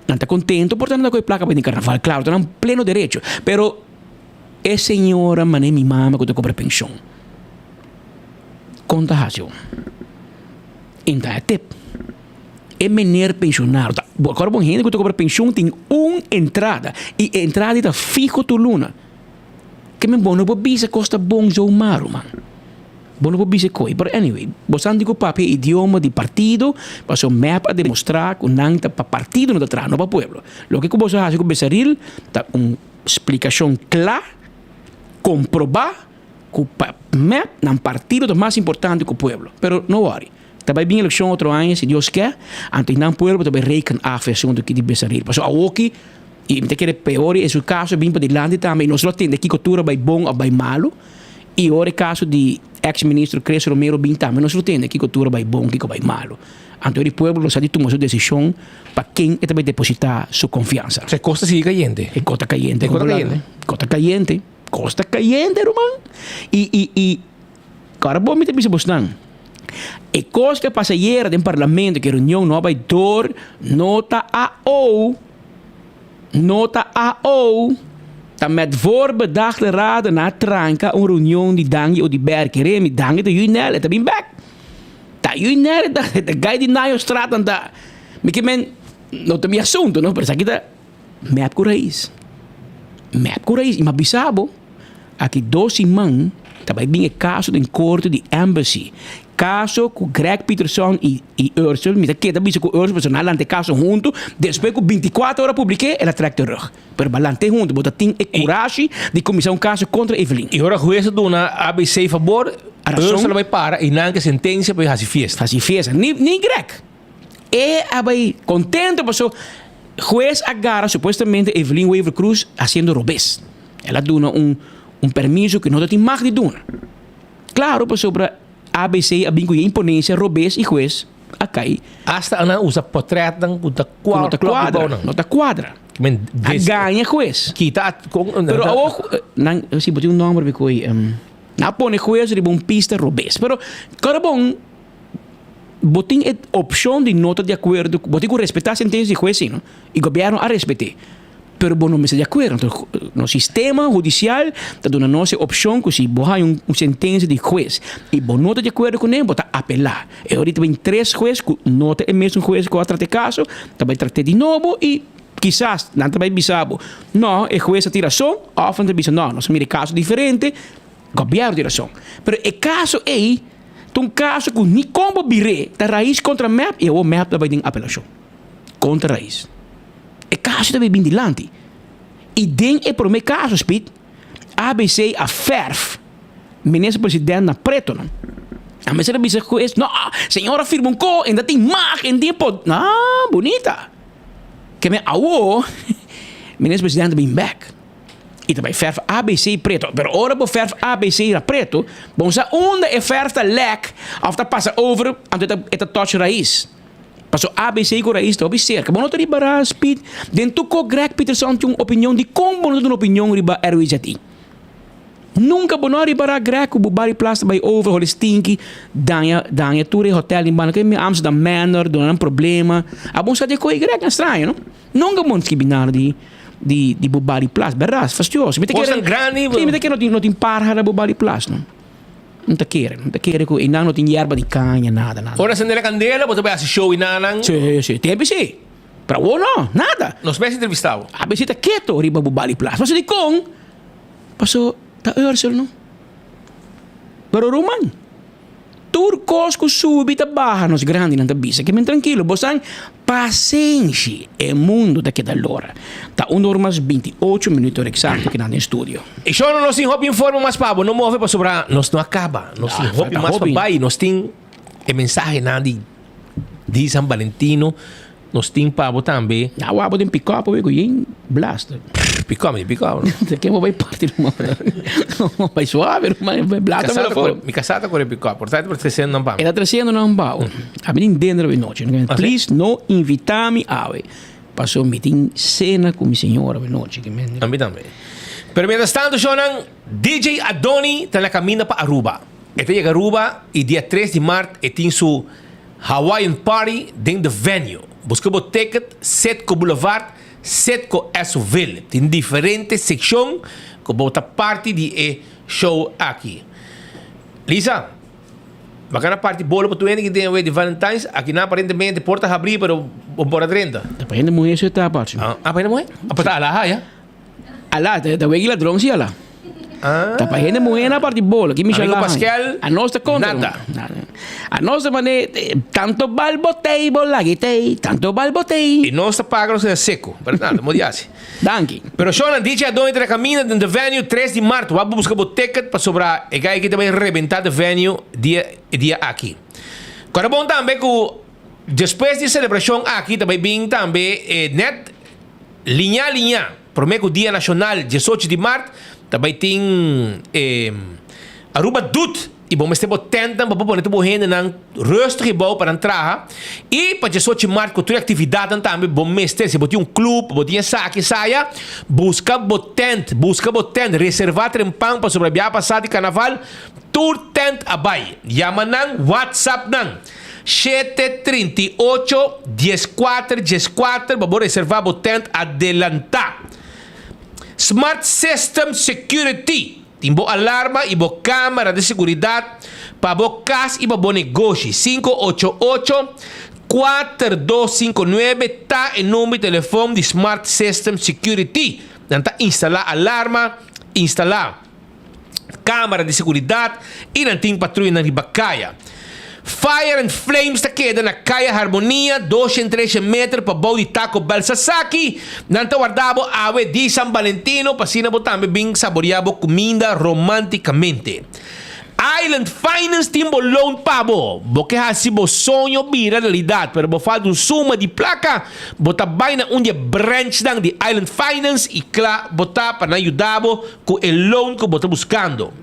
nan ta kontento por ta nan ta kohe plaka pa bai den karnaval. Klaro, ta nan pleno derecho. Pero e señora manera mi mama ku ta kobra penshon, kon ta hasi ho? Inta e tep. E meneer pensionado ta bo acorda bo hende cu ta cobra pension tin un entrada y e entrada ta fiho tur luna. Ke men bo no por bisa cos ta bon zo maru man. Bo no por bisa koe, pero anyway, bo san di ku papia idioma di partido, paso mep a demostra ku nan ta pa partido nan ta traha, no pa pueblo. Loke ku boso hasi ku Besaril ta un splikashon kla, komproba ku pa mep nan partido ta mas importante ku pueblo. Pero no worry, ta bai bin elekshon otro aña si Dios ke, anto nan pueblo ta bai reken af e asuntu aki di Besaril. Paso awoki, i mi ta kere peor e su kaso a bin padilanti tambe i nos lo tende kiko tur a bai bon of bai malu. I ora e kaso di eks ministro Chris Romero bin tambe nos lo tende kiko tur a bai bon, kiko bai malu. Anto di pueblo lo sa di tuma su desishon pa ken e ta bai depositá su konfiansa. E kos ta sigui kayente. E kos ta kayente. E kos ta kayente. Kos ta kayente. Kos ta kayente ruman. I i i kòrda bo mi ta bisa bosnan e kos ku a pasa ayera den parlamento ku e reunion no a bai dor no ta AO. Nota AO ta met voorbedachte raden na tranca un reunion di Dangui Oduber kere mi Dangui ta yui nel e ta bin bek ta yui nel e ta e ta gai di Nayo straat nan ta mi ke men no ta mi asunto no pero esaki ta mep ku rais mep ku rais y mi a bisa bo aki dos siman ta bai bin e caso den corte di embassy Caso cu Greg Peterson y y Ursel, mi ta keda bisa cu Ursel pasobra nan a lanta e caso hunto, despues cu binticuater ora publike el a trek terug. Pero bo a lant'e hunto, bo ta tin e curashi di cuminsa un caso contra Evelyn. Y ora hues a duna ABC fabor, Razon. Ursel a bay para y nan ke sentencia pa haci fiesta. Haci fiesta. Ni ni Greg. E a bay contento paso hues a gara supuestamente Evelyn Wever Croes haciendo robes. El a duna un un permiso cu no ta tin mag di duna. Claro pasobra ABC a bin ku e imponencia robes y hues a cay. Hasta nan usa potretnan ku ta No ta cuadra, no ta cuadra. A gaña hues. Kita con Pero awo nan si bo tin un nomber mi koe nan a pone hues riba un pista robes. Pero kòrda bon bo tin e opcion di no ta di acuerdo bo tin ku respeta sentencia di hues si no y gobierno a respete. Pero bo no mester di akuerdo. Anto nos sistema hudisial ta duna nos e opshon ku si bo haña un sentensia di hues i bo no ta di akuerdo kuné, bo ta apelá. E ora ta bin tres hues ku no ta e mesun hues ku a trata e kaso, ta bai trat'é di nobo i kisas nan ta bai bisa bo, no, e hues a tin rason òf nan ta bisa, no, nos a mira e kaso diferente, gobièrnu tin rason. Pero e kaso ei ta un kaso ku ni kon bo bir'é, ta rais kontra mep i awor mep ta bai den apelashon kontra rais. E kaso ta bin dilanti. I den e promé kaso, Speed, ABC a fèrf minister president na pretonan. A mester a bisa ku es, no, señor a firma un ko, en ta tin mag, en tin po. Ah, bunita. Ke men awo, minister president a bin bèk. I ta bai fèrf ABC preto. Pero ora bo fèrf ABC na preto, bo no sa unda e fèrf ta lèk òf ta pasa over, anto e ta touch rais. Paso ABC ku Rais ta hopi serka. Bo no ta riba Ras, Piet. Den tur ko Greg Peterson tin un opinion, dikon bo no ta duna opinion riba RWZI? Nunka bo no a ripará Greg ku bo Barry Plas ta bai over holi stinky, daña daña tur e hotel den banda ke Amsterdam Manor, duna nan problema. Abo sa di koe Greg? Na straño no. Nunka bo no skibi nada di di di bo Barry Plas, bèrdat? Fastioso. Mi ta kere Kosnan grandi. Si, mi ta kere no tin no tin parha na bo Barry Plas no. No ta kere, no ta kere ku einan no tin yerba di kaña, nada, nada. Ora sende la kandela bo ta bai hasi show einanan? Sí, sí, tempu sí. Pero awor no, nada. Nos mes entrevista bo. Abc ta keto riba bo bali plas. Paso dikon? Paso ta Ursel no. Pero ruman, tur kos ku subi ta baha nos grandinan ta bisa. Ke men trankilo, bosan Pasenshi, e mundo ta keda lora. Ta un or mas binti ocho minuut ora eksakto ki nan den studio. E show no nos tin hopi informe mas pa bo, no move pasobra nos no a kaba. Nos tin hopi mas pa bai, nos tin e mensahenan di di San Valentino, nos tin pa bo tambe. Ya wak bo den pick-up awe ku yen blaster. Pick-up, mi pick-up no. Ta ken bo bai parti ruman. Bo bai suave ruman, bai blasta Mi kasá ta mi kasá ta kore pick-up, por ta por tresiendo nan pa mi. E ta tresiendo nan pa bo. A mi tin denter awe nochi. Please no invita mi awe. Paso mi tin cena cu mi señora awe nochi. A mi tambe. Pero mientras tanto shownan, DJ Adoni ta na caminda pa Aruba. E ta yega Aruba y dia tres di mart e tin su Hawaiian Party den The Venue. Busca bo ticket Citgo Boulevard, Citgo Esso-ville. Tin diferente seccion cu bo ta parti di e show aki. Lisa, bacana parti bolo pa tur hende ki den awe di Valentine's. Aki nan aparentemente porta habri pero bo por a drenta. Ta pa hende muhe su ta parti. Ah, pa hende muhe? Ah, pa ta ala haya. Ala, ta wegi ladron si ala. Ta pa hende muhé na parti bolo. Ki Michel Amigo Lahan. Pascal, A nos ta kontra. nada. A nos ta mane tanto bal botei bo lagitei, tanto bal botei. I nos ta paga nos keda seco. Pero nada, mo di hasi. Danki. Pero shownan DJ Adoni ta na caminda den The Venue tres di mart. Wak bo busca bo ticket pasobra e guy aki ta bay rebenta The Venue dia e dia aki. Kora bon tambe cu despues di e celebracion aki ta bay bin tambe e net liña liña prome cu dia nacional diesocho di mart ta bay tin e Aruba Doet. I bo mester bo tentnan pa bo pone tur bo hendenan rustig i bou pa nan traha. I pa diesochi mart ku tur e aktividatnan tambe bo mester, si bo tin un club, bo tin esaki, esaya, buska bo tent, buska bo tent, reserva trempan pasobra bia pasá di karnaval tur tent a bai. Yama nan, whatsapp nan, 7 38 14 14 pa bo reserva bo tent adelantá. Smart System Security. Tin bo alarma i bo kamera di seguridat pa bo kas i pa bo negoshi. 588 4259 ta e number di telefon di Smart System Security. Nan ta instalá alarma, instalá kamera di seguridat i nan tin patruyanan riba kaya. Fire and Flames ta keda na Kaya Harmonia, 213 meter pabou di Taco Bell Sasaki. Nan ta warda bo awe di San Valentino pa asina bo tambe bin saborea bo kuminda romanticamente. Island Finance tin bo loan pa bo. Bo ke hasi bo soño bira realidad pero bo falta un suma di placa? Bo ta bai na un di e branchnan di Island Finance y kla bo ta pa nan yuda bo ku e loan ku bo ta buskando.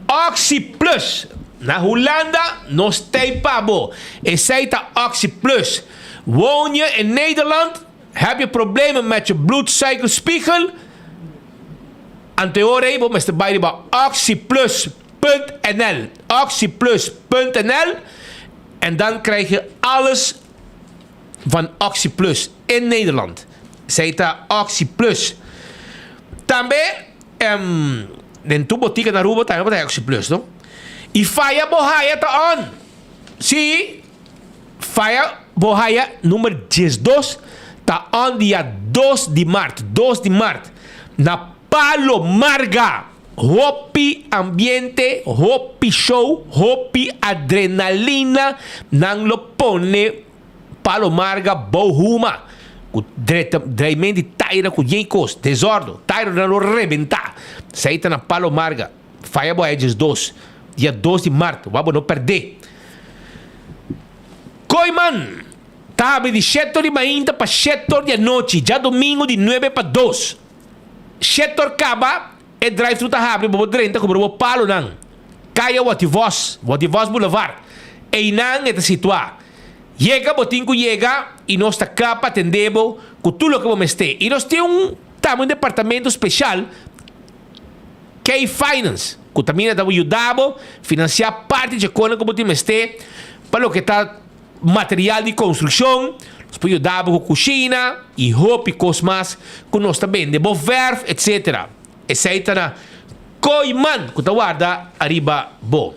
Oxi Plus! Na Hulanda nos tei pa bo. Esei ta Oxi Plus. Woon je in Nederland? Heb je problemen met je bloedsuikerspiegel? Anteor ei bo mester bai riba oxyplus.nl oxyplus.nl en dan krijg je alles van Oxyplus in Nederland. Esei ta Oxyplus. Tambe Den tur botica na Aruba tambe bo ta haya Oxi Plus no. Y faya bo haya ta on. Si, faya bo haya number 12 ta on dia 2 di maart, 2 di maart, na Palo Marga. Hopi ambiente, hopi show, hopi adrenalina nan lo pone. Palo marga bou huma ku dreta draimen di taira ku yen kos desordo taira nan lo rebenta esei ta na palo marga faya bo edges dos dia 2 di mart wak bo no perde Kooiman ta habri di shete or di mainta pa shete or di anochi djadomingo di nuebe pa dos shete or kaba E drive-thru ta habri pa bo drenta kubra bo palonan. Kaya Wativos, Wativos Boulevard. Einan e ta situá. Yega bo tin ku yega i nos ta kla pa atendé bo ku tur loke bo mester. I nos tin un tambe un departamento speshal, K-Finance, ku ta mina ta bo yuda bo finansiá parti dje konan ku bo tin mester pa loke ta material di konstrukshon, nos por yuda bo ku kushina i hopi kos mas ku nos ta bende, bo vèrf etsetera. Esei ta na Kooiman ku ta warda ariba bo.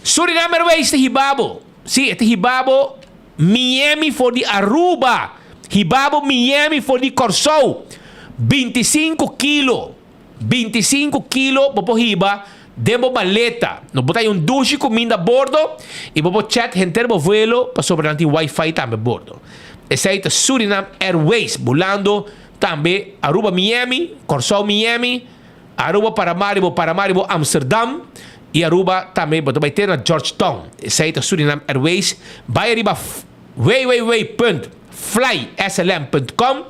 Surinam Airways ta hiba bo, sí, e ta hiba bo Miami for di Aruba, hiba bo Miami for di Kòrsou, 25 kilo. 25 kilo bo por hiba den bo maleta. No bo ta hay un dushi cuminda a bordo y bo por chat henter bo vuelo pasobra nan tin wifi tambe a bordo. Esey ta Surinam Airways bulando tambe Aruba Miami, Corsou Miami, Aruba Paramaribo, Paramaribo Amsterdam y Aruba tambe bo ta bay te na Georgetown. Esey ta Surinam Airways. Bay ariba www.flyslm.com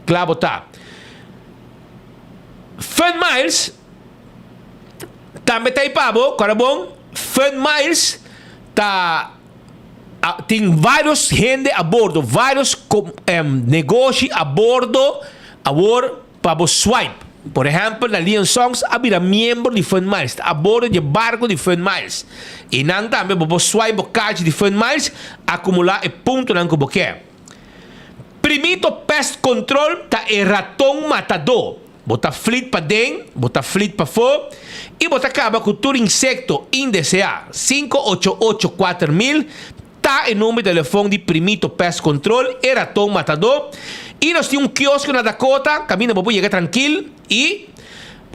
kla bo ta. Fun Miles tambe ta ei pa bo, kòrda bon, Fun Miles ta tin vários hende a bordo, vários negoshi a bordo awor pa bo swipe. Por ehèmpel, na Lion Songs a bira miembro di Fun Miles, ta a bordo di e barko di Fun Miles. I nan tambe bo por swipe bo kachi di Fun Miles, akumulá e puntonan ku bo ke. Primito Pest Control ta e raton matadó. Bo ta flit paden, bo ta flit pafó i bo ta kaba ku tur insekto indeseá. 588 4000 ta e number di telefon di Primito Pest Control, e raton matadó. I nos tin un kiosko na Dakota kaminda bo por yega trankil i.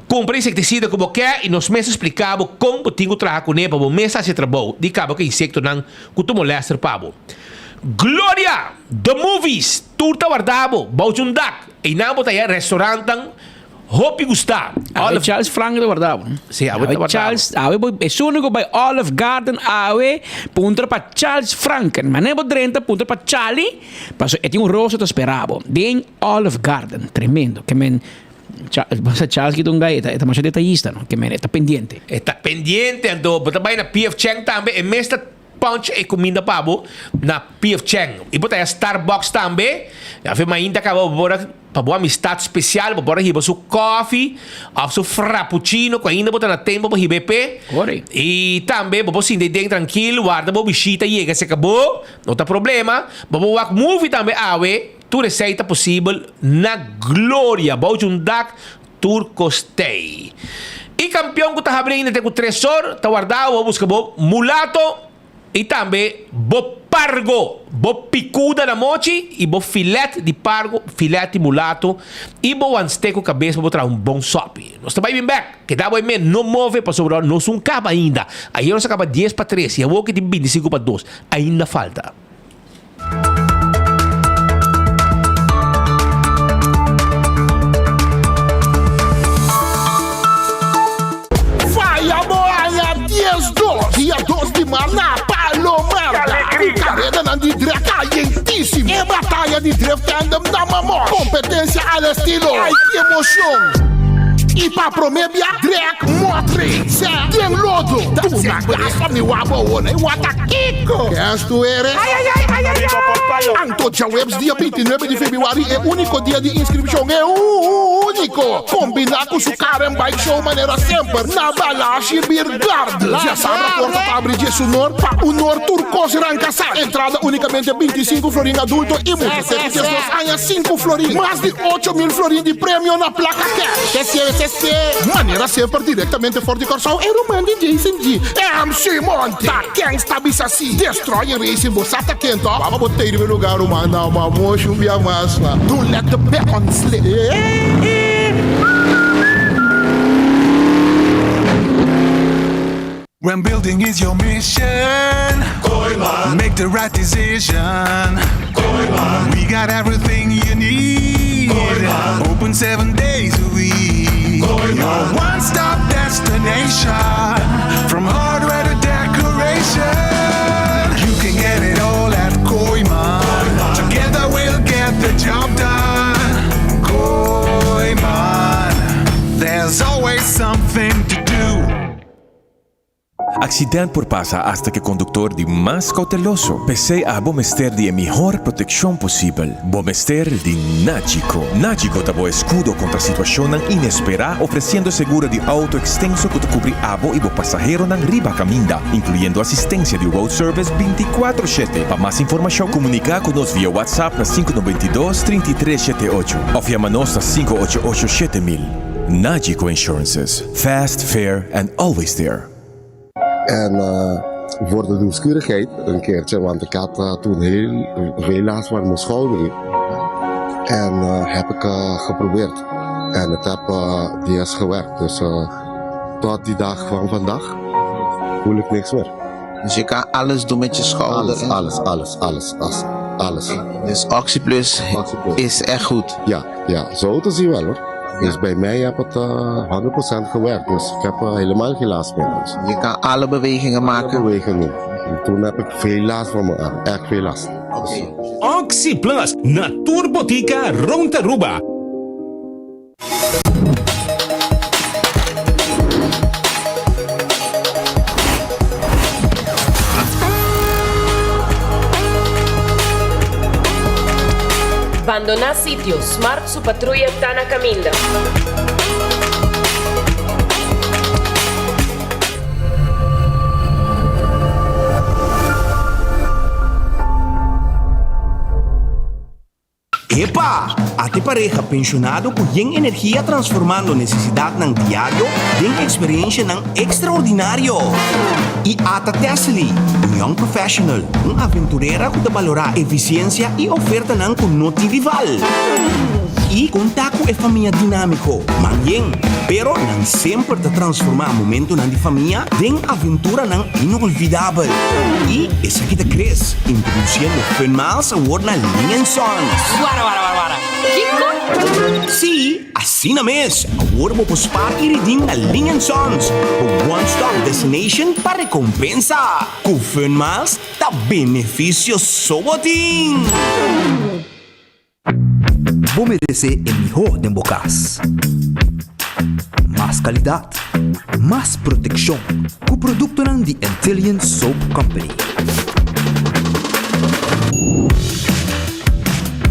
Kumpra insektisida ku bo ke i nos mes ta splika bo kon bo tin ku traha kuné pa bo mes hasi e trabou di kaba ku e insektonan ku ta molèster pa bo. Gloria! The Movies! Tur ta warda bo bou djun dak. Einan bo ta haya restaurantnan hopi gustá. Awe Charles Frank ta warda bo. Sí, awe ta warda bo. Charles, awe bo, esun ku bai Olive Garden awe puntra pa Charles Franken. Manera bo drenta puntra pa Charlie, pasobra e tin un rosa ta spera bo den Olive Garden. Tremendo. Ke men Charles ki ta un gai, e ta masha detayista, no? Ke men e ta pendiente. E ta pendiente, anto bo ta bai na PF Chang tambe, e mes ta Punch e cuminda pa bo na PF Chang. Y bo ta haya Starbucks tambe. Afe mainta caba bo por a pa bo amistad special bo por a hiba su coffee of su frappuccino cu ainda bo ta na tempo pa hiba e pe. Y tambe bo por sinta den trankil warda bo bishita yega cerca bo. No ta problema. Bo por wak movie tambe awe. Tur esey ta posibel na Gloria. Bou dje un dak Tur kos tei. E kampion ku ta habri ainda te ku tresor ta warda bo buska bo mulato i tambe bo pargo, bo pikuda na mochi i bo filet di pargo, filet di mulato i bo wanste ku kabes pa bo traha un bon sopi. Nos ta bai bin bek. Keda bo ei no move pasobra nos un kaba ainda. Ayer nos a kaba dies pa tres i awor ki tin bintisinku pa dos. Ainda falta. Faya bo aña 12, dia 2 di maart na Palomar. Ku karedanan di drag kayentísimo. E bataya di drift tandem na Mamor. Kompetensia al estilo Ay ki emocion! I pa promé bia drag motre sè den lodo. Duna gas pa mi wak bo awor. E wak ta kiko? Kes tu eres? Anto djaweps dia 29 di februari e úniko dia di inskripshon e úniko! Kombiná ku su Car and Bike Show manera semper na Balashi Beer Garden. Djasabra porta ta abri dje sunor pa unor tur kos ranka sa. Entrada únikamente 25 florin adulto i mucha te ku 12 aña 5 florin. Mas di 8000 florin di premio na plaka cash. Manera semper direktamente for di Kòrsou e ruman di Jason G. MC Monty. Ta ken sta bisa si? Destroyer Racing bo sa ta ken to? Baba bo tei riba e lugar ruman na ma moshi un bia mas ma. Don't let the baton slip. When building is your mission, make the right decision. We got everything you need. Open seven days a week. Your one stop destination. From hardware to decoration. You can get it all at Kooiman. Together we'll get the job done. Kooiman. There's always something to do. Accident por pasa hasta cu e conductor di mas cauteloso. P'esey abo mester di e mihor proteccion posibel. Bo mester di Nagico. Nagico ta bo escudo contra situacionnan inespera, ofreciendo seguro di auto extenso cu ta cubri abo y bo pasaheronan riba caminda, incluyendo asistencia di road service binticuatro shete. Pa mas informacion, comunica cu nos via WhatsApp na sinku noventa i dos, trinta i tres shete ocho of yama nos na sinku ocho ocho shete mil. Nagico Insurances. Fast, fair and always there. En voor de nieuwsgierigheid een keertje, want ik had uh, toen heel veel last van mijn schouder. En uh, heb ik uh, geprobeerd. En het heb uh, die is gewerkt. Dus uh, tot die dag van vandaag voel ik niks meer. Dus je kan alles doen met je schouder? Alles, alles, alles, alles, alles. alles. Dus OxyPlus, is echt goed? Ja, ja, zo te zien wel hoor. Dus bij mij heb het uh, 100% gewerkt. Dus ik heb uh, helemaal geen last meer. Dus. Je kan alle bewegingen maken? Alle bewegingen. En toen heb ik veel last van mijn arm. Echt veel last. Okay. OxyPlus na tur botica rond Aruba. Bandoná sitio, Smart su patruya ta na kaminda. Epa! Ate pareha penshonado ku yen energia transformando nesesidatnan diario den eksperenshanan ekstraordinario. I ata Tessely, un young professional, un aventurera ku ta balorá efisiensia i ofertanan ku no tin rival. I kon ta ku e famia dinámiko? Man yen, pero nan semper ta transformá momentonan di famia den aventuranan inolvidabel. I esaki ta Chris, introdusiendo Fun Miles awor na Ling and Sons. Wara wara wara wara, kiko? Sí, asina mes! Awor bo por spaar i redeem na Ling and Sons, bo one-stop destination pa rekompensa! Ku Fun Miles ta benefisio so bo tin! Bo meresé e mihó den bo kas. Mas kalidat, mas protekshon ku produktonan di Antillian Soap Company.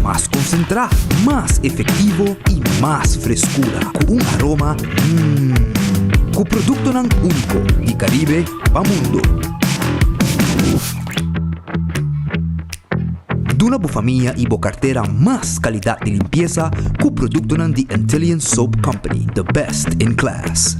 Mas konsentrá, mas efektivo i mas freskura ku un aroma mmm. Ku produktonan úniko di Karibe pa mundu. Duna bo famia i bo kartera mas kalidat di limpiesa ku produktonan di Antillian Soap Company, the best in class.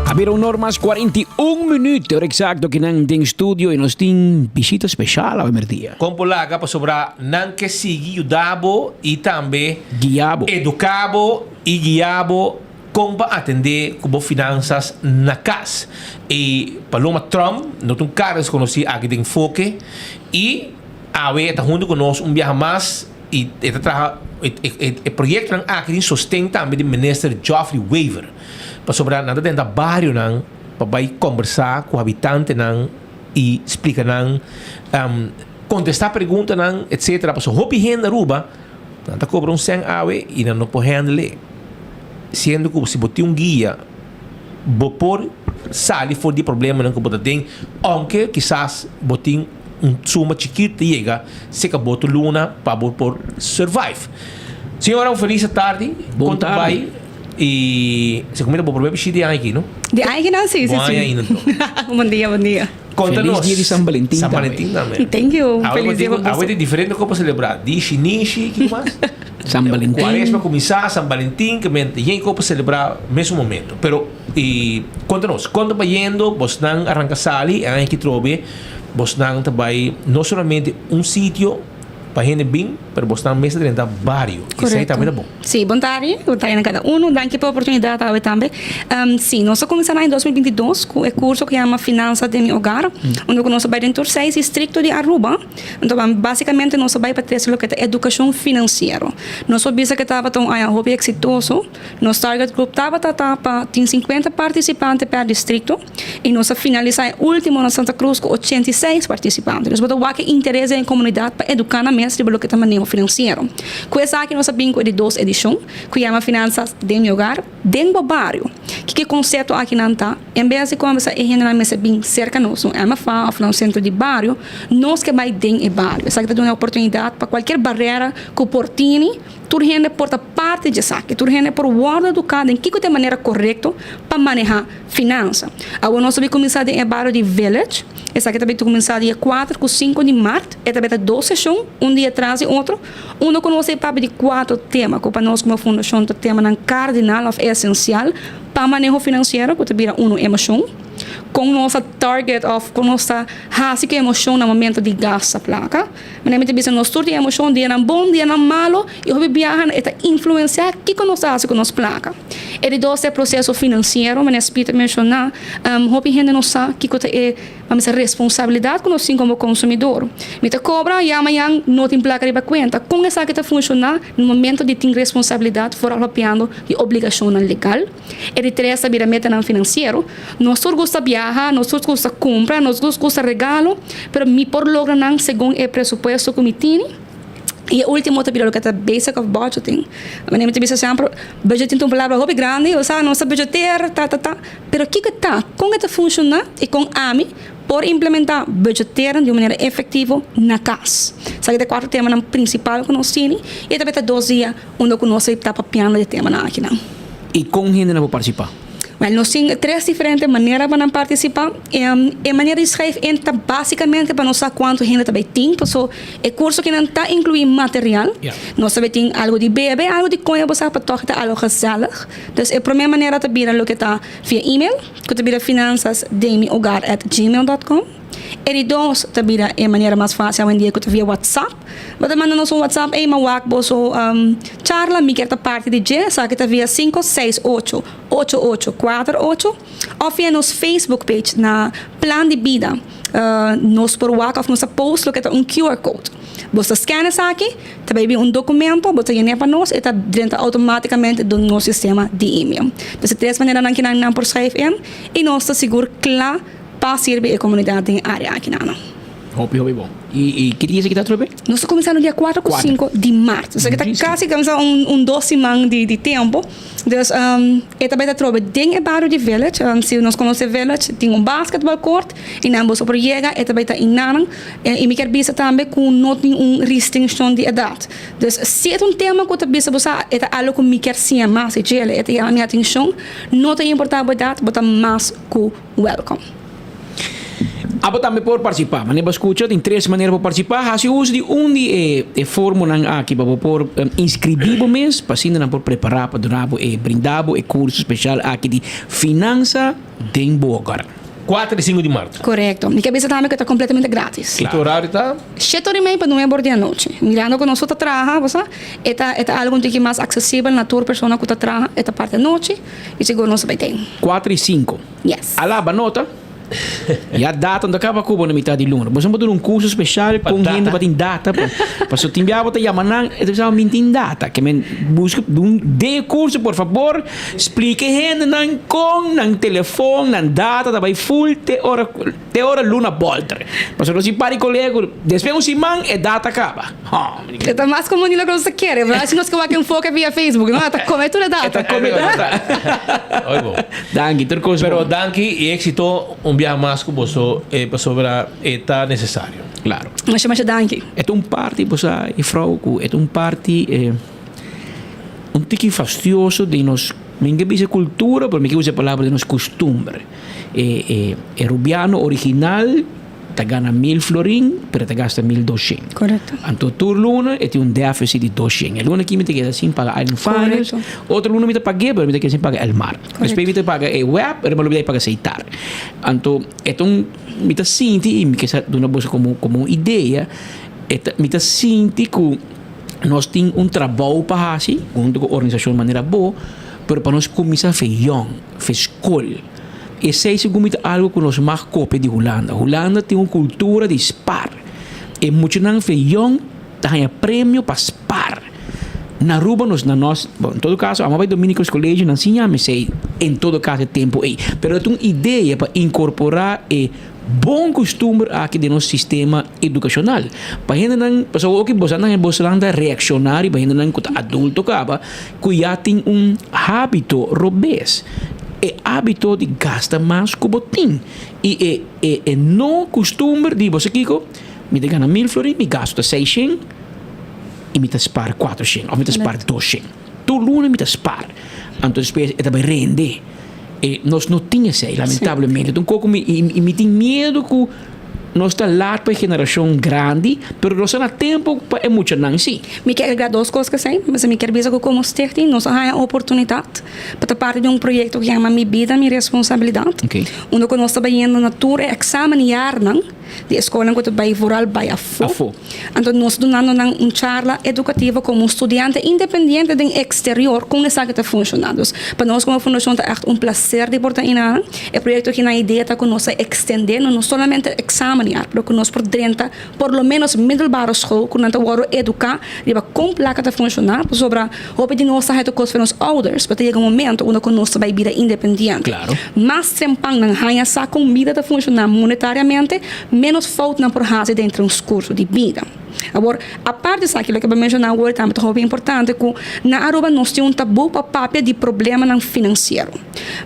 A bira un or mas 41 minuut, ora exacto ki nan den studio y nos tin visita special awe merdia. Kon por laga pasobra nan ke sigui yuda bo y tambe Guia bo. educa bo y guia bo kon pa atende ku bo finansas na kas. Y Paloma Trump no ta un kara deskonosi aki den Foke y awe e ta hunto ku nos un biaha mas. Y e ta traha e proyectonan aki tin sosten tambe di Minister Geoffrey Wever. Pasobra nan ta tenta barionan pa bay combersa cu habitantenan y splica nan, contesta preguntanan etcetera. Pasobra hopi hende Aruba nan ta cobra un cen awe y nan no por handle. Siendo cu si bo tin un guia bo por sali for di e problemanan cu bo ta den aunke kisas bo tin Un suma chikitu ta yega seka bo tur luna pa bo por survive. Señora un feliz tardi. Bon Kon ta tardi. bai y se comida bo prome bishita di aña aki no? Di aña aki no? Si, si, Bon si. aña ainda anto. Bon dia, bon dia. Konta Feliz nos. dia di San Valentin San tambe. Valentin tambe. Thank you. Awe Feliz bo dia tin pa boso. awe tin diferente kos pa celebra. Dishi, nishi, kiko mas? San Valentin. Cuaresma cuminsa, San Valentin, ke men yen kos pa celebra mesun momento. Pero y konta nos, kon ta bayendo bosnan a ranka sali e aña aki trobe? Bosnan ta bai no solamente un sitio pa hende bin, pero bosnan mes ta drenta bario. Esei tambe ta bon. Sí, bon tardi. Bon tardi na kada uno. Danki pa e oportunidat awe tambe. Sí, nos a kuminsá na aña 2022 ku e kurso ku yama Finansa den mi Hogar, unda ku nos a bai den tur seis distrikto di Aruba. Anto básikamente nos a bai pa trese loke ta edukashon finansiero. Nos por bisa ku tabata un aña hopi eksitoso. Nos target group tabata ta pa tin sinkuenta partisipante per distrikto. I nos a finalisá e último na Santa Cruz ku 86 partisipante. Nos bo ta wak e interes den e komunidat pa eduká nan mes riba loke ta maneho finansiero. Ku esaki nos a bin ku e di dos edishon, ku yama Finansas den mi hogar, den bo bario. Kiko e konsepto akinan ta? En bes di kombersa e hendenan mester bin serka nos, un MFA òf na un sentro di bario, nos ke bai den e bario. Esaki ta duna e oportunidat pa kualkier barera ku por tini, Tur hende por ta parti dje esaki. Tur hende por wòrdu eduká den kiko ta e manera korekto pa manehá finansa. Awor nos ta bin kuminsá den e bario di Village. Esaki ta bin kuminsá dia kuater ku sinku di mart. E ta bin ta dos seshon, un dia tras di otro, unda ku nos ta papia di kuater tema ku pa nos komo fundashon ta temanan kardinal òf esensial pa maneho finansiero ku ta bira unu emoshon. Kon nos ta target òf kon nos ta hasi ku e emoshon na momento di gasta plaka. Manera mi ta bisa nos tur tin emoshon, dianan bon, dianan malo, i hopi biaha e ta influensiá kiko nos ta hasi ku nos plaka. E di dos ta e proseso finansiero, manera Speed a menshoná, hopi hende no sa kiko ta e, ban bisa, responsabilidat ku nos tin komo konsumidor. Mi ta kobra, ya mañan no tin plaka riba kuenta. Kon esaki ta funshoná na momento di tin responsabilidat foral papiando di obligashonnan legal? E di tres ta bira metanan finansiero. Nos tur gusta biaha, nos tur gusta kumpra, nos tur gusta regalo, pero mi por logra nan segun e presupuesto ku mi tini. I e ultimo ta bira loke ta basic of budgeting. Manera mi ta bisa semper, budgeting ta un palabra hopi grandi, o sa nos ta budgeteer, ta ta ta, pero kiko ta, kon e ta funshoná i kon ami por implementá budgeteren di un manera efektivo na kas. Esaki ta e kuater temanan prinsipal ku nos tini i e ta bira ta dos dia. Unda ku nos ta papiando di e temanan akinan. I kon hendenan por partisipá? Wel, nos tin tres diferente manera pa nan participa. E manera di schrijf in ta basicamente pa nos sa cuanto hende ta bay tin, paso e curso kinan ta inclui material. Nos ta bay tin algo di bebe, algo di coña bo sa pa toch ta algo gezellig. Dus e prome manera ta bira loke ta via email, cu ta bira finanzasdenmihogar at gmail dot com. E di dos ta bira e manera mas facil awendia cu ta via WhatsApp. Bo ta manda nos un WhatsApp, ey ma wak boso charla, mi kier ta parti di dje, esaki ta via 568 8848 of via nos Facebook page na Plan di Bida. Nos por wak of nos ta post loke ta un QR code. Bo ta scan esaki, ta bay bin un documento, bo ta yene pa nos, e ta drenta automaticamente den nos sistema di email. Dus e tres maneranan ki nan por schrijf in y nos ta sigur cla pa sirbi e comunidad den e area aki nan. Hopi hopi bon. Y y ki dia esaki ta atrobe? Nos ta cuminsa no dia cuatro cu cinco di maart. Esaki ta casi cuminsa un un dos siman di di tempo. Dus e ta bay ta atrobe den e bario di Village. Si nos conoce Village tin un basketball court y nan boso por yega e ta bay ta inanan. Y mi kier bisa tambe cu no tin un restriccion di edad. Dus si e ta un tema cu ta bisa bo sa e ta algo cu mi kier siña mas di djele e ta yama mi atencion no ta importa bo edad bo ta mas cu welcome. Abo tambe por partisipá. Manera bo a skucha, tin tres manera pa partisipá. Hasi uso di un di e e formonan aki pa bo por inskribí bo mes pa asina nan por prepará pa duna bo e brinda bo e kurso speshal aki di Finansa den bo hogar. Kuater i sinku di mart. Korekto. Mi ke bisa tambe ku e ta kompletamente gratis. I ki orario ta? Shete ora i mei pa nuebe or di anochi. Mirando ku nos tur ta traha, bo sa, e ta e ta algu un tiki mas aksesibel na tur persona ku ta traha. E ta parti anochi i sigur nos ta bai ten. Kuater i sinku. Yes. Alaba nota. Ya data no ta kaba ku bo na mitad di luna. Boso por duna un kurso speshal kon hende pa tin data. Pasobra tin bia bo ta yama nan e ta bisa mi tin data. Ke men buska dun den e kurso por fabor splika e hendenan kon nan telefon nan data ta bai ful te ora te ora luna bolter. Pasobra nos tin par di kolega ku despues un siman e data kaba. E ta mas komun di loke nos ta kere. Pero asi nos ke wak enfoke via Facebook, no? E ta kome tur e data. E ta kome data. Oy bo. Danki, tur kos Pero bon. danki i éxito un biaha mas ku boso e pasobra e ta nesesario. Claro. Masha masha danki. E ta un parti, bo sa, juffrouw, ku e ta un parti un tiki fastioso den nos, mi ke bisa kultura, pero mi ke usa e palabra den nos kustumber. E e rubiano original Ta gana mil florin, pero e ta gasta mil doshen. Correcto. Anto tur luna e tin un deficit di doshen. E luna aki mi ta keda sin paga Island Finance. Correcto. Otro luna mi ta pag'é, pero mi ta keda sin paga Elmar. Correcto. Despues mi ta paga e web, pero mi a lubida di paga Seitar. Anto e ta un, mi ta sinti, y mi ke sa duna boso como, como un idea, e ta, mi ta sinti cu nos tin un trabou pa haci hunto cu organisacion manera bo, pero pa nos cuminsa fe yong, fe scol. Esei segun mi ta algo ku nos mag kopia di Hulanda. Hulanda tin un kultura di spar. E muchanan fe yong ta haña premio pa spar. Na Aruba nos na nos, bon en todo kaso amo bai Dominicus College nan siña mi esei en todo kaso e tempu ei. Pero ta un idea pa inkorporá e bon kustumber aki den nos sistema edukashonal. Pa hendenan, pasobra oki boso nan bosonan ta reakshoná riba hendenan ku ta adulto kaba ku ya tin un hábito robes. E hábito di gasta mas ku bo tin i e e e no kustumber di bo sa kiko, mi ta gana mil florin, mi gasto ta seishen i mi ta spar kuatroshen òf mi ta spar doshen. Tur luna mi ta spar. Anto despues e ta bai rende. E nos no tin esei lamentablemente. Ta un koko mi i mi tin miedu ku Nos ta laat pa e generashon grandi, pero nos ta na tempu pa e muchanan sí. Mi kier agregá dos kos k'esei. Pasobra mi kier bisa ku komo stichting nos a haña oportunidat pa ta parti di un proyekto ku yama Mi Bida, Mi Responsabilidat, unda ku nos ta bayendo na tur e èksamenjarnan di e skolnan ku ta bai vooral bai afó. Anto nos ta dunando nan un charla edukativo komo un studiante independiente den eksterior kon esaki ta funshoná. Dus pa nos komo fundashon ta ègt un plaser di por ta einan. E proyekto aki nan idea ta ku nos ta ekstendé no solamente eksamenjaar pero ku nos por drenta por lo ménos middelbare school ku nan ta wòrdu eduká riba kon plaka ta funshoná pasobra hopi di nos ta hèt kos for nos ouders pero ta yega un momento unda ku nos ta bai bira independiente. Mas trempan nan haña sa kon bida ta funshoná monetariamente Ménos fout nan por hasi den transcurso di bida. Awor, apart di esaki, loke bo a menshoná awor tambe ta hopi importante ku na Aruba nos tin un tabú pa papia di problemanan finansiero.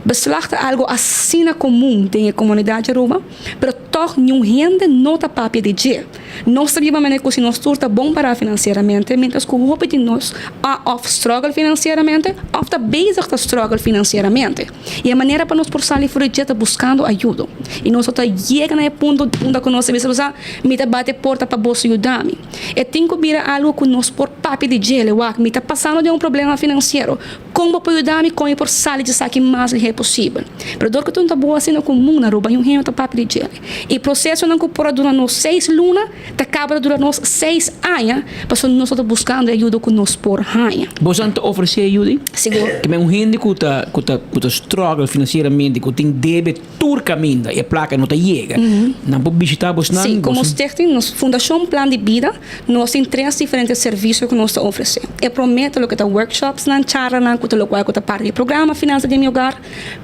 Beslag ta algo asina komun den e komunidat di Aruba, pero tòg. tòg niun hende no ta papia di dje. Nos ta biba manera ku si nos tur ta bon pará finansieramente, miéntras ku hopi di nos a òf struggle finansieramente òf ta bezig ta struggle finansieramente. I e manera pa nos por sali for di dje ta buskando ayudo. I nos no ta yega na e punto unda ku nos ta bisa, Bo sa, mi ta bati e porta pa boso yuda mi. E tin ku bira algu ku nos por papia di dje, Lewak, mi ta pasando den un problema finansiero. Kon bo por yuda mi kon mi por sali di esaki mas lihé posibel? Pero dor ku ta un tabú asina komun na Aruba, niun hende no ta papia di dje. E prosesonan ku por a dura nos seis luna ta kaba ta dura nos seis aña pasobra nos no ta buskando e ayuda ku nos por haña. Boso ta ofresé ayuda? Sigur. Ke men un hende ku ta ku ta ku ta struggle finansieramente, ku tin debe tur kaminda i e plaka no ta yega, nan por bishitá bosnan? Sí, komo stichting, nos Fundashon Plan di Bida, Nos tin tres diferente servisio ku nos ta ofresé. E promé ta loke ta workshopsnan, charlanan ku ta lokual ku ta parti di e programa Finansa den mi Hogar.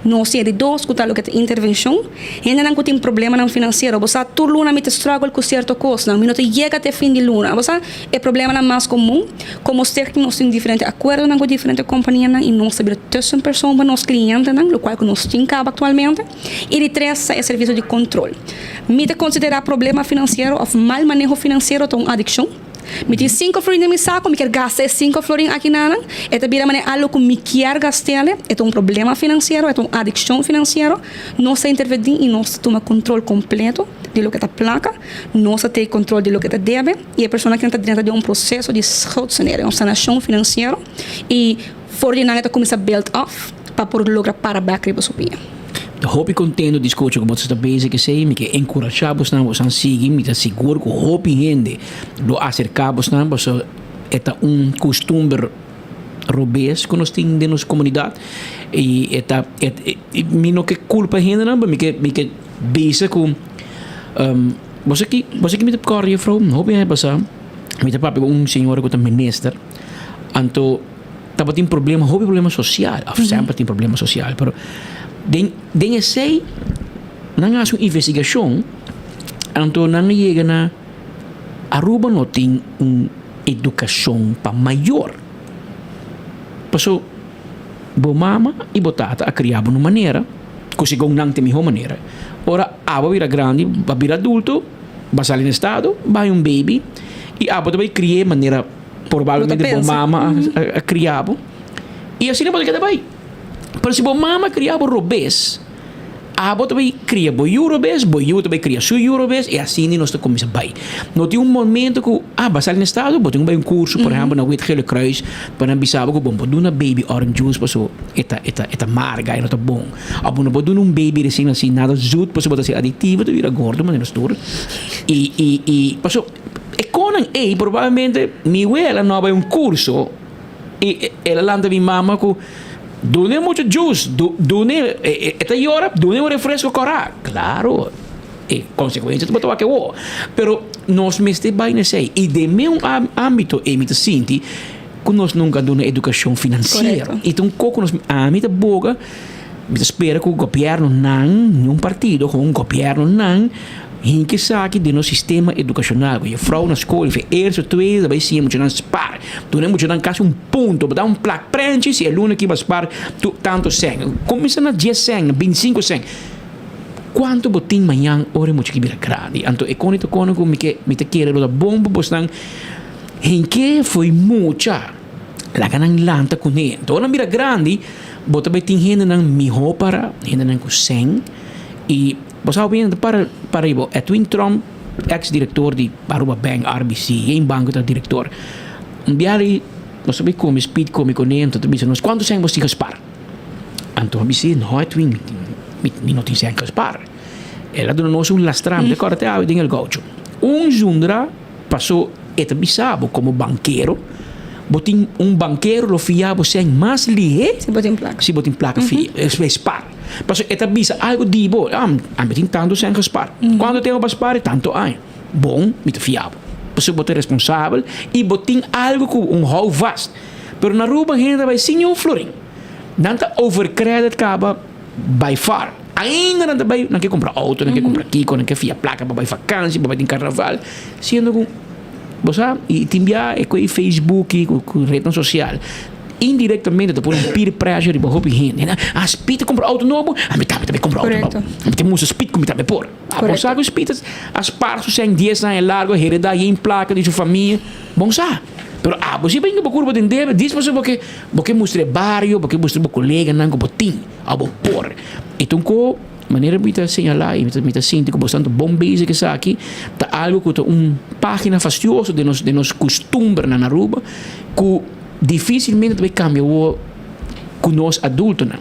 Nos tin e di dos ku ta loke ta intervenshon. Hendenan ku tin problemanan finansiero, bo sa tur luna mi ta struggle ku sierto kosnan, mi no ta yega te fin di luna. Bo sa e problemanan mas komun. Komo stichting nos tin diferente akuerdonan ku diferente kompanianan i nos ta bira tussenpersoon pa nos klientenan, lokual ku nos tin kaba aktualmente. I di tres ta e servisio di kontrol. Mi ta konsiderá problema finansiero òf mal maneho finansiero ta un adikshon. Mi tin sinku florin den mi sako, mi kier gasta e sinku florin aki nanan. E ta bira manera algu ku mi kier gast'el. E ta un problema finansiero, e ta un adikshon finansiero. Nos ta intervení i nos ta tuma kontrol kompleto di loke ta plaka. Nos ta take kontrol di loke ta debe i e persona kinan ta drenta den un proseso di schuldsanering, un sanashon finansiero. I for di nan e ta kuminsá build off pa por logra para bèk riba su pia. Ta hopi kontento di skucha ku bo ta bezig esei. Mi ke enkurashá bosnan, bosnan sigui. Mi ta sigur ku hopi hende lo aserká bosnan pasobra e ta un kustumber robes ku nos tin den nos komunidat i e ta mi no ke kulpa hendenan pero mi ke mi ke bisa ku bo sa ki bo sa ki mi ta kòrda jufrou hopi aña pasá mi ta papia ku un señora ku ta minister. Anto tabatin problema, hopi problema social, of semper tin problema social, pero den den esei nan a hasi un investigashon, anto nan a yega na Aruba no tin un edukashon pa mayor. Paso bo mama i bo tata a kria bo na un manera ku segun nan ta e mihó manera. Ora abo a bira grandi, bo a bira adulto, bo a sali na estado, bo a haña un baby i abo ta bai kri'é manera Probablemente bo mama a cria bo y asina bo ta keda bay. Pero si bo mama a cria bo robes, abo ta bay cria bo yu robes, bo yu ta bay cria su yu robes y asina nos ta cuminsa bay. No tin un momento cu, ah, bo a sali na estado, bo tin cu bay un curso, por ehempel na Wit Gele Kruis, pa nan bisa bo cu bo no por duna baby orange juice pasobra e ta, e ta, e ta marga, e no ta bon. Of bo no por duna un baby recien naci nada zoet pasobra bo ta haci adictivo, ta bira gordo manera nos tur. Y, y, y, pasobra. E konan ei probablemente mi wela no a bai un kurso i el a lanta mi mama ku dun'e mucho juice, dun'e e ta yora dun'e un refresco kòrá. Klaro e konsekuensia tabata wak awor pero nos mester bai na esei i den mi ámbito ei mi ta sinti ku nos nunka a duna edukashon finansiero i ta un kos ku nos ami ta boga mi ta spera ku gobièrnunan niun partido ku un gobièrnunan Hinka esaki den nos sistema edukashonal ku jefrou na skol for eerste of tweede ta bai siña muchanan spar. Duna e muchanan kasi un punto, bo da un plak prenchi si e luna aki bo a spar tu tantu sèn. Kuminsá na dies sèn, na bintisinko sèn. Kuantu bo tin mañan ora e mucha ki bira grandi? Anto e koni ta koni ku mi ke mi ta kere lo ta bon pa bosnan hink'é fo'i mucha. Laga nan lanta kuné. Anto ora nan bira grandi bo ta bai tin hendenan mihó para, hendenan ku sèn i. Bo sa hopi hende ta para para riba Edwin Tromp, ex director di Aruba Bank, RBC, yen banco ta director. Un biaha di nos a bay come speed come con e, ta bisa nos cuanto cen bo tin gespar? Anto a bisa no Edwin, mi mi no tin cen gespar. El a duna nos un lastra, mi ta corda te awe den el gaucho. Un zundra paso e ta bisa bo como bankero, bo tin un bankero lo fia bo cen mas lihe Si bo tin placa. si bo tin placa fia, spar. Pasobra e ta bisa algu di bo, ah, ami tin tantu sèn gespar. Kuantu tempu bo a spar? Tantu aña. Bon, mi ta fia bo. Pasobra bo ta responsabel i bo tin algu ku un hou vast. Pero na Aruba hende ta bai sin niun florin. Nan ta over credit kaba by far. Ainda nan ta bai, nan ke kumpra outo, nan ke kumpra kiko, nan ke fia plaka pa bai fakansi, pa bai tin karnaval. Siendo ku, bo sa, i tin bia e ku e Facebook i ku retnan sosial. Indirectamente ta pone un peer pressure riba hopi hende. Ah, Speed a compra auto nobo, ami tambe ta bay compra auto nobo. Ami ta mustra Speed cu mi tambe por. Ah, bo sa cu Speed a spaar su cen dies aña largo, hereda yen placa di su famia. Bon sa. Pero abo si bin cu bo curpa den debe, dis pasobra bo ke bo ke mustra e bario, bo ke mustra bo coleganan cu bo tin, of bo por. Y ta un co, manera mi ta señala y mi ta sinti cu bo sta bon bezig esaki, ta algo cu ta un pagina fastioso den nos den nos custumbernan na Aruba cu Dificilmente ta bay cambia awor cu nos adultonan.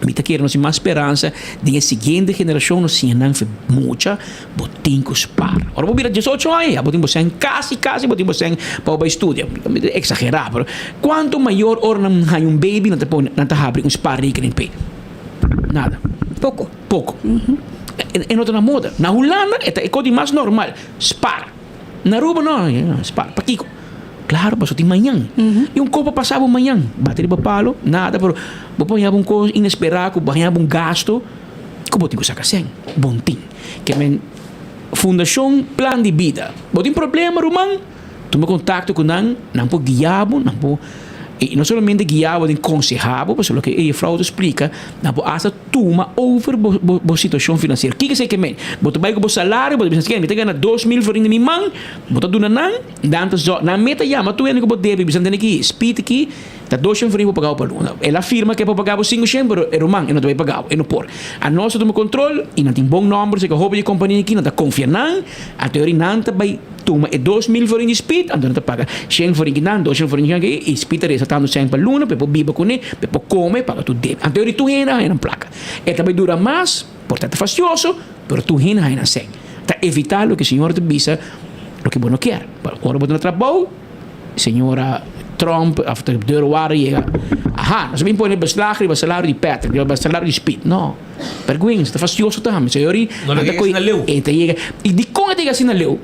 Mi ta kere nos tin mas speransa den e siguiente generacion nos siña nan fe mucha bo tin cu spaar. Ora bo bira diesocho aña ya bo tin bo cen casi casi bo tin bo cen pa bo bay studia. Mi ta exagera pero cuanto mayor ora nan haña un baby nan ta pone nan ta habri un spaarrekening p'e? Nada. Poco. Poco. E no ta na moda. Na Hulanda e ta e cos di mas normal, spaar. Na Aruba no, spaar. Pakico? Claro, pasobra tin mañan. Y un cos por pasa bo mañan. Bati riba palo, nada, pero bo por haña bo un cos inesperá cu bo haña bo un gasto cu bo tin cu saca cen. Bon tin. Ke men Fundacion Plan di Bida. Bo tin problema, ruman? Tuma contacto cu nan, nan por guia bo, nan por, y no solamente guia bo, den conseha bo, pasobra loke e juffrouw ta splica, nan por hasta tuma over bo bo bo situacion financiero. Kiko esey ke men? Bo ta bay cu bo salario, bo ta bisa, ken, mi ta gana 2000 florin den mi man, bo ta duna nan, Nan ta zo, nan meta yama tur hende ku bo debe, bisa tene ki Speed aki ta doshen florin bo paga bo pa luna. El a firma ke por paga bo sinkoshen, pero e ruman e no ta bay paga bo, e no por. Anos ta tuma kontrol i nan tin bon nòmber, seka hopi di kompania aki nan ta konfia nan, anto yori nan ta bay tuma e 2000 florin di Speed, anto nan ta paga shen florin ki nan, doshen florin ki nan i Speed ta resa tantu sèn pa luna pa e por biba kuné, pa e por kome, paga tur debe. Anto yori tur hende a haña nan plaka. E ta bay dura mas, por ta ta fastioso, pero tur hende a haña nan sèn. Ta evitá loke Señor ta bisa. Loke bo no kier. Pero ora bo ta na trabou, señora Trump of de deurwaarder yega, aha, nos a bin pone beslag riba salario di Patrick, riba salario di Speed. No. Bergüenza, ta fastioso tambe. Señor, No lo yega asina leu. E ta yega. I dikon e ta yega asina leu?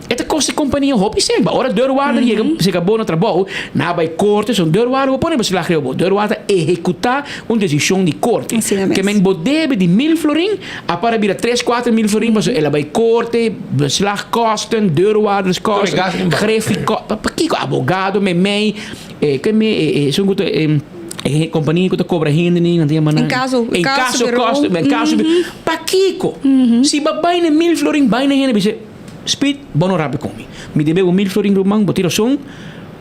E ta kosta e kompania hopi sèn. Ba ora deurwaarder yega serka bo na trabou, nan a bai korte, so deurwaarder bo pone beslag riba bo. Deurwaarder ta ehekutá un desishon di korte. Ke men bo debe di mil florin, A para bira tres kuater mil florin pasobra el a bai korte, beslagkosten, deurwaarderskosten, griffiekosten, pakiko abogado meimei, e ke me e esun ku ta e kompania ku ta kobra hende ni nan ta yama nan Incasso, incasso kosten, incasso pakiko si bo a bai na mil florin bai na hende bisa Speed bo no rabia ku mi, mi debe bo mil florin ruman bo tin rason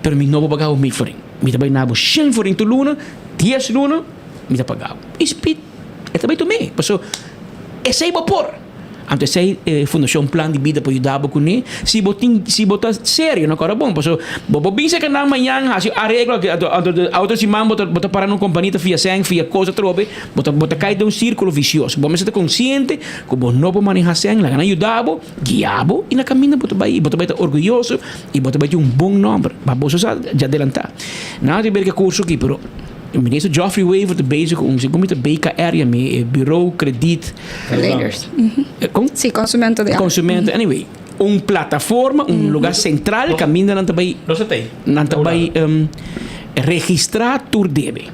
pero mi no por paga bo mil florin mi ta bai na bo shen florin tur luna dies luna mi ta paga bo i Speed E ta bai tum'é, paso esei bo por. Anto esei e Fundashon Plan di Bida por yuda bo kuné. Si bo tin, si bo ta serio, no kòrda bon, paso bo por bin serka nan mañan hasi areglo aki, anto anto otro siman bo ta bo ta para na un kompania ta fia sèn, fia kos atrobe, bo ta bo ta kai den un sírkulo visioso. Bo mester ta konsiente ku bo no por manehá sèn, laga nan yuda bo, guia bo i na kaminda bo ta bai i bo ta bai ta orguyoso i bo ta bai tin un bon nòmber. Ma boso sa dja adelantá. Nan a tin ber ku e kurso aki, pero. Minister Geoffrey Wever ta bezig cu un, segun mi ta BKR ya mi, e Bureau Krediet. Verleners. Con? Si, consumento di. Consumento, anyway. Un plataforma, un lugar central caminda nan ta bay. Nos ta tey. Nan ta bay registra tur debe.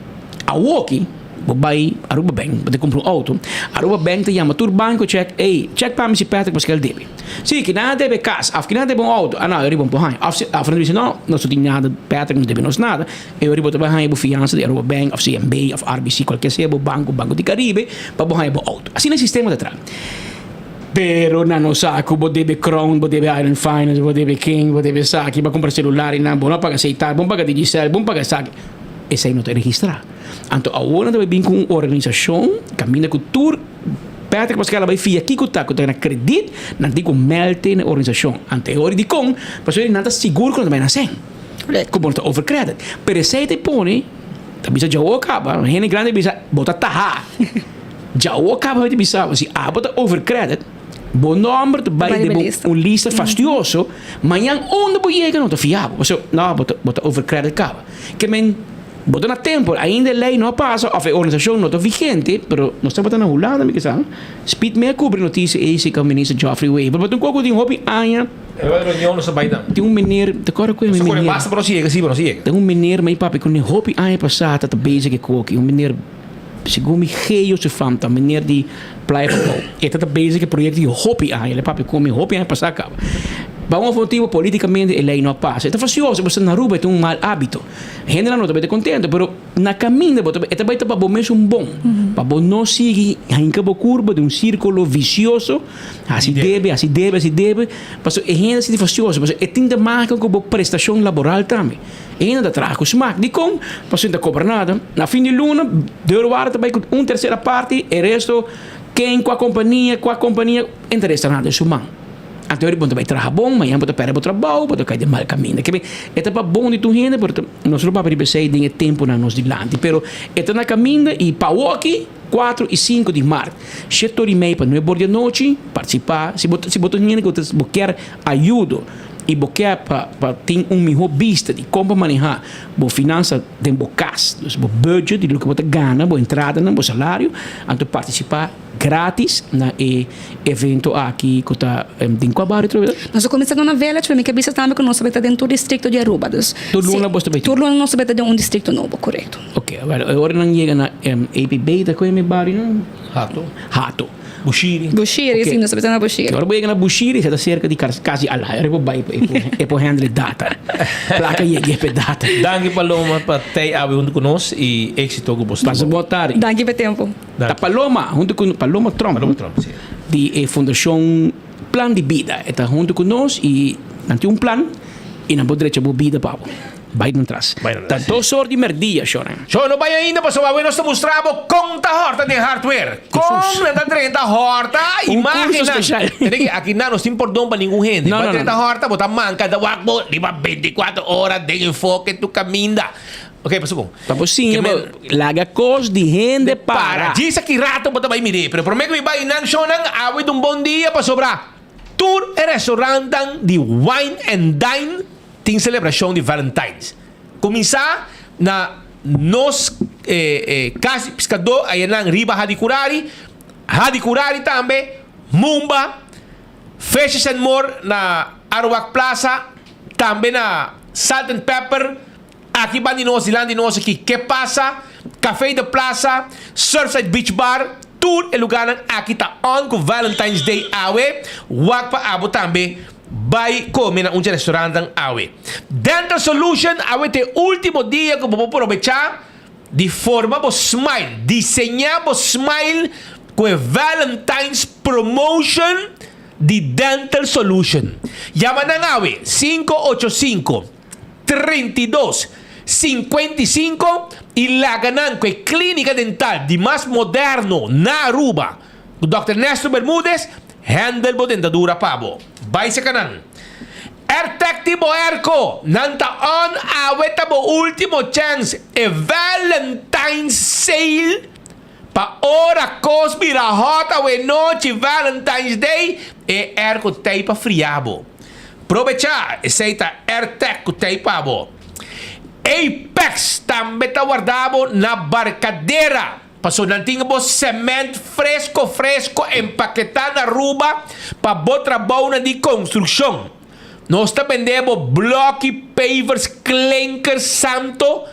Awoki bo bay Aruba Bank, bo ta cumpra un auto, Aruba Bank ta yama tur banco check, ey, check pa mi si Patrick Pascal debe. Si, kinan a debe cas, of kinan a debe un auto, ah no, ariba un por haña. Of si, of nan ta bisa no, nos no tin nada, Patrick no debe nos nada. E ora bo ta bai haña bo fiansa di Aruba Bank of CMB of RBC, cualkier sea bo banco, Banco di Caribe, pa bo haña bo auto. Asina e sistema ta traha. Pero nan no sa cu bo debe Crown, bo debe Island Finance, bo debe ken, bo debe esaki, bo a cumpra celular y nan, bo no a paga Seitar, bo no paga Digicel, bo no paga esaki. Esey no ta registra. Anto awor nan ta bai bin cu un organisacion caminda cu tur Patrick Pascal a bai fia kico ta cu ta gana credit, nan tin cu meld na e organisacion. Anto e ora dicon? Pasobra nan ta sigur cu nan ta bai na cen. Ku bo no ta over credit. Pero esei ta pone, ta bisa djawo kaba, hende grandi bisa bo ta taha. Djawo kaba ta bisa bo si abo ta over credit, bo nomber ta bai den bo un lista fastioso, mañan unda bo yega no ta fia bo. Pasobra no, bo ta bo ta over credit kaba. Ke men bo ta na tempo, ainda e lei no a pasa of e organisashon no ta vigente, pero nos tabata na Hulanda mi kisa, Speed me a kubri notisia ei si ka minister Geoffrey Wever, but un koko tin hopi aña. E ora reunion nos a bai dan. Tin un meneer, te acorda cu e Nos a meneer? core basta pa nos yega, si, pa nos yega. Tin un meneer, mi papia cu ne hopi aña pasa ta ta bezig e koki, un meneer, segun mi Geo su fam ta, meneer di Playa Pabou. E ta ta bezig e proyecto di hopi aña, el a papia cu mi hopi aña pasa caba. Pa un of motibo politicamente e ley no a pasa. E ta fastioso pasobra na Aruba e ta un mal habito. Hendenan no ta bay ta contento pero na caminda bo ta e ta bay ta pa bo mes un bon. Pa bo no sigui hinca bo curba den un circulo vicioso, haci debe, haci debe, haci debe. Pasobra e hende a sinti fastioso pasobra e tin te maken cu bo prestacion laboral tambe. E hende ta traha cu smaak. Dicon? Pasobra e no ta cobra nada. Na fin di luna deurwaarder ta bay cu un tercera parti, e resto ken, cua compania, cua compania, e no ta resta nada den su man. Anto bo ta bai traha bon, mañana bo ta perde bo trabou, bo ta kai den mal kaminda. Ke e ta pa bon di tur hende, pero nos lo papia riba esei den e tempunan nos dilanti. Pero e ta na kaminda i pa awoki, kuatro i sinku di mart, shete ora i mei pa nuebe ora di anochi, partisipá. Si bo si bo ta un hende ku bo kier ayudo i bo kier pa pa tin un mihó bista di kon pa manehá bo finansa den bo kas, dus bo budget di loke bo ta gana, bo entradanan, bo salario, anto partisipá. Gratis na e evento aki cu ta den cua bario trobe ta? Nos a cuminsa na Village, pero mi ke bisa tambe cu nos ta bay ta den tur districto di Aruba. Dus, Tur luna bos ta bay tin? Tur luna nos ta bay ta den un districto nobo, corecto. Ok, awel e ora nan yega na APB ta cu e mi bario nan? Hato. Hato. Bushiri. Bushiri, si, nos ta bay ta na Bushiri. Ora bo yega na Bushiri, sa ta cerca di casi Alaya, ora bo bay pa e por handle e data. Placa yega e pe data. Danki Paloma pa tey awe hunto cu nos y exito cu bos ta. Pasa bo tardi. Danki pa e tempo. Ta Paloma hunto cu Paloma Tromp di e fundacion Plan di Bida e ta hunto cu nos y nan tin un plan y nan por drecha bo bida pa bo. Bay nan tras. Ta dos or di merdia shornan. Shor no bay ainda pasobra awe nos ta mustra bo con ta horta den hardware. Con nan ta drenta horta imagennan. Tene ki aki nan nos tin pordon pa ningun hende. Bo drenta horta bo ta manca ta wak bo riba 24 ora den enfoke tu caminda. Ok, paso bon. Pa bo siña bo laga kos di hende para. Djis aki rato bo ta bai mir'é, pero promé ku mi bai nan shownan awe ta un bon dia pasobra tur e restaurantnan di wine and dine tin selebrashon di Valentine's. Kuminsá na nos kas di piskadó ayanan riba Hadicurari, Hadicurari tambe, Mumba, Fishes and More na Aruwak Plaza, tambe na Salt and Pepper. Aki ban di nos, dilanti di nos aki, Ke Pasa, Café de Plaza, Surfside Beach Bar, tur e lugarnan aki ta on ku Valentine's Day awe. Wak pa abo tambe bai kome na un dje restaurantnan awe. Dental Solution awe ta e ultimo dia ku bo por probechá di forma bo smile, diseñá bo smile ku e Valentine's Promotion di Dental Solution. Yama nan awe, 585. 32, 55 y laga nan cu e clinica dental di mas moderno na Aruba cu Dòkter Nestor Bermudez handle bo dentadura pa bo. Bay seca nan. Airtec tin bo airco, nan ta on awe ta bo ultimo chance e Valentine's sale pa ora cos bira hot awe nochi Valentine's Day e airco t'ey pa fria bo. Probechá, esei ta AirTag ku t'ei pa bo. Apex tambe ta warda bo na Barcadera, paso nan tin bo sement fresko fresko empaketá na Aruba pa bo trabounan di konstrukshon. Nos ta bende bo bloki, pavers, klinker, santo,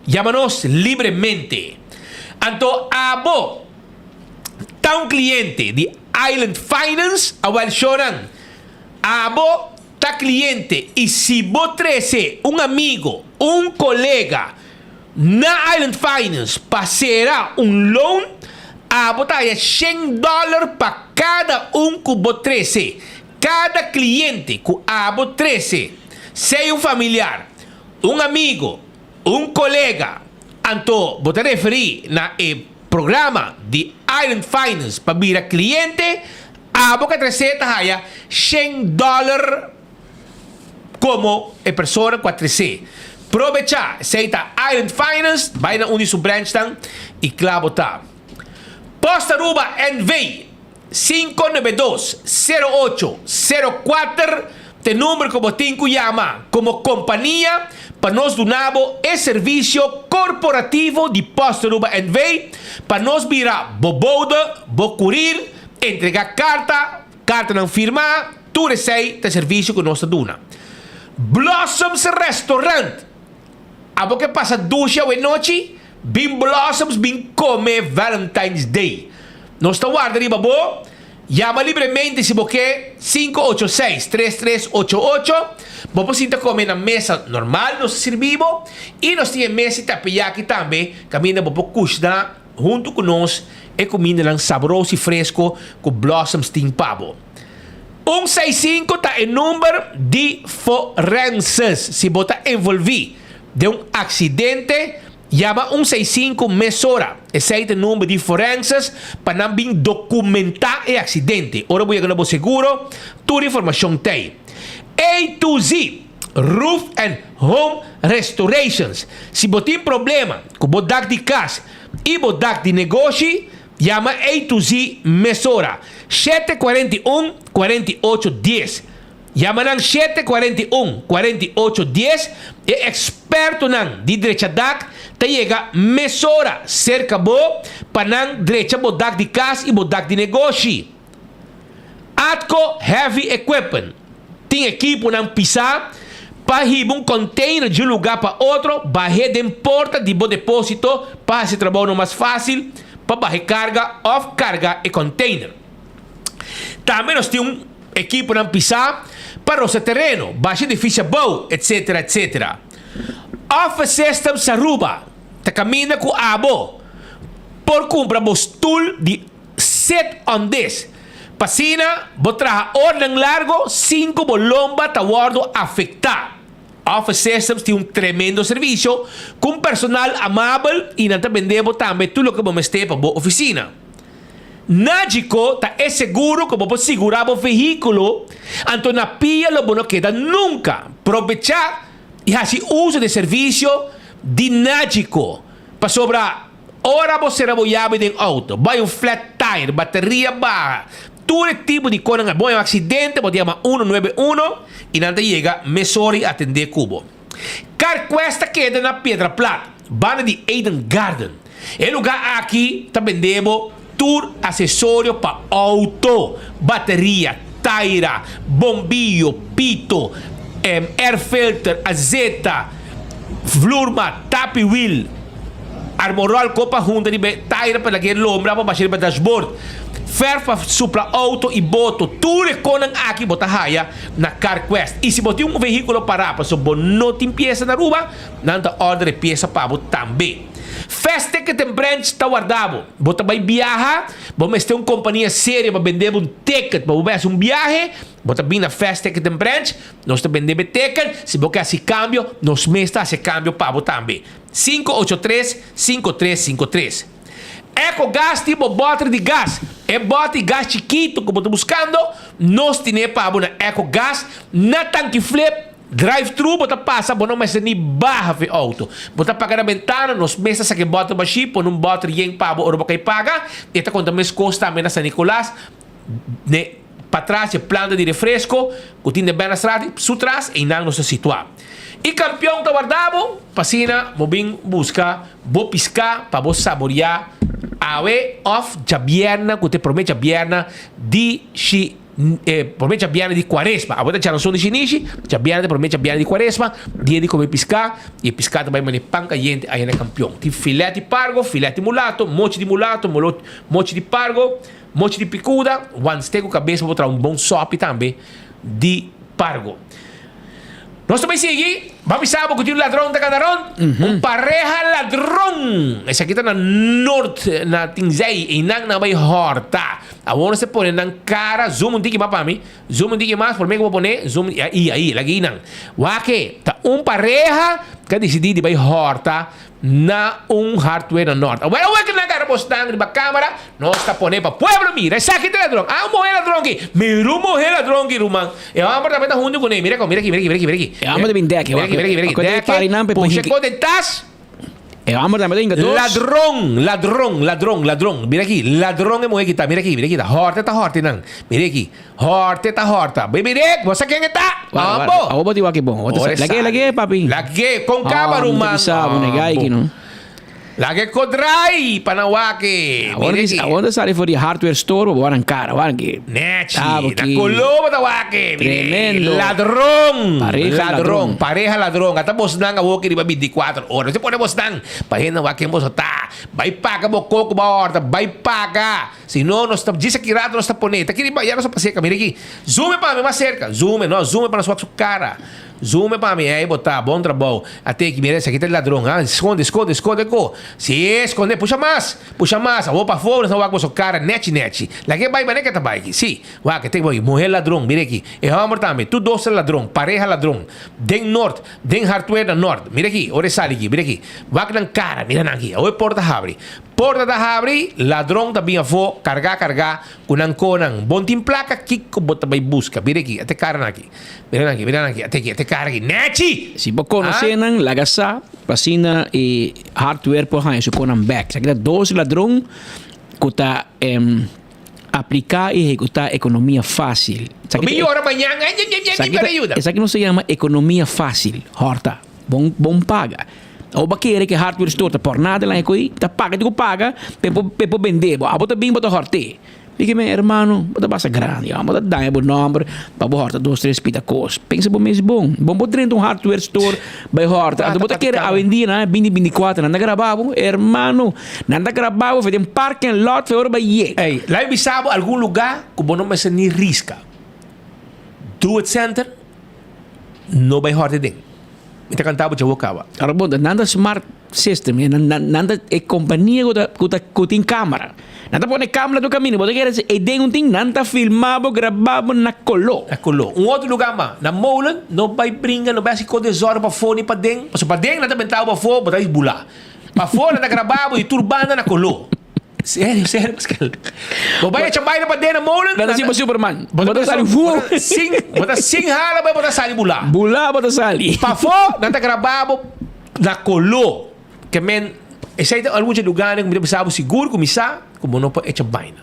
yama nos libremente. Anto abo ta un kliente di Island Finance? Awel shownan. Abo ta cliente y si bo trece un amigo, un colega na Island Finance pa cera un loan, abo ta haya shen dollar pa cada un cu bo trece. Cada cliente cu abo trece, sea un familiar, un amigo, un colega, anto bo ta referi na e programa di Island Finance pa bira cliente, Abo ka tresé ta haya shen dòler komo e persona ku a tresé. Probechá, esei ta Island Finance, bai na un di su branchnan i kla bo ta. Post Aruba NV. 592 08 04 ta e number ku bo tin ku yama komo kompania pa nos duna bo e servisio korporativo di Post Aruba NV. pa nos bira bo bode, bo kurir, Entrega karta, kartanan firmá, tur esei ta servisio ku nos ta duna. Blossoms Restaurant! Abo ke pasa dushi awe nochi? Bin Blossoms bin kome Valentine's Day. Nos ta warda riba bo. Yama libremente si bo ke, 586 3388. Bo por sinta kome na mesa normal, nos ta sirbi bo. I nos tin e mesa di tapiyaki tambe, kaminda bo por kushna huntu ku nos e kumindanan sabroso i fresko ku Blossoms tin pa bo. Un seis sinku ta e number di forenses. Si bo ta envolví den un aksidente, Yama un seis sinku mesora. Esei ta e number di forenses pa nan bin dokumentá e aksidente. Ora bo yega na bo seguro, tur informashon t'ei. A to Z Roof and Home Restorations. Si bo tin problema ku bo dak di kas i bo dak di negoshi, yama A to Z mesora. 741 48 dies. Yama nan shete 41 48 dies, e ekspertonan di drecha dak ta yega mesora serka bo pa nan drecha bo dak di kas i bo dak di negoshi. Atco Heavy Equipment tin ekiponan pisá pa hiba un container di un lugá pa otro, bah'é den porta di bo depósito pa hasi trabounan mas fásil pa baha e karga òf karga e container. Tambe nos tin un ekiponan pisá pa rosa tereno, basha edifisio abou, etc. Etc. Office Systems Aruba ta kaminda ku abo por kumpra bo stul di sit on this pa asina bo traha ornan largo sin ku bo lomba ta wòrdu afektá. Office Systems tin un tremendo servisio ku un personal amabel i nan ta bende bo tambe tur loke bo mester pa bo ofisina. Nagico ta e seguro ku bo por sigurá bo vehíkulo, anto na pia lo bo no keda nunka. Probechá i hasi uso di e servisio di Nagico, pasobra ora bo sera bo yabi den outo, bai un flat tire, bateria baha, tur e tipo di konan, bo haña un aksidente, bo ta yama uno nuebe uno i nan ta yega mesora i atendé ku bo. Carquest ta keda na Piedra Plat, banda di Eden Garden. E lugá aki ta bende bo tur asesorio pa outo, bateria, taira, bombiyo, pito, air filter, azeta, vloermat, tapi wiel, armorol ko pa hunta riba e taira pa laga e lombra pa basha riba dashboard, ferf pa supla outo i boto. Tur e konan aki bo ta haya na Carquest. I si bo tin un vehíkulo pará pasobra bo no tin piesa na Aruba, Nan ta order e piesa pa bo tambe. Fast Ticket and Branch ta warda bo. Bo ta bai biaha, bo mester un kompania serio pa bende bo un ticket pa bo bai hasi un biahe, bo ta bin na Fast Ticket and Branch, nos ta bende bo e ticket, si bo ke hasi kambio, nos mes ta hasi e kambio pa bo tambe. 583 5353. Eco Gas tin bo bòter di gas. E bòter di gas chikitu ku bo ta buskando, nos tine pa bo na Eco Gas na Tanki Flip. Drive thru bo ta pasa bo no mester ni baha fe auto. Bo ta paga na bentana, nos mes ta saka e bòter bashí, pone un bòter yen pa bo ora bo kai paga. E ta konta meskos tambe na San Nicolas, ne patras e planta di refresko ku tin den Bernastraat, su tras einan nos ta situá. E kampion ta warda bo pa asina bo bin buska bo piská pa bo saboriá awe òf djabièrna ku ta e promé djabièrna di shi. E promé djabièrnè di kuaresma. Abo ta djaranson di shinishi, djabièrnè ta promé djabièrnè di kuaresma, dia di kome piská, i e piská ta bai manera pan kayente aya na kampion. Tin filèt di pargo, filèt di mulato, mochi di mulato, mochi di pargo, mochi di pikuda, wanste ku kabes pa bo traha un bon sòpi tambe di pargo. Nos ta bai sigui. Bo a bisa bo ku tin un ladron ta kanda rond? Un pareha ladron! Esaki ta na Noord, na Tinzei. Einan nan a bai hòrta. Awor nos ta pone nan kara. Zoom un tiki mas pa mi. Zoom un tiki mas. Promé ku bo pone, zoom. Ahí, ahí. Laga einan. Wak e. Ta un pareha ku a disidí di bai hòrta na un hardware na Noord. Awor, awor ku nan gara bosnan riba kamera, nos ta pone pa pueblo mira. Esaki ta ladron. Ah, un muhé ladron aki. Mira un muhé ladron aki, ruman. E homber tambe ta huntu kuné. Mira kon, mira aki, mira aki, mira aki, mira aki. E homber ta bin dek. Mira aki, mira aki, mira aki. Dek, pusha e kos den tas. E homber tambe ta hinka dos. Ladron, ladron, ladron, ladron. Mira aki, ladron e muhé aki ta. Mira aki, mira aki ta. Hòrte ta hòrte nan. Mira aki. Hòrte ta hòrta. Bai mira, bo sa ken e ta? Ambo. Awor bo tin wak e bon. Lag'é, lag'é, papi. Lag'é, kon kaba, ruman. Ambo. Laga e kodrai pa nan wak e. Awor Mira di, aki. awor ta sali for di hardware store, bo waran cara, waran ki. Nechi, Ah, bo na ki. koló bo ta wak e. Mira e. Tremendo. Ladron. Pareha Ladron. ladron. Pareha ladron. Ata bosnan awor ki riba 24 ora. Si pone bosnan pa hende wak ken boso ta. Bai paga bo koko bo a horta. Bai paga. Si no, nos ta djis aki rato nos ta pone. Ta kiri ya nos a paseka. Mira aki. Zoom e pa mi mas serka. Zoom e, no, zoom e pa nos wak su kara. Zoom e pa mi. Ey bo ta. Bon trabou. Ate aki, mira esaki ta e ladron, ha. Skonde, skonde, skonde ko. Si, skonde. Pusha mas. Pusha mas. Awor pafó nos ta wak boso kara nechi nechi. Laga e bai manera ke ta bai aki. Si. Wak, e te bai. Muher ladron. Mira aki. E homber tambe. Tur dos ta ladron. Pareha ladron. Den Noord. Den Hartweer na Noord. Mira aki. Ora e sali aki. Mira aki. Wak nan kara. Mira nan aki. Awor e porta habri. Porta ta habri, ladron ta bin afó, kargá kargá ku nan konan. Bon tin plaka, kiko bo ta bai buska? Mira aki, ate kara nan aki. Mira nan aki, mira nan aki, ate aki, ate kara aki. Nechi! Si bo konosé nan, laga sa, pa asina e hardware por haña su konan bèk. Esaki ta dos ladron ku ta apliká i ehekutá ekonomia fásil. Bo bin yora mañan, ay, ay, ay, ay, mi para yuda. Esaki nos ta yama ekonomia fásil, hòrta. Bon bon paga. Abo ba kere ke hardware store ta por nada lan e koe ta paga di ku paga pe por pe por bende bo. Abo ta bin bo ta horte. Mi ke men hermano bo ta basa grandi amo ta daña bo nomber pa bo horta dos tres pita kos. Pensa bo mes bon. Bon bo drenta un hardware store bai horta anto bo ta kere awendia nan binti 24 nan ta graba bo hermano nan ta graba bo fe den parking lot fe ora bai yega. Ey, labi bisa bo algun lugar ku bo no mester ni riska. Do it center no bai horte den. Mi ta kanta bo dja bo kaba. Ora bon, nan ta smart system, nan, nan, nan ta e kompania ku ta, ku ta, ku tin kamera. Nan ta pone kamera tur kaminda, bo ta kere e den un tin, nan ta filma bo, graba bo na koló. Na koló. Un otro lugar mas, na molen, no bai bringa, no bai hasi kos desorden pafó ni paden, pasobra paden nan ta benta bo pafó, bo ta bula. Pafó nan ta graba bo di tur banda na koló. Serio, serio, Pascal. Bo bai echa baile pa den na molen. Bo ta si bo Superman. Bo ta sali fu. Sin, bo ta sin hala bai bo ta sali bula. Bula bo ta sali. Pafó nan ta graba bo na koló. Ke men, esei ta algun dje lugánan ku mi ta bisa bo sigur ku mi sa ku bo no por echa baina.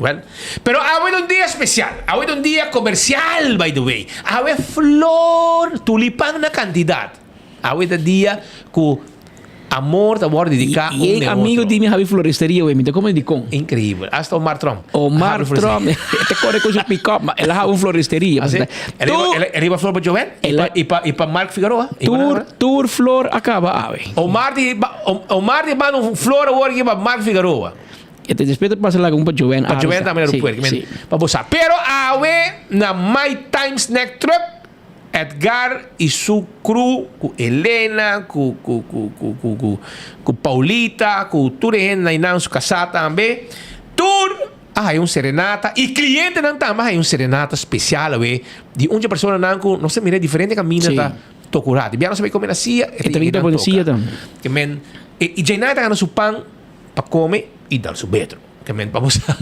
Well, pero awe ta un dia spesial. Awe ta un dia komersial, by the way. Awe flor, tulipan na kantidat. Awe ta dia ku amor ta wòrdu dediká un I den amigo otro. di mi habi floristeria wey, mi ta come dikon. Increíbel. Hasta Omar Trump. Omar Habi floristeria. Trump, e ta kore ku su pick-up, ma el a habi un floristeria. Ah, sí? El riba, el, el riba flor pa Joel i pa, i pa, i pa Mark Figueroa. I pa Tur, tur flor a kaba awe. Omar di, Omar di manda un flor awor aki pa Mark Figueroa. E ta despues ta pasa laga un pa Joel Pa Joel tambe na Sí, aeropuerto. sí. Pa bo sa. Pero awe na My Time Snack Truck Edgar y su crew cu Elena, cu cu cu cu cu cu cu Paulita, cu tur e hende nan su casá tambe, tur a haya un serenata y clientenan tambe a haya un serenata special awe di un dje personanan cu nos ta mira diferente caminda Sí. ta tocura. Di bia nos a bay come na sia, e E ta ta bini yega ta sia toca. tambe. Ke men e y djei nan ta gana su pan pa come y dal su betro. Ke men pa bo sa.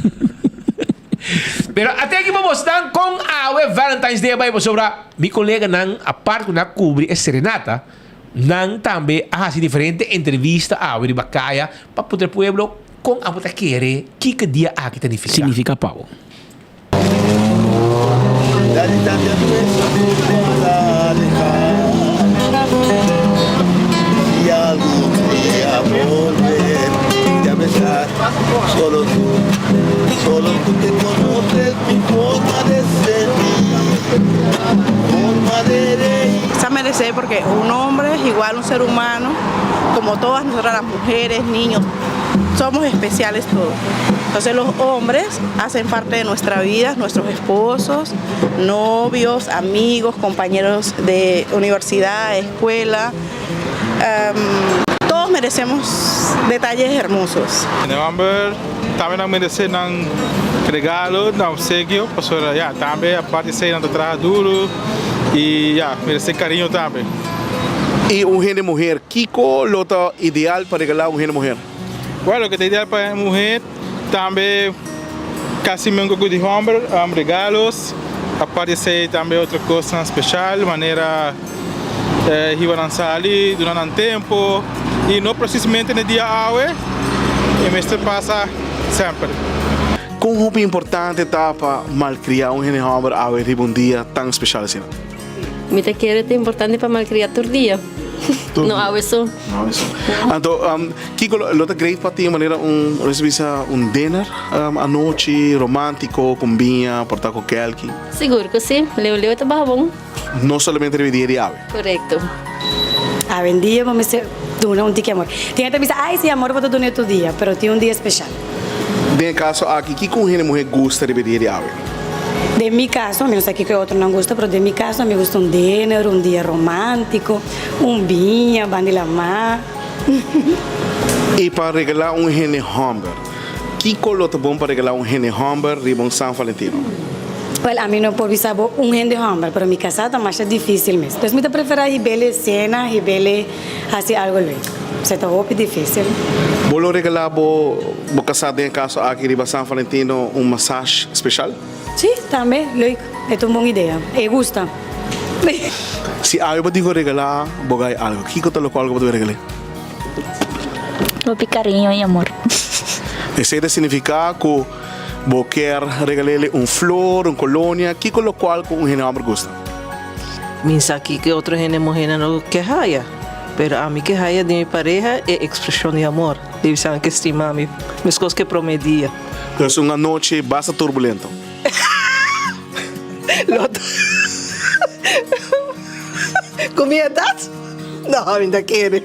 Pero ate aki pa bosnan kon awe Valentine's Day a bai pasobra mi koleganan apart ku nan a kubri e serenata nan tambe a hasi diferente entrevista awe riba kaya pa puntra e pueblo kon abo ta kere kiko dia aki ta nifiká. Significa pa bo. La distancia nuestra nos va a alejar. Si algún día volver a besar, solo tú, solo tú que conoces mi forma de sentir, forma de reír. Se merece porque un hombre es igual un ser humano, como todas nosotras las mujeres, niños, somos especiales todos. Entonces los hombres hacen parte de nuestra vida, nuestros esposos, novios, amigos, compañeros de universidad, escuela. Um, todos merecemos detalles hermosos. E homber tambe nan merece nan regalo, nan obsequio, pasobra ya, tambe aparte esey nan ta traha duro y ya, merece cariño tambe. Y un hende muher, kico lo ta ideal pa regala un hende muher? Bueno, loke ta ideal pa hende muher tambe casi mesmo cu di homber, regalos, aparte esey tambe otro cosnan special manera hiba nan sali, duna nan tempo y no precisamente na e dia awe, e mester pasa semper. Con hopi importante ta pa malcria un hende homber awe riba un dia tan special asina? Mi ta kere ta importante pa malcria tur dia. No awe so. No awe so. Anto, kiko lo ta great pa tin manera un, nos bisa un dinner anochi romántico con biña, por ta cu kelki? Sigur cu si. Leu leu ta baha bon. No solamente riba e dia di awe. Correcto. Awendia bo mester duna un tiki amor. Tin hende ta bisa, ay si amor bo ta duna e tur dia, pero tin un dia special. Den e kaso aki, kiko un hende muhé gusta riba e dia di awe? Den mi kaso, mi no sa kiko e otronan gusta, pero den mi kaso mi gusta un dinner, un dia romántico, un biña, ban di lamá. I pa regalá un hende hòmber, kiko lo ta bon pa regalá un hende hòmber riba un San Valentino? Wèl, ami no por bisa bo un hende hòmber, pero mi kasá ta masha difísil mes. Dus mi ta preferá hib'el sena, hib'el hasi algu leuk. Esei ta hopi difísil. Bo lo regalá bo bo kasá den e kaso aki riba San Valentino un masash speshal? Sí, tambe, leuk. E ta un bon idea. E gusta. Si awe bo tin ku regalá bo gai algu, kiko ta lokual ku bo ta regal'é? Hopi kariño i amor. Esei ta signifiká ku bo kier regal'é un flor, un kolonia, kiko lokual ku un hende hòmber gusta? Mi sa kiko e otro hende muhénan lo ke haya, pero ami ke haya di mi pareha e ekspreshon di amor. Debe ser nan ke stima mi meskos ke promé dia. Pues un anochi basta turbulento. Lo ta Ku mi edat? No, mi ta kere.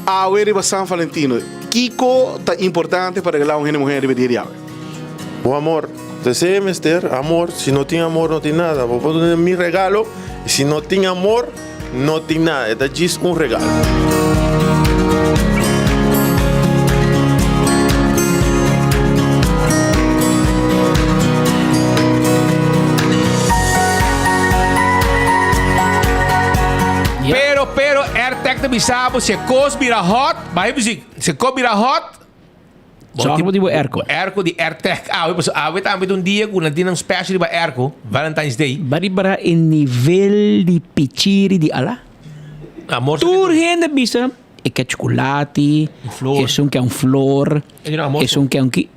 Awe riba San Valentino, kiko ta importante pa regalá un hende muhé riba e dia di awe? Bo amor. Esei e mester, amor. Si no tin amor no tin nada. Bo por duna mi regalo y si no tin amor no tin nada. E ta djis un regalo. Pero, pero, AirTag ta bisa bo si e kos bira hot, bai muziek, si e kos bira hot, Zorg bo di bo airco. Airco di AirTag. Awe, pasobra awe tambe ta un dia ku nan tin un special riba airco, Valentine's Day. Ba ripara e nivel di pichiri di ala. Amor Tur hende bisa e ke chocolati, esun ke un flor, esun ke un ki.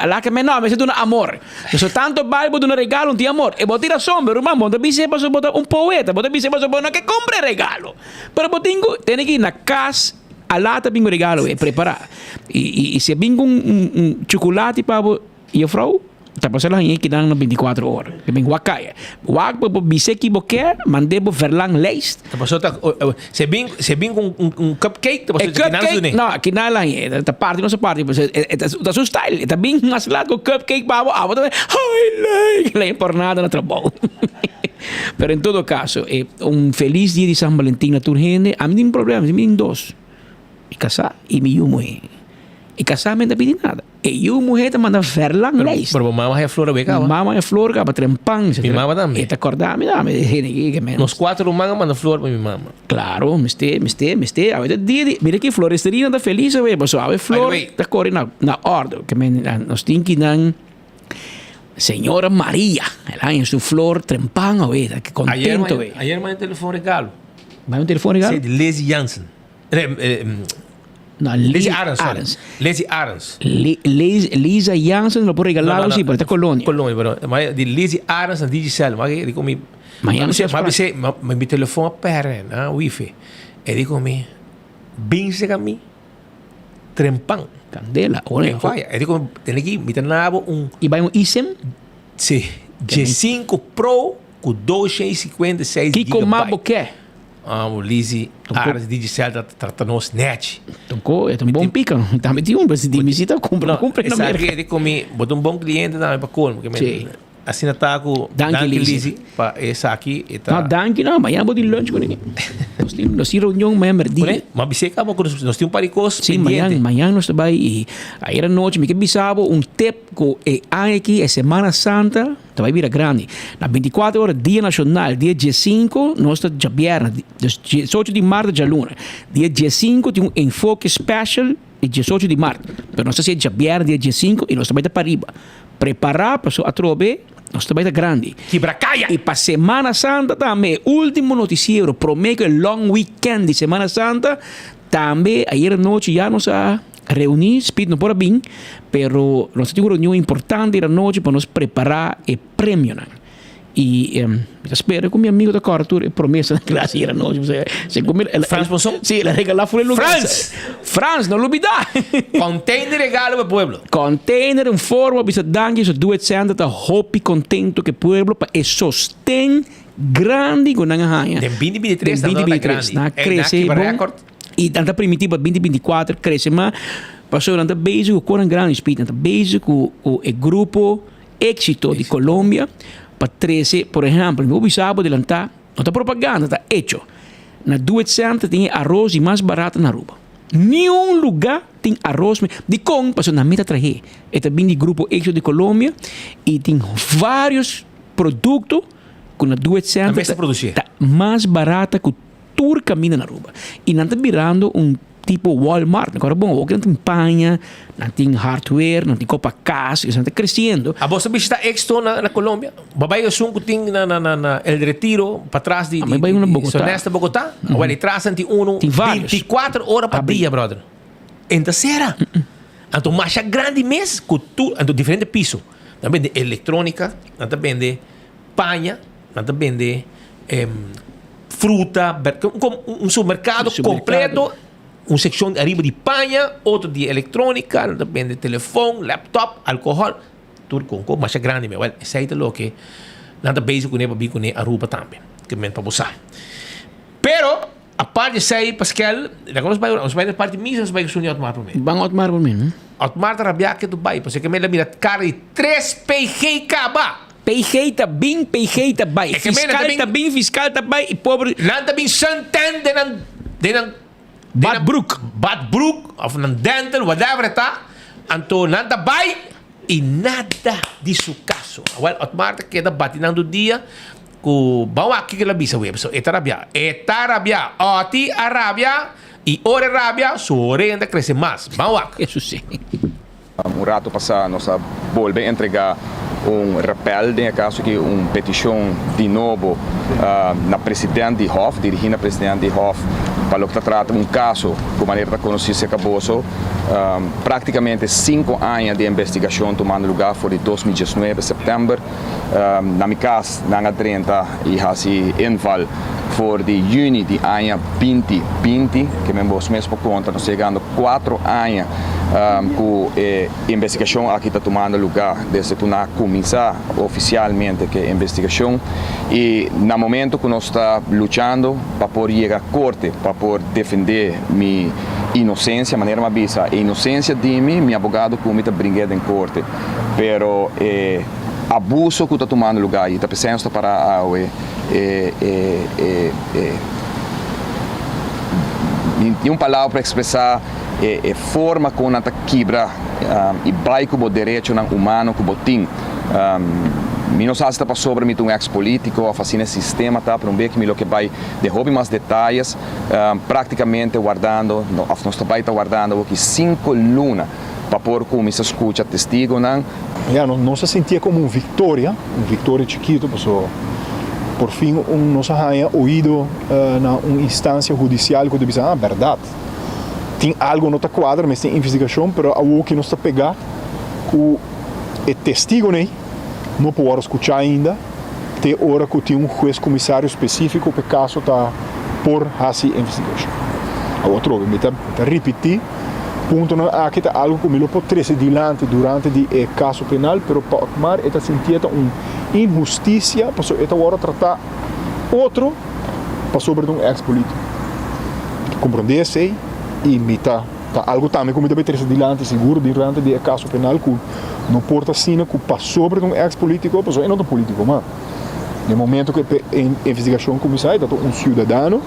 Ala ke men no, mester duna amor. Pasobra tanto bai bo duna regalo no tin amor. E bo tin rason, pero ruman bo no ta bisa pasobra bo ta un poeta, bo ta bisa pasobra bo no ke kumpra e regalo. Pero bo tin ku tene ki na kas. Alá ta bin ku regalo e prepará. I i si a bin ku un un chukulati pa bo jefrou, ta pasá lo hañ'é kinan na bintikuater ora. E bin wak kaya. Wak bo por bis'é ki bo ke, mand'é bo verlanglijst. Ta pasó ta si a bin si a bin ku un un cupcake ta pasó E cupcake, no, kinan lo hañ'é. Ta parti nos a parti pasobra e ta ta su style. E ta bin mas lat ku cupcake pa bo, abo ta ay leuk, lo hañ'é por nada na trabou. Pero en todo caso, e un feliz dia di San Valentin na tur hende. Ami tin problema, mi tin dos. Mi casá y mi yu muhé. E casá mi no ta pidi nada. E yu muhé ta manda verlanglijst. Pero bo mama haya flor awe caba? Mi mama haya flor caba, trempan. Mi mama tambe. E ta corda mi tambe de hende aki ke men. Nos cuatro ruman a manda flor pa mi mama. Claro, mester, mester, mester. Awe ta dia di, mira ki floresteria nan ta feliz awe, pasobra awe flor ta corre na orde. Ke men, nos tin ki nan. Señora Maria, el haña su flor trempan awe, ta contento awe. Ayer manda un telefon regalo. Manda un telefon regalo? Sí, di Lizzy Jansen. No, Lizzy Arends, sorry. Lizzy Arends. Liza Jansen lo por regalá sí, pero ta Colonia. Colonia, pero ma di Lizzy Arends na Digicel, ma di ku mi Mañana ma ma bisé, ma mi telefon a perde na wifi. E di ku mi, bin sega mi. Trempan. Candela. Ora e faya. E dico, tene ki, mi ta nabo un... I bai un eSIM? Si. G5 Pro ku 256 Kiko gigabyte. mas bo ke? Ah, bo Lizzy, Ares Digicel ta trata nos nechi. Tonko, e ta un bon pika. Tambe tin un, pero si di mi si ta kumpra, kumpra na Esaki Merka. e di ku mi, bo ta un bon kliente tambe pa colmo. Ke Si. Asina ta ku Danki, danki Lizzy. Lizzy pa esaki e ta. No, danki no, mañana bo tin lunch kuné. Nos tin nos tin reunion mañana merdia. Kuné? Ma bis'é kaba ku nos tin un par di kos Sí, pendiente. mañana, mañana nos ta bai i ayer anochi mi ke bisa bo un tip ku e aña aki, e Semana Santa ta bai bira grandi. Na bintikuater ora dia nashonal, dia diesinku nos ta djabièrnè, dus diesocho di mart ta djaluna. Dia diesinku tin un enfoke special di diesocho di mart, pero nos ta hasié djabièrnè dia diesinku i nos ta bai ta pariba. Prepará paso atrobe nos ta bai ta grandi. Kibra kaya! I pa Semana Santa tambe e ultimo noticiero prome ku e long weekend di Semana Santa tambe ayer anochi ya nos a reuni, Speed no por a bin pero nos a tin un reunion importante ayer anochi pa nos prepara e premionan. Y mi ta spera cu mi amigo ta corda tur e promesanan cu el a haci ayer anochi. Segun mi, el, Frans Ponson? Sí, el a regala full e lugar. Frans! Frans, no lubida! Container regalo pa e pueblo. Container un forma bisa danki so Do It Center ta hopi contento cu e pueblo pa e sosten grandi cu nan a haña. Den 2023 Den nan tabata 2023 grandi. nan a En nan crece kibra bon. record. Y nan ta primiti pa 2024 crece mas. Pasobra nan ta bezig cu conan grandi Speed. Nan ta bezig cu cu e grupo Exito di Colombia pa trece, por ehempel, mi por bisa bo delanta, no ta propaganda, ta hecho. Na Do It Center tin e aros di mas barato na Aruba. Niun luga tin aros me. Dikon? Pasobra nan mi ta trahe. E ta bin di Grupo Exito di Colombia y tin varios producto cu na Do It Nan Center mester produci. ta mas barata cu tur caminda na Aruba. Y nan ta birando un tipo Walmart. Nan kòrda bon, awor nan tin paña, nan tin hardware, nan tin kopa kas, nan ta kresiendo. Abo sa bishita Exto na na Colombia? Bo bai esun ku tin na na na na El Retiro, patras di Ami bai uno na Bogotá. Sonesta Bogotá? Awor di tras nan tin uno Tin varios. 24 ora pa dia, brother. En ta sera. Anto masha grandi mes ku tur, anto diferente piso. Nan bende electronica, nan ta bende paña, nan ta bende fruta, un supermercado completo, un seccion ariba di paña, otro di electronica, nan ta bende telefon, laptop, alcohol, tur con con masha grandi me. Well, esey ta loke nan ta bezig cune pa bin cune Aruba tambe, ke men pa bo sa. Pero, apart di esey, Paskel, laga nos bai, nos bai na parti misa, nos bai cu Suni Otmar prome. Ban Otmar prome, no? Otmar ta rabia ke tu bai, pasobra ke men la mira cara di tres PG caba. PG ta bin, PG ta bai. Fiscal ta bin, fiscal ta bai y pober. Nan ta bin santen den nan, den nan. Badbroek. Badbroek of nan dental, whatever e ta. Anto nan ta bai y nada di su caso. Awel Otmar ta keda bati nan tur dia cu ban wak kico el a bisa web. So e ta rabia. E ta rabia. Oti a rabia y ora e rabia su orea ta crece mas. Ban wak. Eso si. Un rato pasá nos a bolbe entregá un rapèl den e kaso aki, un petishon di nobo na president di Hof, dirigí na president di Hof pa loke ta trata un kaso ku manera ta konosí serka boso. Práktikamente sinku aña di investigashon tumando lugá for di 2019 sèptèmber. Na mi kas nan a drenta i hasi inval for di yüni di aña 2020, ke men bos mes por konta nos ta yegando kuatro aña ku e investigashon aki ta tumando lugá desde ku nan a kuminsá ofisialmente ku e investigashon i na momento ku nos ta luchando pa por yega korte pa por defendé mi inosensia, manera mi a bisa e inosensia di mi, mi abogado ku mi ta bring'é den korte pero e abuso ku ta tumando lugá i ta p'esei nos ta pará awe e e e e ni un palabra pa ekspresá e e forma kon nan ta kibra i bai ku bo derechonan humano ku bo tin. Mi no sa si ta pasobra mi ta un eks polítiko òf asina e sistema ta, pero un bek mi lo ke bai den hopi mas detayes, práktikamente wardando òf nos ta bai ta wardando awoki sinku luna pa por kuminsá skucha testigonan. Ya, nos a sintié komo un viktoria, un viktoria chikitu, pasobra por fin un nos a haña oido na un instansia hudisial ku ta bisa, ah, bèrdat, tin algu no ta kuadra, mester tin investigashon, pero awoki nos ta pegá ku e testigonan ei no por wòrdu skuchá ainda te ora ku tin un hues komisario spesífiko pa e kaso ta por hasi e investigashon. Awor atrobe mi ta ripití. Puntonan aki ta algu ku mi lo por trese dilanti durante di e kaso penal, pero pa Otmar e ta sintié ta un inhustisia pasobra e ta wòrdu tratá otro pasobra ta un eks polítiko. Mi ta komprondé esei i mi ta ta algu tambe ku mi ta bai trese dilanti sigur durante di e kaso penal ku no por ta asina ku pasobra ta un eks polítiko pasobra e no ta un polítiko mas. Den momento ku e investigashon kuminsá e ta un siudadano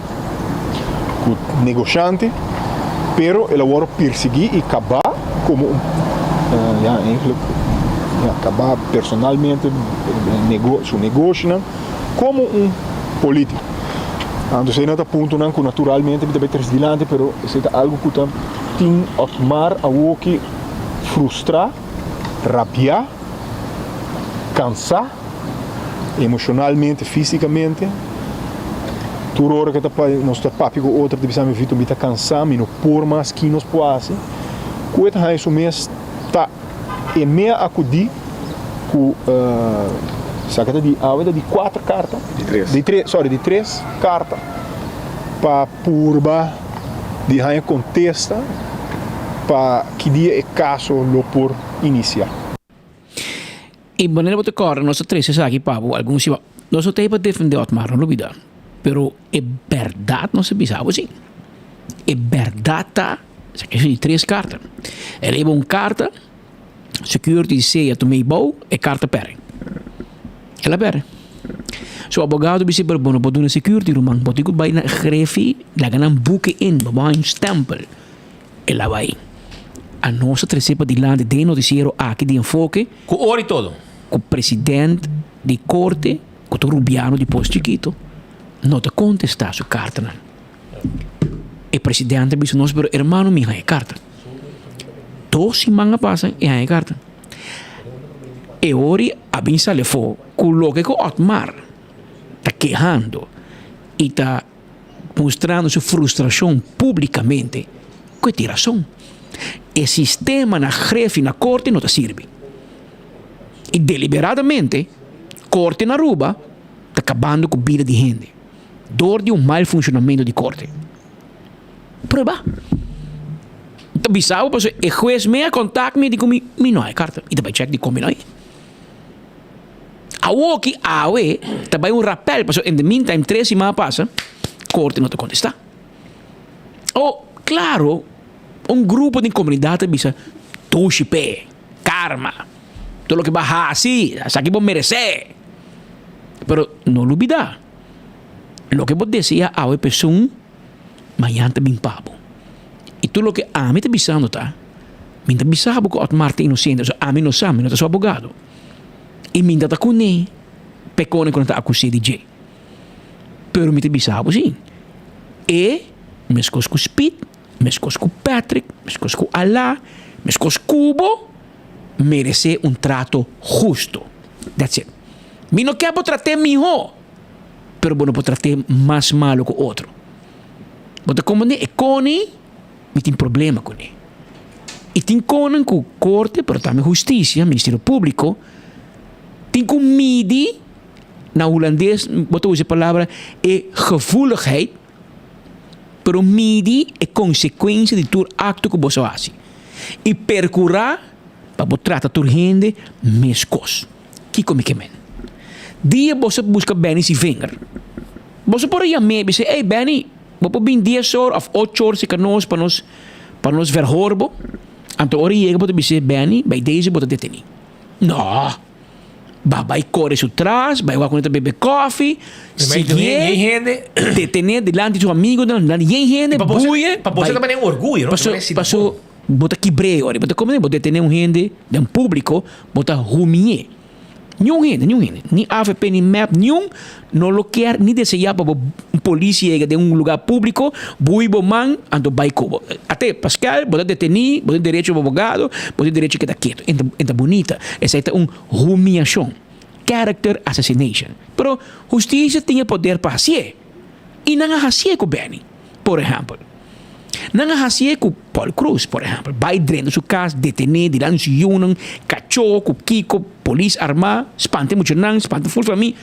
ku negoshante pero el a wòrdu persiguí i kabá komo un ya eigenlijk ya kabá personalmente su negoshinan komo un polítiko. Anto esei nan ta puntonan ku naturalmente mi ta bai trese dilanti pero esei ta algu ku ta tin Otmar awoki frustrá, rabiá, kansá. Emocionalmente, fisicamente, tur ora cu ta nos ta papia cu otro ta bisa mi Vito mi ta cansa, mi no por mas, ki nos por haci? Cu e ta haña su mes ta e mea acudi cu Esaki ta di awe ta di kuater karta. Di tres. Di tres, sorry, di tres karta pa purba di haña kontesta pa ki dia e kaso lo por inisiá. I manera bo ta kòrda nos a trese esaki pa bo algun siman. Nos no ta ei pa defendé Otmar, no lubidá. Pero e bèrdat nos a bisa bo si. E bèrdat ta, esaki di tres karta. E riba un karta, security di sea tum'é ei bou, e karta pèrdè. El a pèrdè. Su abogado bisa, pero bo no por duna security ruman, bo tin ku bai na grefi, laga nan buke in, bo por haña un stèmpel. El a bai. Anos a trese padilanti den noticiero aki di Enfoke. Cu ora y todo. Cu president di corte, cu ta un rubiano di Pos Chikito, no ta contesta su cartanan. E president a bisa nos, pero hermano mi haña e carta. Dos siman a pasa e haña e carta. E ora a bin sali afo cu loke cu Otmar ta kehando y ta. Mustrando su frustracion publicamente cu e tin rason. E sistema na Grefi na Corte no ta sirbi. Y deliberadamente Corte na Aruba ta cabando cu bida di hende door di un mal funcionamento di Corte. Prueba. Ta bisa bo pasobra e hues me a contact mi di cu mi mi no hay carta y ta bay check di con mi no hay. Awoki awe ta bai un rapel pasobra in the meantime tres siman a pasa korte no ta kontestá. O klaro un grupo den komunidat ta bisa dushi p'e, karma, tur loke bo a hasi esaki bo meresé. Pero no lubidá loke bo deseá awe pa esun mañan ta bin pa bo. I tur loke ami ta bisando ta mi ta bisa bo ku Otmar ta inosente pasobra ami no sa mi no ta su abogado. I mi ta ta kuné pekónan ku nan ta akus'é di dje. Pero mi ta bisa bo si, e meskos ku Speed, meskos ku Patrick, meskos ku Alá, meskos ku bo, meresé un trato hustu. That's it. Mi no ke bo trat'é mihó, pero bo no por trat'é mas malu ku otro. Bo ta komprendé? E koni mi tin problema kuné. I tin konan ku korte, pero tambe hustisia, Ministerio Públiko, tin ku midi, na hulandes bo ta usa e palabra e gevoeligheid, pero midi e konsekuensia di tur akto ku boso hasi. I perkurá pa bo trata tur hende meskos. Kiko mi ke men? Dia boso buska Benny Sivinger, boso por a yam'é i bisa, Ey Benny, Bo por bin dies or of ocho or cerca nos pa nos pa nos verhoor bo. Anto ora e yega bo ta bis'é, Benny, bay deze bo ta detení. No! Ba bay kore su tras, bay wak ku nan ta bebe kofi, siguié, detené dilanti su amigonan, dilanti yen hende, buye. Pa bo ta manera un orguyo, no? Paso, paso bo ta kibr'é ora. Bo ta komprendé? Bo detené un hende den públiko, bo ta humi'é. Niun hende, niun hende, ni avp ni mep, niun no lo kier ni desea pa bo un polis yega den un lugar publico, bui bo man, anto bai cu bo. Ate, Pascal, bo ta deteni, bo tin derecho pa abogado, bo tin derecho keda keto. En ta, en ta bunita. Esai ta un humiacion. Character assassination. Pero husticia tin e poder pa hacié. Y nan a hacié cu Benny, por ehempel. Nan a hacié cu Paul Croes, por ehempel. Bay drenta su cas, detené dilanti su yunan, cachó cu kico, polis armá, spanta e muchanan, spanta ful famia.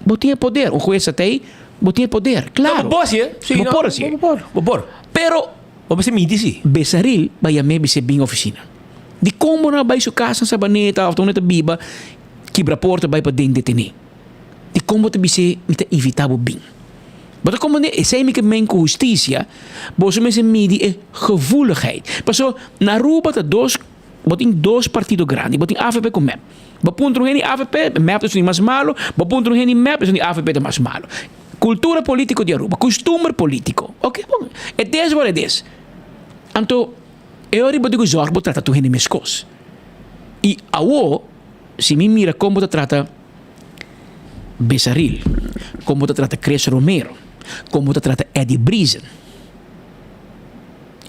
Bo tin e poder. Un hues ta ei, bo tin e poder, claro. No, bo por hacié. Sí, Bo por hacié. Bo por, bo por. Pero. Bo mester midi si. Besaril bay yam'é bis'é bin oficina. Dicon bo no a bay su cas na Sabaneta of donde ta biba, kibra porta bay paden detené? Dikon bo ta bis'é mi ta invitá bo bin? Bo ta komprendé? Esei mi ke men ku hustisia, boso mester midi e gevoeligheid. Paso na Aruba ta dos, bo tin dos partido grandi, bo tin avp ku mep. Bo puntra un hende di avp, mep ta esun di mas malo, bo puntra un hende di mep, esun di avp ta mas malo. Kultura politiko di Aruba, kustumber politiko. Oke, bon, it is what it is. Anto, e ora bo tin ku zòrg bo trata tur hende meskos. I awo, si mi mira kon bo ta trata. Besaril, kon bo ta trata Chris Romero, kon bo ta trata Eddie Briesen.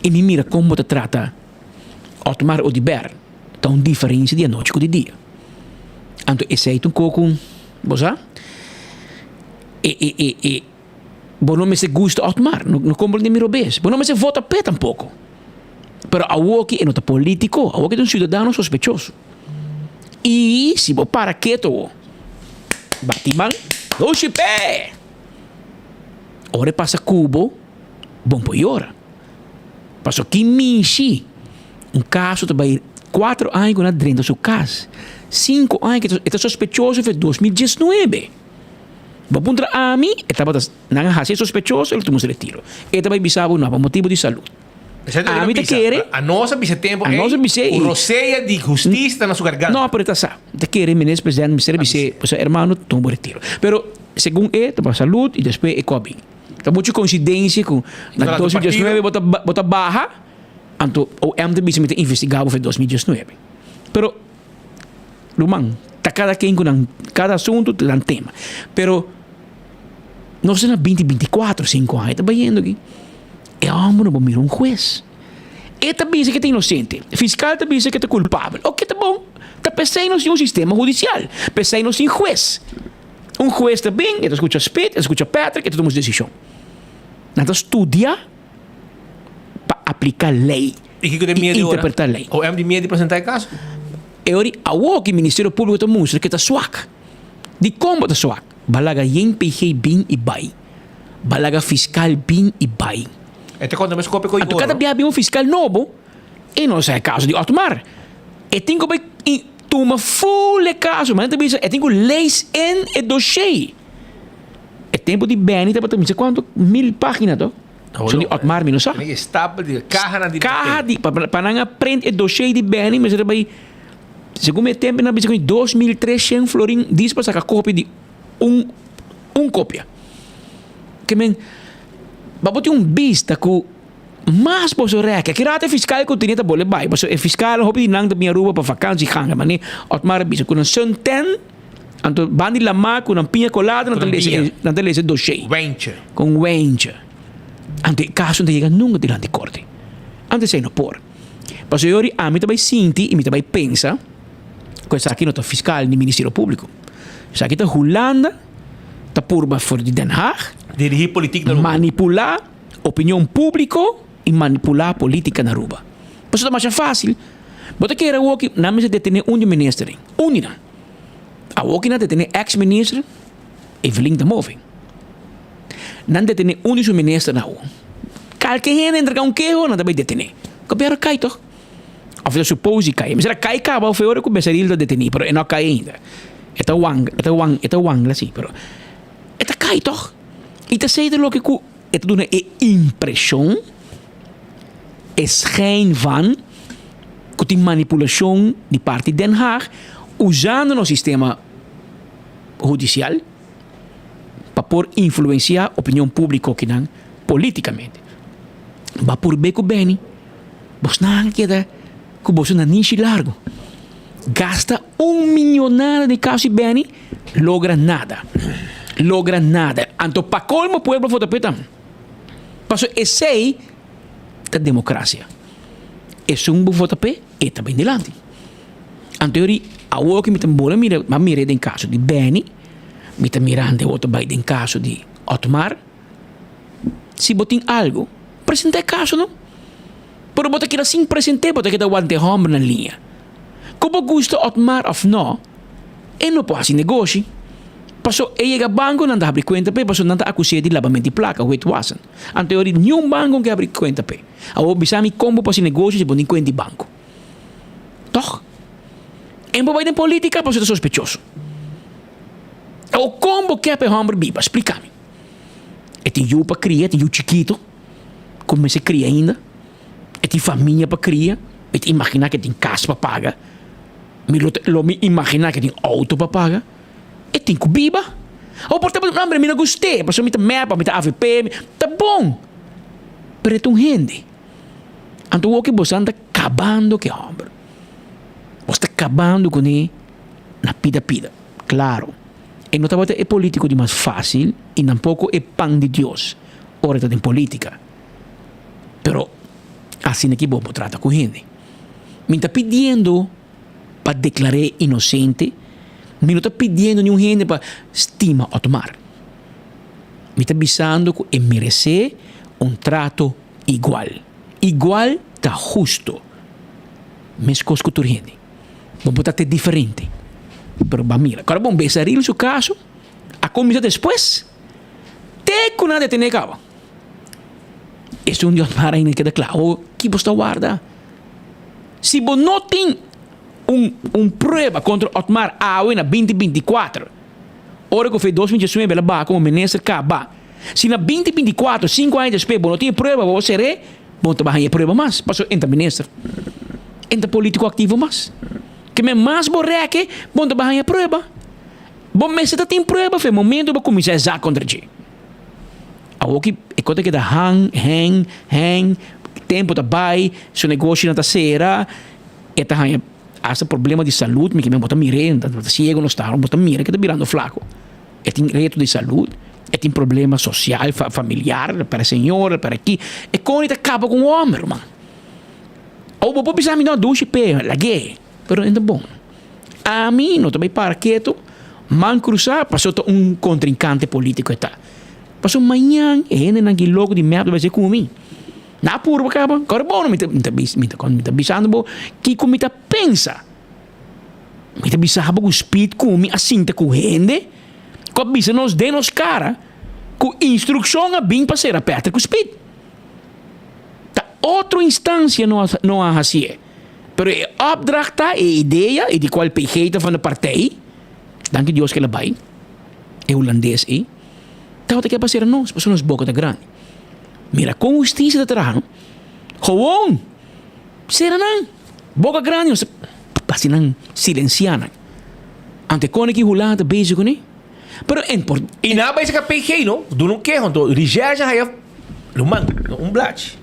I mi mira kon bo ta trata Otmar Oduber, ta un diferensia di anochi ku di dia. Anto esei ta un kos ku, bo sa, e e e e bo no mester gusta Otmar, no no komprende mi robes, bo no mester vota p'e tampoko. Pero awoki e no ta politiko, awoki e ta un siudadano sospechoso. I si bo para keto. Bati man, Doshi p'e! Ora e pasa ku bo, bon por yora. Paso ki mishi un kaso ta bai kuatro aña ku nan a drenta su kas, sinku aña ku e ta sospechoso for 2019. Bo puntra ami, e tabata nan a hasi e sospechoso, el a tuma su retiro. E ta bai bisa bo no pa motibu di salud. Ami ta kere. A nos a bisa e tempu A nos a bis'é ei, i. ku rosea di hustisia ta na su garganta. No, pero e ta sa. Mi ta kere minister presidente mester a bis'é, pasobra hermano tuma bo retiro. Pero segun e ta pa salud i despues e kò bin. Ta muchu koinsidensia ku na 2019 bo ta bo ta baha, anto OM ta bisa mi ta investigá bo for 2019. Pero ruman, ta kada ken ku nan kada asuntu ta nan tema. Pero nos ta na 2024, sinku aña ta bayendo aki. E hòmber no por mira un hues. E ta bisa ke ta inosente. Fiskal ta bisa ke ta kulpabel. Oke ta bon. Ta p'esei nos tin un sistema hudisial. P'esei nos tin hues. Un hues ta bin, e ta skucha Spit, e ta skucha Patrick, e ta tuma su desishon. Nan ta studia pa apliká lei I kiko den i miedu ora? interpretá lei. OM di miedu di presentá e kaso? E ora awor ku Ministerio Públiko ta mustra ke ta swak. Dikon bo ta swak? Bo a laga yen PG bin i bai. Balaga fiscal bin y bay. E ta conta mes copia cu Anto cada bia bin un fiscal nobo e no sa e caso di Otmar. E tin cu bay tuma full e caso. Ma nan ta bisa e tin cu lees in e dossier. E tempo di Benny tabata mi sa cuanto mil pagina to. So di Otmar mi no sa. Tene stapel di cahanan di Caha di pa nan a print e dossier di Benny mester bay segun mi e tempo nan a bisa cu 2300 florin dis pa saca copia di un un kopia. Ke men, ba bo tin un bista ku mas boso rèk. Ki rato e fiskal ku tene ta bole bai, pasobra e fiskal hopi di nan ta bin Aruba pa vakansi ganga, mane Otmar a bisa ku nan suntan, anto ban di lamá ku nan piña kolada nan ta lesa nan ta lesa e doshé. Wentje. Ku un wentje. Anto e kaso no ta yega nunka dilanti korte. Anto esei no por. Pasobra yori ami ta bai sinti i mi ta bai pensa ku esaki no ta fiskal ni Ministerio Públiko. Esaki ta Hulanda ta purba for di Den Haag. Dirigí politik na Aruba. Manipulá opinion públiko i manipulá polítika na Aruba. Pasobra ta masha fásil. Bo ta kere awoki nan mester detené un di ministernan. Un di nan. Awoki nan detené èks minister Evelyn ta move. Nan detené un di su ministernan awo. Kalke hende entrega un keho nan ta bai detené. Gobièrnu kai tòg. Of e ta suppose di kai. Mester a kai kaba of e ora ku Becerril ta detení, pero e no a kai ainda. E ta wang, e ta wang, e ta wangla si, pero e ta kai tòg. I ta esei ta loke ku e ta duna e impreshon, e schijn van, ku tin manipulashon di parti Den Haag usando nos sistema hudisial pa por influensiá opinion públiko kinan polítikamente. Ba purbe ku Benny. Bosnan keda ku boso nanishi largu. Gasta un milionada di kaso di Benny, logra nada. Logra nada. Anto pa kolmo pueblo vota p'e tam. Paso esei ta demokrasia. Esun bo vota p'e, e ta bin dilanti. Anto yori awor ku mi ta bola mira, mi a mira den kaso di Benny, mi ta mirando awor ta bai den kaso di Otmar. Si bo tin algu, presentá e kaso no. Pero bo ta keda sin present'é, bo ta keda wanta e hòmber na liña. Ku bo gusta Otmar òf nò, e no por hasi negoshi. Paso e yega banko nan ta habri kuenta p'e, paso nan ta akus'é di labamento di plaka, witwassen. Anto e ora niun banko ke habri kuenta p'e. Awor bisa mi kon bo por hasi negoshi si bo no tin kuenta di banko. Tòg? E no por bai den politika paso e ta sospechoso. Awor kon bo ke pa e hòmber biba? Splika mi. E tin yu pa kria, e tin yu chikito ku mester kria ainda. E tin famia pa kria. Mi ta imaginá ku e tin kas pa paga. Mi lo lo mi imaginá ku e tin outo pa paga. E tin ku biba. Awor por ta hombre mi no gust'é pasobra mi ta mep òf mi ta avp, ta bon. Pero e ta un hende. Anto wou ku boso ta kabando ku e hòmber. Boso ta kabando kuné na pida pida. Klaro. E no tabata e politico di mas facil y tampoco e pan di Dios ora e ta den politica. Pero asina ki bo por trata cu hende. Mi ta pidiendo pa declar'é inocente, mi no ta pidiendo niun hende pa stima Otmar. Mi ta bisando cu e merece un trato igual. Igual ta husto, mescos cu tur hende. Bo por ta te diferente, pero bo a mira. Ora bo besa riba su caso. kuminsá despues te ku nan a detené kaba. Esun di Otmar ainda keda kla. Awor ki bo sta warda? Si bo no tin un un prueba kontra Otmar awe na binti 24, ora ku fe 2019 el a baha komo minister kaba, si na binti 24, sinku aña despues bo no tin e prueba bo ser'é, bo no ta bai haña e prueba mas pasobra e ta minister, e ta politiko aktivo mas. Ke men mas bo rèke, bo no ta bai haña prueba. Bo mester ta tin prueba fe momento bo kuminsá e zak kontra dje. Awor ki e kos ta keda hang, hang, hang, tempu ta bai, su negoshinan ta sera, e ta haña hasta problema di salud, mi ke men bo ta mir'é, bo ta siego no sta, bo ta mira ke ta birando flaco. E tin reto di salud, e tin problema social, familiar, para señora, para ki, e koni ta kaba ku un homber, ruman. Awor bo por bisa mi no dushi p'e, lag'é, pero e no ta bon. Ami no ta bai para ketu, man krusá, pasobra ta un kontrinkante polítiko e ta. Pasobra mañan e hendenan ki loko di mep ta bai ku mi. Na purba kaba, kòrda bon, mi ta mi ta mi ta mi ta bisando bo kiko mi ta pensa. Mi ta bisa bo ku Speed ku mi a sinta ku hende ku a bisa nos den nos kara ku instrukshon a bin pa sera Patrick ku Speed. Ta otro instansia no a no a hasié. Pero e opdracht ta, e idea, y di cual PG ta van de partij, danki Dios cu el a bay, e Hulandes ey, tabata kier pa cera nos, pasobra nos boca ta grandi. Mira con husticia ta traha, no? Gewoon cera nan, boca grandi, nos ta haci nan silencia nan. Anto e cone ki Hulanda ta bezig cune? Pero en por. Y nan a bay saca PG, no? Duna un keho, anto Recherche a haya lo man, no un blachi.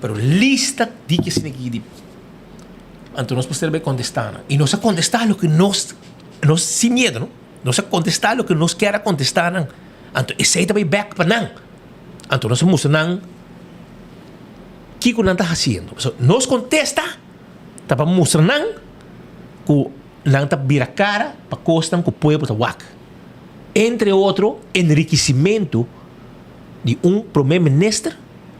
Pero lista di ke asina aki di anto nos mester bai kontestá nan. I nos a kontestá loke nos nos sin miedo no. Nos a kontestá loke nos kier a kontestá nan. Anto esei ta bai bèk pa nan. Anto nos a mustra nan kiko nan ta hasiendo. Pasobra nos kontesta ta pa mustra nan ku nan ta bira kara pa kosnan ku pueblo ta wak. Entre otro enrikisimentu di un prome minister.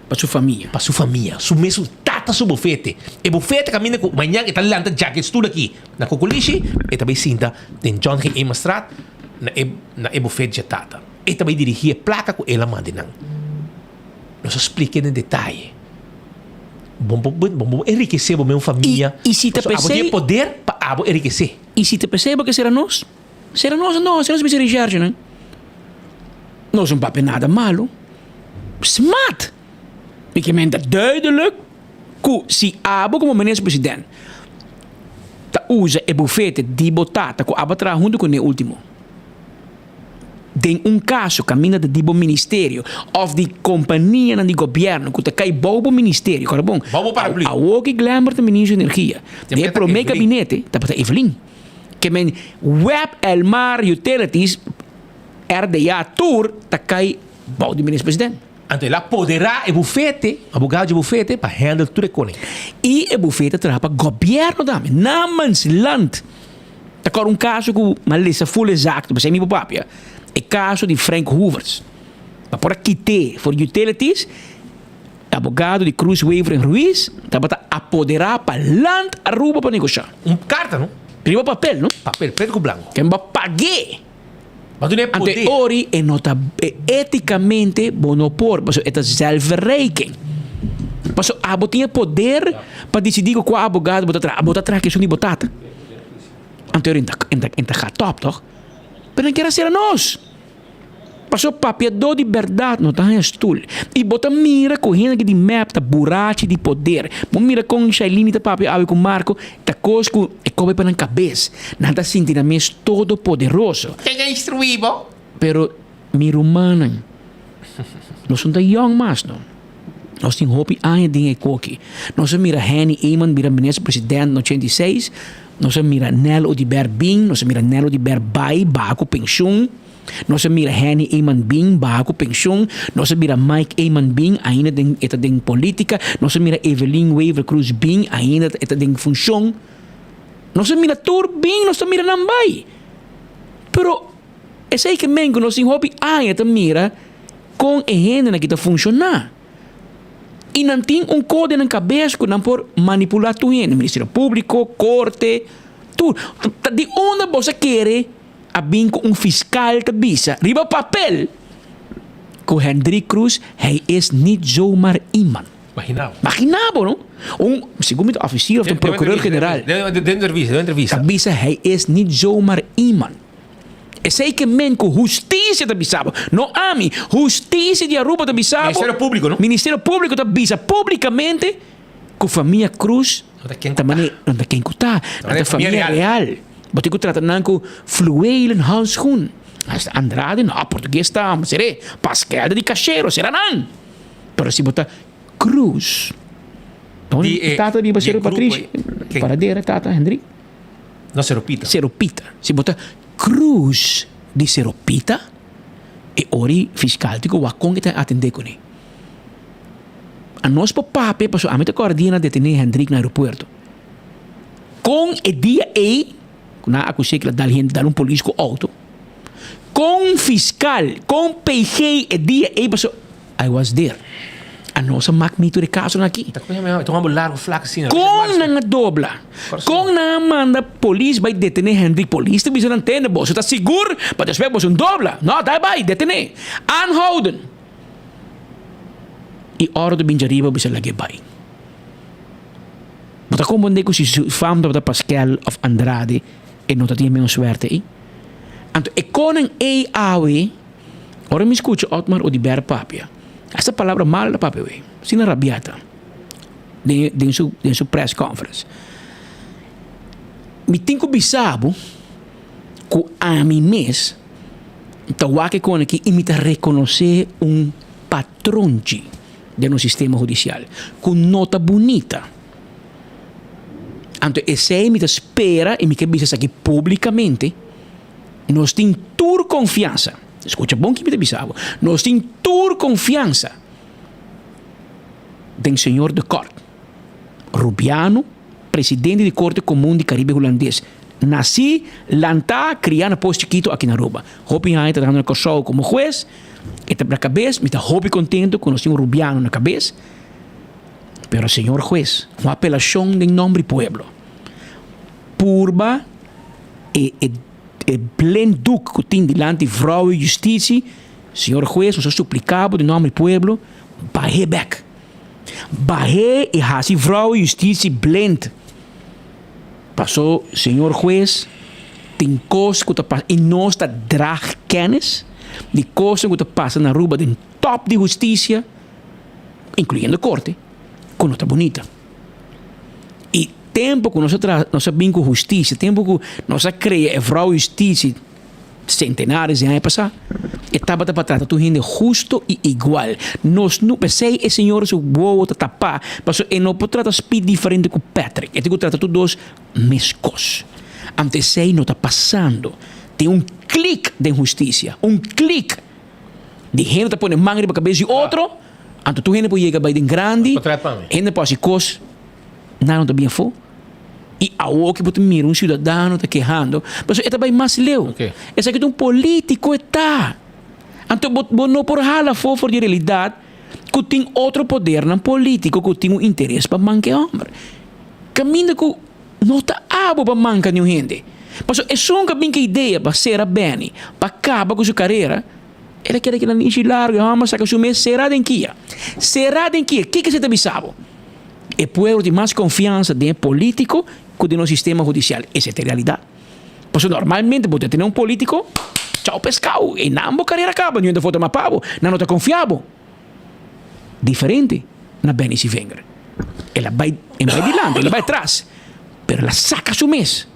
Pa su famia. Pa su famia. Su mesun tata su bofete. E bofete kaminda ku mañan e ta lanta djaki e stul aki na Kokolishi, e ta bai sinta den John G. Emerstraat na e na e bofet dje tata. E ta bai dirigí e plaka ku el a manda nan. Nos a splik'é den detaye. Bo bo bo bo enrikesé bo mes famia. I si ta Pasobra abo tin p'esei. e poder pa abo enrikesé. I si ta p'esei bo ke sera nos? Sera nos no, sera nos bisa Richardson. Nos no papia nada malo. Smart! Mi ke men ta duidelijk ku si abo komo minister president ta usa e bufete di bo tata ku abo a traha huntu kuné ultimo den un kaso kaminda ta di bo ministerio òf di kompanianan di gobièrnu ku ta kai bou bo ministerio, kòrda bon, Bou bo paraplu. awor ki Glenbert ta ministro di energia, den e promé gabinete tabata Evelyn. Ke men web Elmar Utilities RDA tur ta kai bou di minister president. Anto el a poderá e bufete, abogado dje bufete, pa handle tur e konen. I e bufete a traha pa gobièrnu tambe. Namens land. Ta kòrda un kaso ku mi a lesa ful exacto, p'esei mi por papia. E kaso di Frank Hoevers. Pa por a kit'é for di utilities, e abogado di Croes Wever en Ruiz tabata apoderá pa Land Aruba pa negoshá. Un karta, no? Riba papel, no? Papel, preto ku blanko. Ken bo a pag'é. Bo a duna e Anto e poder. ori e no ta eticamente bo no por, pasobra e ta zelfverrijking. Pasobra abo tin e poder pa disidí ku kua abogado bo ta traha. Bo ta traha ku esun di bo tata. Anto e ori e ta e ta gaat top, tòg? Pero nan kier a sera nos. Pasobra papiadó di bèrdat no ta haña stul. I bo ta mira ku hende di mep ta burachi di poder. Bo mira kon Shailene ta papia awe ku Marco, ta kos ku e kobe pa nan kabes. Nan ta sinti nan mes todopoderoso. Ken a instruí bo? Pero mi rumannan, nos no ta yòn mas no. Nos tin hopi aña den e koki. Nos a mira Henny Eman bira minister president na 86. Nos a mira Nel Oduber bin, nos a mira Nel Oduber bai baha ku penshun. Nos a mira Henny Eman bin baha ku penshun. Nos a mira Mike Eman bin, ainda den e ta den politica. Nos a mira Evelyn Wever Croes bin, ainda e ta den funshon. Nos a mira tur bin, nos ta mira nan bai. Pero esei ke men ku nos tin hopi aña ta mira kon e hendenan aki ta funshoná. I nan tin un kos den nan kabes ku nan por manipulá tur hende, Ministerio Públiko, korte, tur. Ta di unda bo sa kere? a bin ku un fiskal ta bisa riba papel ku Hendrik Croes hij is niet zomaar iemand. Magina bo. Magina bo no. Un, segun mi ta officier of ta un procureur general. Den entrevista, den entrevista. Ta bisa hij is niet zomaar iemand. Esey ke men ku hustisia ta bisa bo. No ami, hustisia di Aruba ta bisa bo. Ministerio Publico no. Ministerio Publico ta bisa publicamente ku famia Cruz ta mane no ta ken ku ta. Nan ta famia real. Bo tin ku trata nan ku fluwelen handschoen. Hasta Andrade no, portugues ta seré. Paskel ta di cachero, sera nan. Pero si bo ta Cruz. Di e tata di di e Sero grupo Patrishi, ken? Paradera tata Hendrik. No Sero Pita. Sero Pita. Si bo ta Cruz di Sero Pita, e ori fiscal tin ku wak kon e ta atende kuné. Anos por papia pasobra ami ta kòrda dia nan a detené Hendrik na aeropuerto. Kon e dia ei ku nan a akus'é ku el a dal hende, dal un polis ku outo. Kon fiskal, kon PG e dia ei pasobra I was there. Anos a mak mi tur e kasonan aki. Kon nan a dobla? Kon nan a manda polis bai detené Hendrik? Polis ta bisa nan tende boso ta sigur pa despues boso no dobla. No, dai bai, detené. Aanhouden. I ora ta bin djariba bisa lag'é bai. Bo ta komprendé ku si su fam tabata Paskel òf Andrade e no ta tin e mesun suerte ei? Anto e konan ei awe, ora mi skucha Otmar Oduber papia, hasta palabra mal el a papia wei, asina rabiá ta den den su den su press conference. Mi tin ku bisa bo ku ami mes ta wak e kon aki i mi ta rekonosé un patronchi den nos sistema hudisial ku no ta bunita. Anto esei mi ta spera i mi ke bisa esaki publikamente, nos tin tur konfiansa, skucha bon ki mi ta bisa bo, nos tin tur konfiansa den señor De Kort, Rubiano, presidente di Korte Komun di Karibe Hulandes, nasí, lantá, kriá na Pos Chikito aki na Aruba. Hopi aña ta trahando na Kòrsou komo hues, e ta na kabes, mi ta hopi kontento ku nos tin un Rubiano na kabes. Pero señor hues, un apelashon den nomber di pueblo, purba e e e blinddoek ku tin dilanti vrouwe justitie, señor hues nos a suplika bo den nomber di pueblo, bah'é bek. Bah'é i hasi vrouwe justitie blind. Paso señor hues, tin kos ku ta pasa i nos ta draag kennis di kosnan ku ta pasa na Aruba den top di hustisia, inkluyendo korte, ku no ta bunita. I tempu ku nos a traha, nos a bin ku hustisia, tempu ku nos a krea e vrou hustisia sentenares di aña pasá, e tabata pa trata tur hende husto i igual. Nos no, p'esei e señora su wowo ta tapá, pasobra e no por trata Speed diferente ku Patrick, e tin ku trata tur dos meskos. Anto esei no ta pasando. Tin un klik den hustisia, un klik! Di hende ta pone man riba kabes di otro, anto tur hende por yega bai den grandi, hende por hasi kos nan no ta bien afó. I awor ki bo ta mira un siudadano ta kehando, pasobra e ta bai mas leu. Esaki ta un politiko e ta. Anto bo bo no por hala afó for di realidat ku tin otro podernan politiko ku tin un interes pa manka e hòmber. Kaminda ku No ta abo pa manka niun hende. Pasobra esun ku a bin ku e idea pa sera Benny, pa kaba ku su karera, el a keda keda nishi largu, e hòmber saka su mes sera den kia. Sera den kia. Kiko esei ta bisa bo? E pueblo tin mas konfiansa den e polítiko ku den nos sistema hudisial. Esei ta e realidat. Pasobra normalmente bo ta tene un polítiko, chau peskau, einan bo karera kaba, niun ta vota mas pa bo, nan no ta konfia bo. Diferente na Benny Sivenger. El a bai, el bai dilanti, el a bai atras, pero el a saca su mes.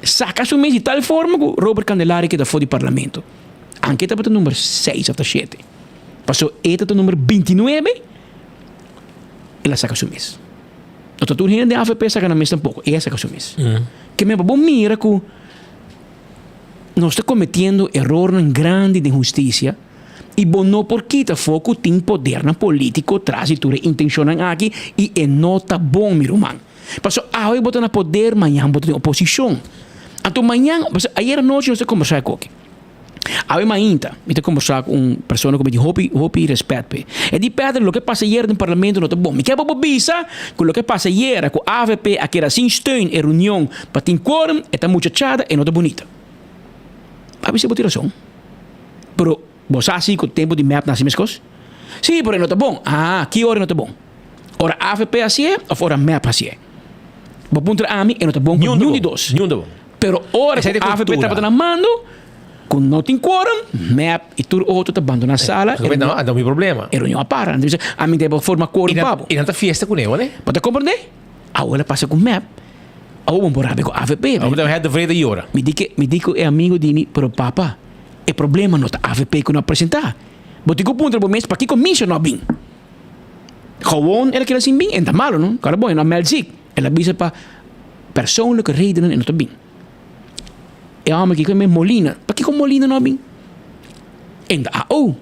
Saca su mes di tal forma cu Robert Candelaria keda for di parlamento. Anke tabata number seis of ta shete. Paso e ta number bintinuebe, el a saca su mes. No ta tur hende den avp saca nan mes tampoco, e a saca su mes. Ke men pa bo mira cu nos ta cometiendo erornan grandi den husticia. I bo no por kita afó ku tin podernan polítiko tras di tur e intenshonnan aki i e no ta bon, mi ruman. Pasobra awe bo ta na poder, mañan bo ta den oposishon. Anto mañan, pasobra ayer anochi nos ta kombersá e koki. Awe mainta mi ta kombersá ku un persona ku mi tin hopi, hopi rèspèt p'e. E di, Pedro, loke pasa ayer den parlamento no ta bon. Mi ke pa bo bisa ku loke pasa ayer ku avp a keda sin steun e reunion pa tin quorum, e ta muchachada, e no ta bunita. A bisa bo tin rason. Pero bo sa si ku tempu di mep na hasi meskos? Sí, pero e no ta bon. Ah, ki ora e no ta bon? Ora avp hasié òf ora mep hasié? Bo puntra ami, e no ta bon pa niun di dos. Niun ta bon. Pero ora Esei ku ta avp kultura. tabata na mando, ku no tin quorum, mep i tur otro ta bandoná sala. E reunion, no, mi problema. E reunion a para. Nan ta bisa, ami ta forma quorum pa bo. I nan ta fiesta kuné, wale? Bo ta komprendé? Awor a pasa ku mep. Awor bo por rabia ku avp. Awor ta het de vrede yora. Mi di ke, mi di ku e amigo di mi, pero papa, e problema no ta avp ku no a presentá. Bo tin ku puntra bo mes pakiko Misha no a bin. Gewoon el a keda sin bin, en ta malo no. Kòrda bon, e no a mèld zik. El a bisa pa persoonlijke redenen e no ta bin. E hòmber kiko e Molina, pakiko Molina no a bin? En ta AO.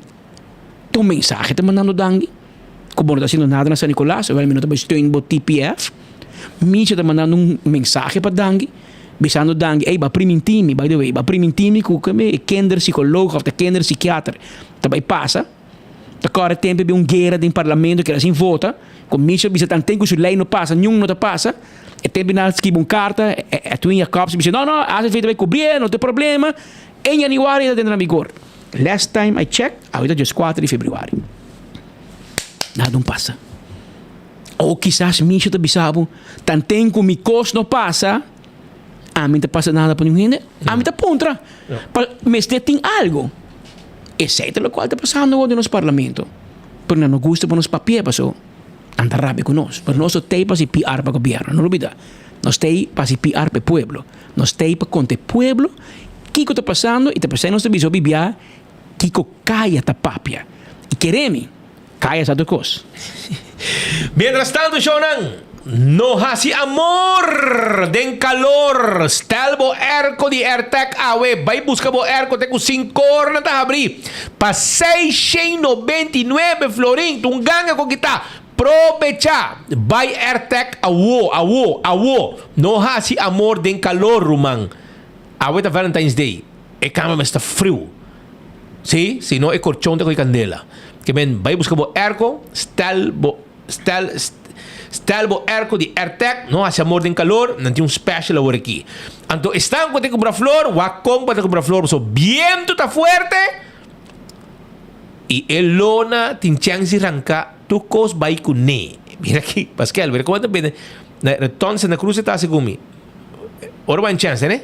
Ta un mensahe ta mandando Dangui ku bo no ta hasiendo nada na San Nicolas, awel mi no ta bai steun bo TPF. Micha ta mandando un mensahe pa Dangui, bisando Dangui, ey, bo a priminti mi, by the way, bo a priminti mi ku e kinderpsicoloog of ta kinderpsichiater ta bai pasa. Ta kòrda tempu bin un guera den parlamento keda sin vota, ku Micha bisa tanten ku su lei no pasa, niun no ta pasa. E tempu nan a skibi un karta, Edwin Jacobs bisa, no, no, ACV ta bai kubrié, no tin problema. En januari e ta dentro na vigor. Last time I checked, awe ta dieskuater di februari. Nada un pasa. O kisas Micha ta bisa bo, tanten ku mi kos no pasa, ami ta pasa nada pa niun hende. Ami ta puntra, pa mester tin algu. Esei ta lokual ta pasando awor den nos parlamento. Pero nan no gusta pa nos papia paso nan ta rabia ku nos. Pero nos no t'ei pa hasi PR pa gobièrnu, no lubida. Nos t'ei pa hasi PR pa e pueblo. Nos t'ei pa konta e pueblo kiko ta pasando i ta pasei nos ta bisa hopi bia kiko kaya ta papia. I kere mi, kaya sa tur kos. Mientras tanto shownan, no hasi amor den calor. Stel bo airco di Airtec awe. Bai busca bo airco te cu sincor nan ta habri pa 699 florin. Ta un ganga cu kita. Probecha! Bai Airtec awo, awo, awo. No hasi amor den calor ruman. Awe ta Valentine's Day. E cama mester ta friu. Sí, si no e korchon ta kohe kandela. Ke men bai buska bo airco, stel bo stel stel bo airco di Airtec, no hasi amor den kalor, nan tin un special awor aki. Anto esnan ku ta kumpra flor, wak kon pa ta kumpra flor pasobra bientu ta fuerte i e lona tin chèns di ranka tur kos bai kuné. Mira aki, Paskel, mira kon ta bende na Reton Santa Cruz e ta hasi ku mi. Ora bo a chèns, tene?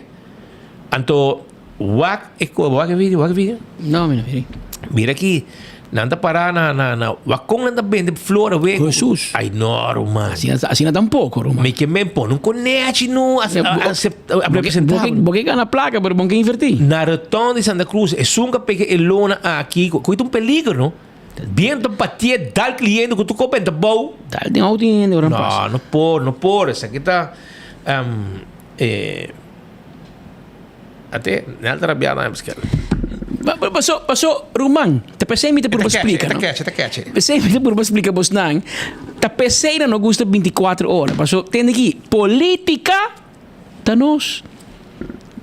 Anto Wak e ko, wak e video, wak e video. No, mi no mira. Mira aki, nan ta pará na, na, na, wak kon nan ta bende flor awe. Jesus. Ay no, ruman. Asina, asina tampoco, ruman. Mi ke men pone un konechi no, a, a, a, a representá. Bo ke gana plaka, pero bo ke invertí. Na Reton di Santa Cruz, esun ka pega e lona aki, ku ta un peligro, no? Biento batié, dal cliente ku tur kos benta bou. Dal den auto hende ora pasa. No, no por, no por. Esaki ta, um, eh. Ate, nel ta rabiá na eskel. Paso, paso, ruman, ta pesey mi ta purba splika, no? E ta keche, e ta keche. Pesey mi ta purba splika bosnan, ta pesey nan no gusta binticuatro ora. Paso, tende aki, politica ta nos.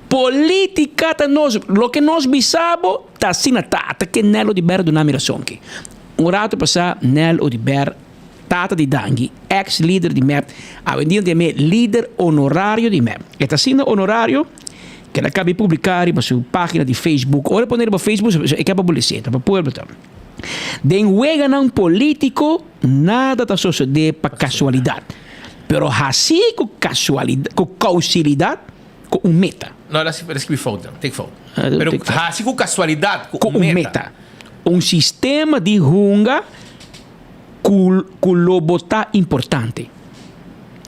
Politica ta nos. Loke nos bisa bo, ta asina ta. Ata ke Nel Oduber duna mi rason aki. Un rato pasá, Nel Oduber. Tata di Dangui, ex lider di mep, awendia ta yam'é lider honorario di mep. E ta asina honorario ku el a kaba di publiká riba su página di Facebook. Ora e pone riba Facebook e ke pa bo les'é, ta pa pueblo ta. Den weganan polítiko nada ta sosodé pa kasualidat, pero hasí ku kasualidat, ku kousilidat, ku un meta. No, el a skirbi fout dan, tik fout. Pero hasi ku kasualidat ku un meta. Un sistema di hunga. Ku ku lo bo ta importante.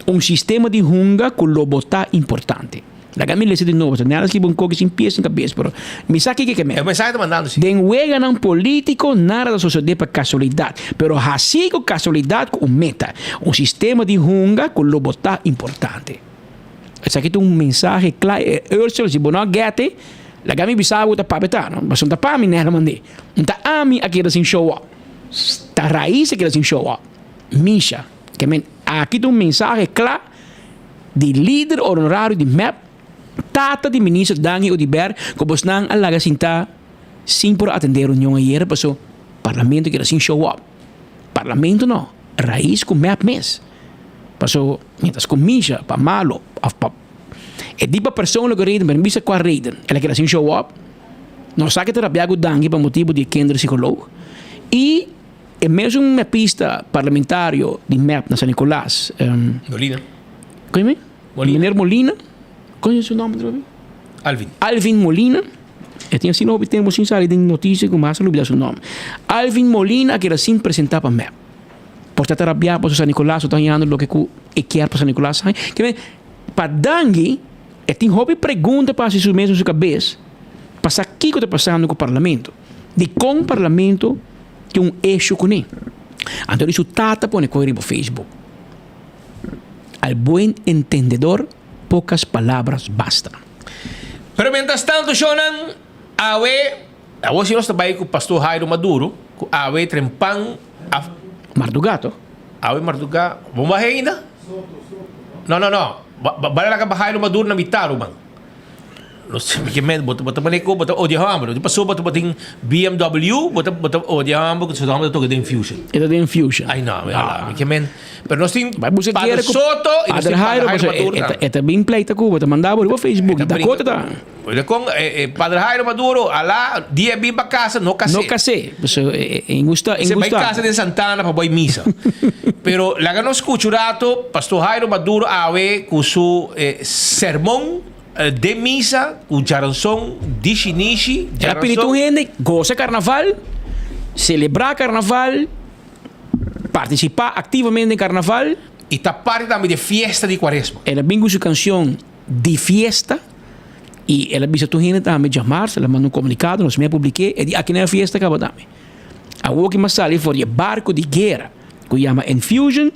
Un sistema di hunga ku lo bo ta importante. Laga mi lesa di nobo, pasobra nada skibi un koki sin pie sin kabes, pero mi sa kiko ke men. E mensahe ta mandando si. Den weganan politiko nada ta sosode pa kasualidat, pero hasi ku kasualidat ku un meta. Un sistema di hunga ku lo bo ta importante. Esaki ta un mensahe kla e Ursel, si bo no a get e, laga mi bisa bo ku ta papia ta, no? Pasobra no ta pa mi nada mand'é. No ta ami a keda sin show up. Ta rais a keda sin show up. Misha, ke men aki ta un mensahe kla di lider honorario di mep, tata di minister Dangui Oduber ku bosnan a laga sinta sin por atende reunion ayera paso parlamento keda sin show up. Parlamento no, rais ku mep mes. Paso mientras ku Misha pa malo of pa e di pa persoonlijke reden pero no bisa kua reden el a keda sin show up. Nos sa ke ta rabia ku Dangui pa motibu di e kinderpsycholoog i e mesun mepista parlamentario di mep na San Nicolas, Molina. Kon mi? Molina. Meneer Molina, kon su nomber otra vez? Alvin. Alvin Molina, e tin asina hopi tempu sin sali den notisia ku mas a lubida su nomber. Alvin Molina a keda sin presenta pa mep. Por ta ta rabia pasobra San Nicolas no ta hañando loke ku e kier pa San Nicolas haña. Ke men, pa Dangui e tin hopi pregunta pa hasi su mes na su kabes pa sa kiko ta pasando ku parlamento. Dikon parlamento tin un issue kuné? Anto di su tata pone koe riba Facebook. Al buen entendedor pocas palabras bastan. Pero mientras tanto shownan awe awor si nos ta bai ku Pastor Jairo Maduro ku awe trempan a Marduga to. Awe marduga bo baha ainda? No no no bala laga Jairo Maduro na mitad ruman. No sé mi ke men bo ta bo ta mane ku bo ta odia homber di paso bo ta bo tin BMW bo ta bo ta odia homber ku su homber ta toka den Fusion. E ta den Fusion. Ay no mi ala mi ke men pero nos tin Bai buska Padre kier ku Soto y nos Padre tin Padre Jairo Jairo paso Maduro e ta tambe. e ta bin pleita ku bo ta manda bo riba Facebook E ta Dakota brinka ta. Oye kon e Padre Jairo Maduro ala dia bin pa casa no cas'é. No cas'é paso e e gusta e Se bai gusta. casa den Santana pa bai misa. Pero laga nos scucha un rato Pastor Jairo Maduro awe cu su sermon Den misa ku djaranson di shinishi, El a pidi djaranson. tur hende gosa karnaval, selebrá karnaval, partisipá aktivamente den karnaval. I ta parti tambe di e fiesta di Kuaresma. El a bin ku su kanshon Di Fiesta i el a bisa tur hende tambe djamars, el a manda un komunikado, nos mi a publik'é, e di aki na e fiesta kaba tambe. Awor ki mi a sali for di e barko di guera ku yama Enfusion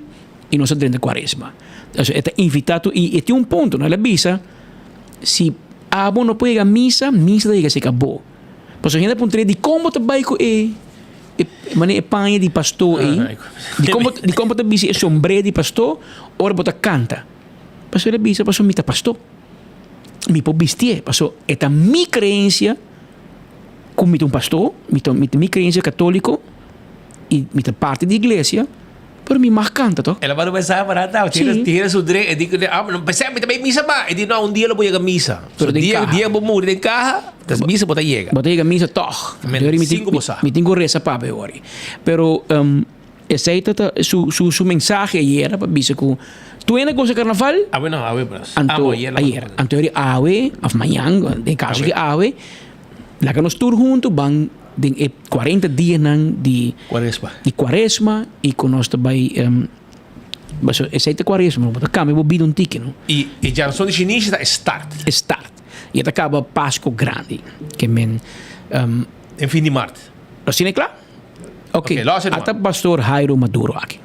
i nos a drenta Kuaresma. Entonces e ta invitá tur i e tin un punto, no? El a bisa, si abo no por yega misa, misa ta yega serka bo. Pasobra hende a puntr'é, dikon bo ta bai ku e e manera e paña di pastor ei? Dikon bo dikon bo ta bisti e sombré di pastor ora bo ta kanta? Pasobra el a bisa, pasobra mi ta pastor. Mi por bistié, pasobra e ta mi kreensia ku mi ta un pastor, mi ta mi ta mi kreensia katóliko i mi ta parti di iglesia. Pero mi mag canta toch? El a manda un mensahe para Tao. Sí. Tira su dre. E di ku ah, no pensé mi ta bai misa ma. E di no, un dia lo bo yega misa. Pero So, den dia, caha. dia bo muri den caha, tas misa bo ta yega. Bo ta yega misa toch. Men, Dori mi tin, cinco bo sa. mi tin ku resa pa be ori. Pero um, esei ta ta su, su, su mensahe ayera pa bisa ku tu hende gosa carnaval? Awe no, awe bras. Anto, Ah, bo, ayer la ayer. Anto ori awe, of mañan, den caso Awe. ki awe, laga nos tur hunto ban den e 40 dianan di Cuaresma. Di cuaresma y cu nos ta bay um, baso esey ta cuaresma, bo ta cambia bo bida un tiki, no? Y e djaranson di shinishi ta e start. E start. Y e ta caba Pasco Grandi, ke men um, En fin di mart. Lo sine cla? Ok, Ok, lo hace ata Pastor Jairo Maduro aki.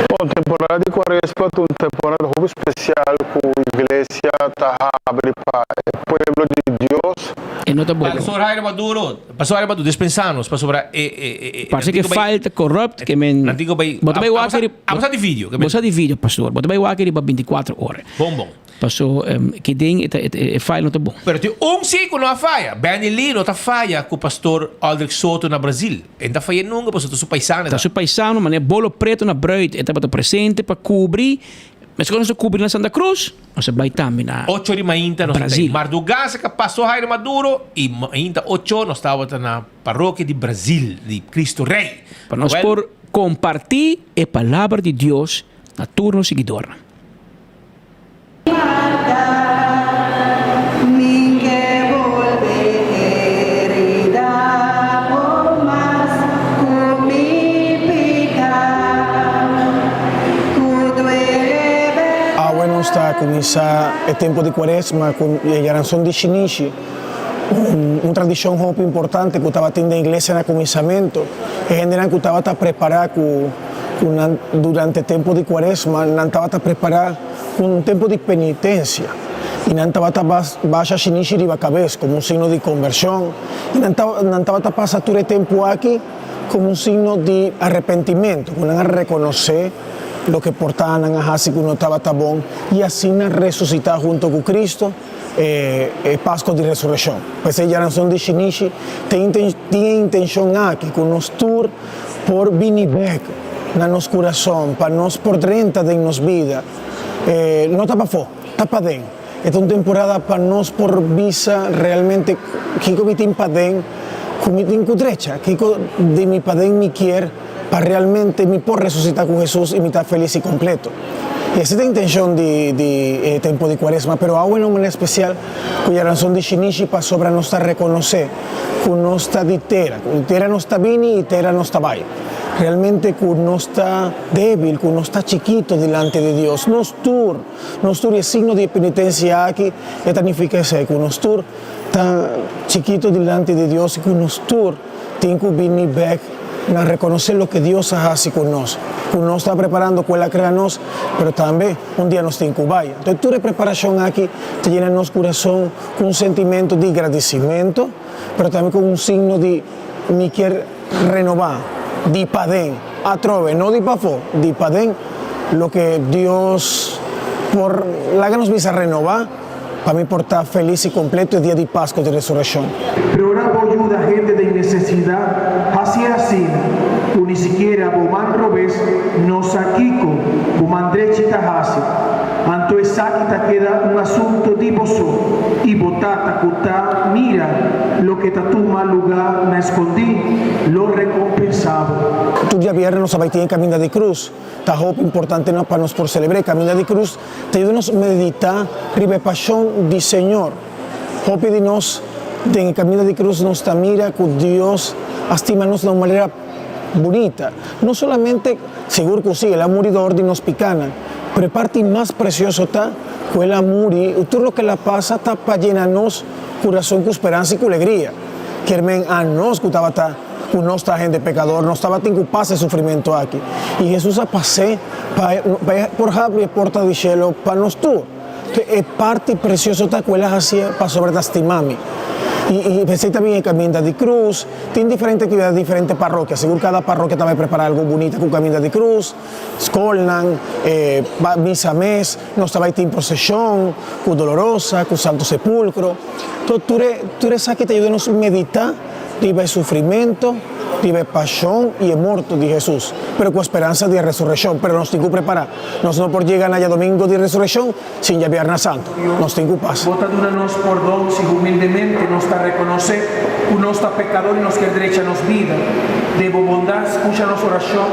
Bon, temporada di Cuaresma ta un temporada hopi special cu Iglesia ta habri pa e pueblo di Dios. E no ta bobo. Pastor Jairo Maduro, Pastor Jairo Maduro, dispensanos pasobra e e e Parse ke file ta corrupt ke men Nan tin ku bai Bo ta bai wak riba Abo sa di video Bo sa di video pastor Bo ta bai wak riba 24 ora Bon bon Paso ki den e ta e file no ta bon. Pero tin un si ku no a faya Benny Lee no ta faya ku pastor Aldrich Soto na Brazil E no ta faya nunka pasobra ta su paisano e Ta ta. su paisano manera bolo preto na bruid e tabata presente pa kubri Meskos nos a kubri na Santa Cruz. Nos a bai tambe na Ocho di mainta nos ta Brasil. Mardugá se ka pasó Jairo Maduro i mainta ocho nos tabata na parokia di Brasil di Cristo Rey. Pa nos Wel, por kompartí e palabra di Dios na tur nos siguidornan. Awe nos ta kuminsá e tempu di Kuaresma ku e Yaranson di Shinishi, un tradishon hopi importante ku tabatin den iglesia na kuminsamentu. E hendenan ku tabata prepará ku nan durante tempu di Kuaresma, nan tabata prepará ku un tempu di penitensia i nan tabata basha shinishi riba kabes komo un signo di kombershon i nan tabata pasa tur e tempu aki. Komo un signo di arepentimentu, ku nan a rekonosé. loke por ta nan a hasi ku no tabata bon i asina resusitá hunto ku Cristo e e Pasko di Resurekshon. P'esei djaranson di Shinishi tin tin e intenshon aki ku nos tur por bini bèk na nos kurason pa nos por drenta den nos bida. E no ta pafó, ta paden. E ta un temporada pa nos por bisa realmente kiko mi tin paden ku mi tin ku drecha, kiko di mi paden mi kier pa realmente mi por resusitá ku Hesus i mi ta felis i kompleto. I esei ta e intenshon di di e tempu di Kuaresma, pero awe na un manera spesial ku Yaranson di Shinishi pasobra nos ta rekonosé ku nos ta di tera, ku di tera nos ta bini i tera nos ta bai. Realmente ku nos ta débil, ku nos ta chikito dilanti di Dios. Nos tur, nos tur i e signo di e penitensia aki e ta nifiká esei, ku nos tur ta chikito dilanti di Dios i ku nos tur tin ku bini bèk na rekonosé loke Dios a hasi ku nos, ku nos ta preparando ku El a krea nos, pero tambe un dia nos tin ku bai. Anto tur e preparashon aki ta yena nos kurason ku un sentimentu di gradisimentu, pero tambe ku un signo di mi kier renobá di paden atrobe, no di pafó, di paden, loke Dios por laga nos bisa renobá. Pa mi por ta felis i kompleto e dia di Pasko di Resurekshon. Pero ora bo yuda hende den nesesidat, hasié asina ku ni sikiera bo man robes no sa kiko bo man drechi ta hasi. Anto esaki ta keda un asuntu di bo so i bo Tata ku ta mira loke ta tuma lugá na eskondí lo rekompensá bo. Tur djabièrnè nos a bai tin e Kaminda di Krus. Ta hopi importante pa nos por selebrá e Kaminda di Krus. Ta yuda nos meditá riba e pashon di Señor. Hopi di nos den e kaminda di krus nos ta mira ku Dios a stima nos na un manera bunita. No solamente, sigur ku si, El a muri dor di nos pikanan, pero e parti mas presioso ta ku El a muri i tur loke El a pasa ta pa yena nos kurason ku speransa i ku alegria. Kier men anos ku tabata. Ku nos ta hende pekador, nos tabatin ku pasa e sufrimentu aki. I Hesus a pas'é pa e por habri e porta di shelu pa nos tur. E parti presioso ta ku el a hasié pasobra ta stima mi. I p'esei ta bin e kaminda di krus. Tin diferente aktividat di diferente parokia. Sigur kada parokia ta bai prepará algu bunita ku kaminda di krus, skolnan, e misa mes. Nos ta bai tin proseshon ku Dolorosa, ku Santo Sepulkro. Tur esaki ta yuda nos meditá. Riba e sufrimento, riba e pashon i e morto di Hesus, pero ku e speransa di e resurekshon. Pero nos tin ku prepará. Nos no por yega na djadomingo di resurekshon sin djabièrnè santu. Nos tin ku pasa. Bo ta duna nos pordon si humildemente nos ta rekonosé ku nos ta pekador i nos kier drecha nos bida. Den bo bondat, skucha nos orashon,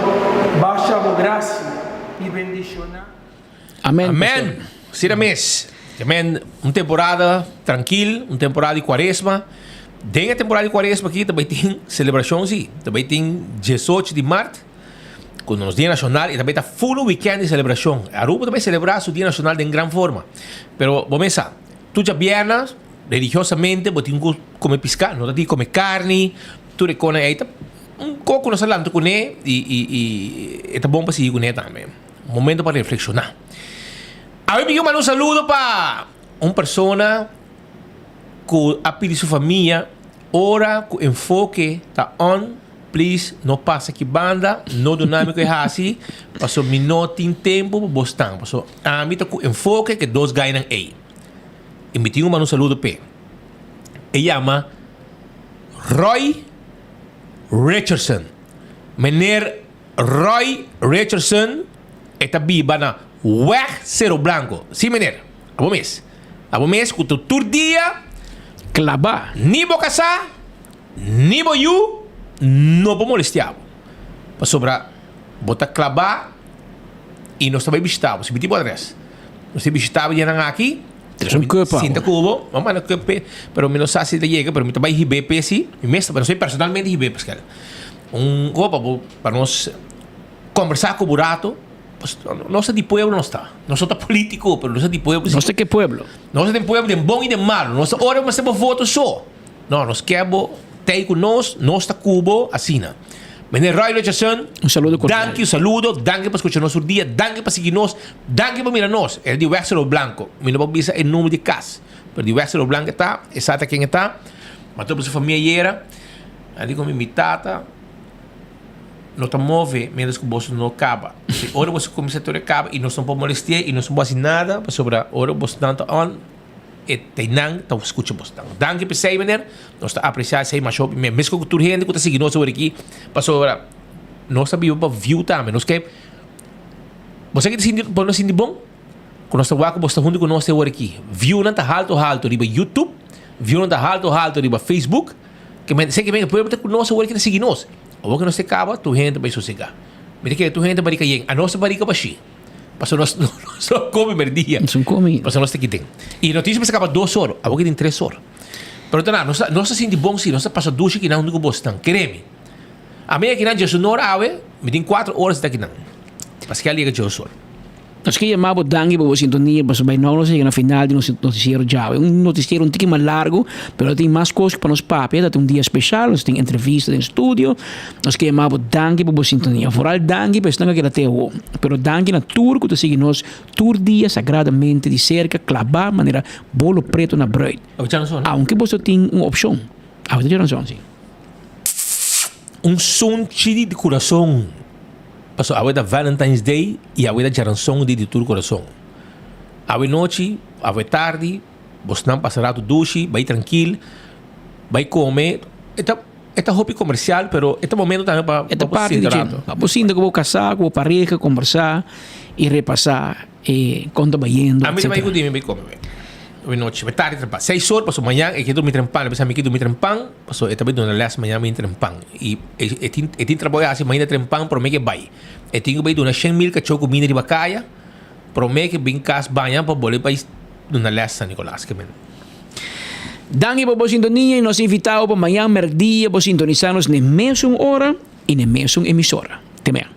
basha bo grasia i bendishoná. Amen. Amen. Asina mes. Amen. Un temporada trankil, un temporada di kuaresma. Den e temporada di kuaresma aki ta bai tin selebrashon si. Ta bai tin diesocho di mart ku nos dia nashonal i ta bai ta full un weekend di selebrashon. Aruba ta bai selebrá su dia nashonal den gran forma. Pero bo mes sa, tur djabièrnè religiosamente bo tin ku kome piská, no ta tin kome karni, tur e kosnan ei ta un kos ku nos a lanta kuné i i i e ta bon pa sigui kuné tambe. Momento pa reflekshoná. Awe mi ke manda un saludo pa un persona ku a pidi su famia ora ku enfoke ta on, please no pasa aki banda, no duna mi ku e hasi, paso mi no tin tempu pa bo stan, paso ami ta ku enfoke ke dos gainan ei. I mi tin ku manda un saludo p'e. E yama Roy Richardson. Meneer Roy Richardson e ta biba na Weg Cerro Blanco. Sí meneer, abo mes. Abo mes ku ta tur dia Klabá. Ni bo kasá, ni bo yu no por molestiá bo. Pasobra bo ta klabá i nos ta bai bishitá bo. Si mi tin bo adrès, nos ta bishitá bo dianan aki. Tres un cup Sinta ku bo, mi a manda cup p'e, pero mi no sa si ta yega, pero mi ta bai hib'é p'e sí. Mi mes ta bai, no soy personalmente hib'é paskal. Un kopa bo pa nos kombersá ku bo rato, nos ta di pueblo nos ta. Nos no ta polítiko, pero nos ta di pueblo. Nos ta ke pueblo? Nos ta den pueblo den bon i den malu. Nos ta ora bo mester bo voto so. No, nos ke bo tei ku nos, nos ta ku bo asina. Meneer Roy Richardson, Un saludo cordial. Danki, un saludo, danki pa skucha nos tur dia, danki pa sigui nos, danki pa mira nos. E di Wèg Cerro Blanco. Mi no por bisa e number di kas, pero di Wèg Cerro Blanco e ta, e sa ta ken e ta. Mi a topa su famia ayera. A di ku mi, mi tata. no ta move mientras ku boso no kaba. Si ora boso kuminsá tur e kaba i nos no por molesti'é i nos no por hasi nada pasobra ora bosnan ta on e teinan ta skucha bosnan. Danki p'esei meneer, nos ta apresiá esei masha hopi mes ku tur hende ku ta sigui nos awor aki pasobra nos ta biba pa view tambe. Nos ke bo sa ke ta sinti bo no sinti bon ku nos ta wak ku bo sta huntu ku nos te awor aki. Viewnan ta haltu haltu riba YouTube, viewnan ta haltu haltu riba Facebook. Ke men esei ke men e pueblo ta ku nos awor ki ta sigui nos. Awor ke nos te kaba tur hende ta bai sosegá. Mi ta kere tur hende barika yen. Anos ta barika bashí. Pasobra nos nos no kome merdia. Nos no kome. Pasobra nos ta kiten. I notisia mester kaba dos or. Awor ke tin tres or. Pero ta na nos ta nos ta sinti bon si. Nos ta pasa dushi kinan huntu ku bosnan. Kere mi. Ami akinan djesunor awe mi tin kuater ora si ta akinan. Paske a yega djeosor. Nos ke yama bo danki pa bo sintonia pasobra bai nou nos a yega na final di nos noticiero djawe. Un noticiero un tiki mas largo pero tin mas kos pa nos papia. Ta un dia special, nos tin entrevista den studio. Nos ke yama bo danki pa bo sintonia. Vooral danki pa esnan ku a keda te awo. Pero danki na tur ku ta sigui nos tur dia sagradamente di serka, klabá manera bolo preto na bruid. Aunke boso tin un opshon. Awe ta djaranson si. Un sunchi di kurason. Pasobra awe ta Valentine's Day i awe ta djaranson di di tur kurason. Awe nochi, awe tardi, bosnan pasa ratu dushi, bai trankil, bai kome. E ta e ta hopi komersial pero e ta momento tambe pa E ta pa bo parti sinta di dje. rato. Pa bo sinta ku bo kasá, ku bo pareha, kombersá i repasá e kon ta bayendo, Ami ta bai etcetera. ku di mi bai kome bai. Awe nochi, bai tardi trempan. Seis or pasobra mañan e ke durmi trempan, lo bisa mi ke durmi trempan. Paso e ta bai duna les mañana mainta trempan y e tin e tin trabou e hasi mainta trempan prome ke bai. E tin ku bai duna shen mil kachó kuminda riba kaya prome ke bin kas baña pa bolbe bai duna les San Nicolas ke men. Danki pa bo sintonia y nos invita bo pa mañan merdia bo sintonisa nos n'e mesun ora y n'e mesun emisora. Te mañan.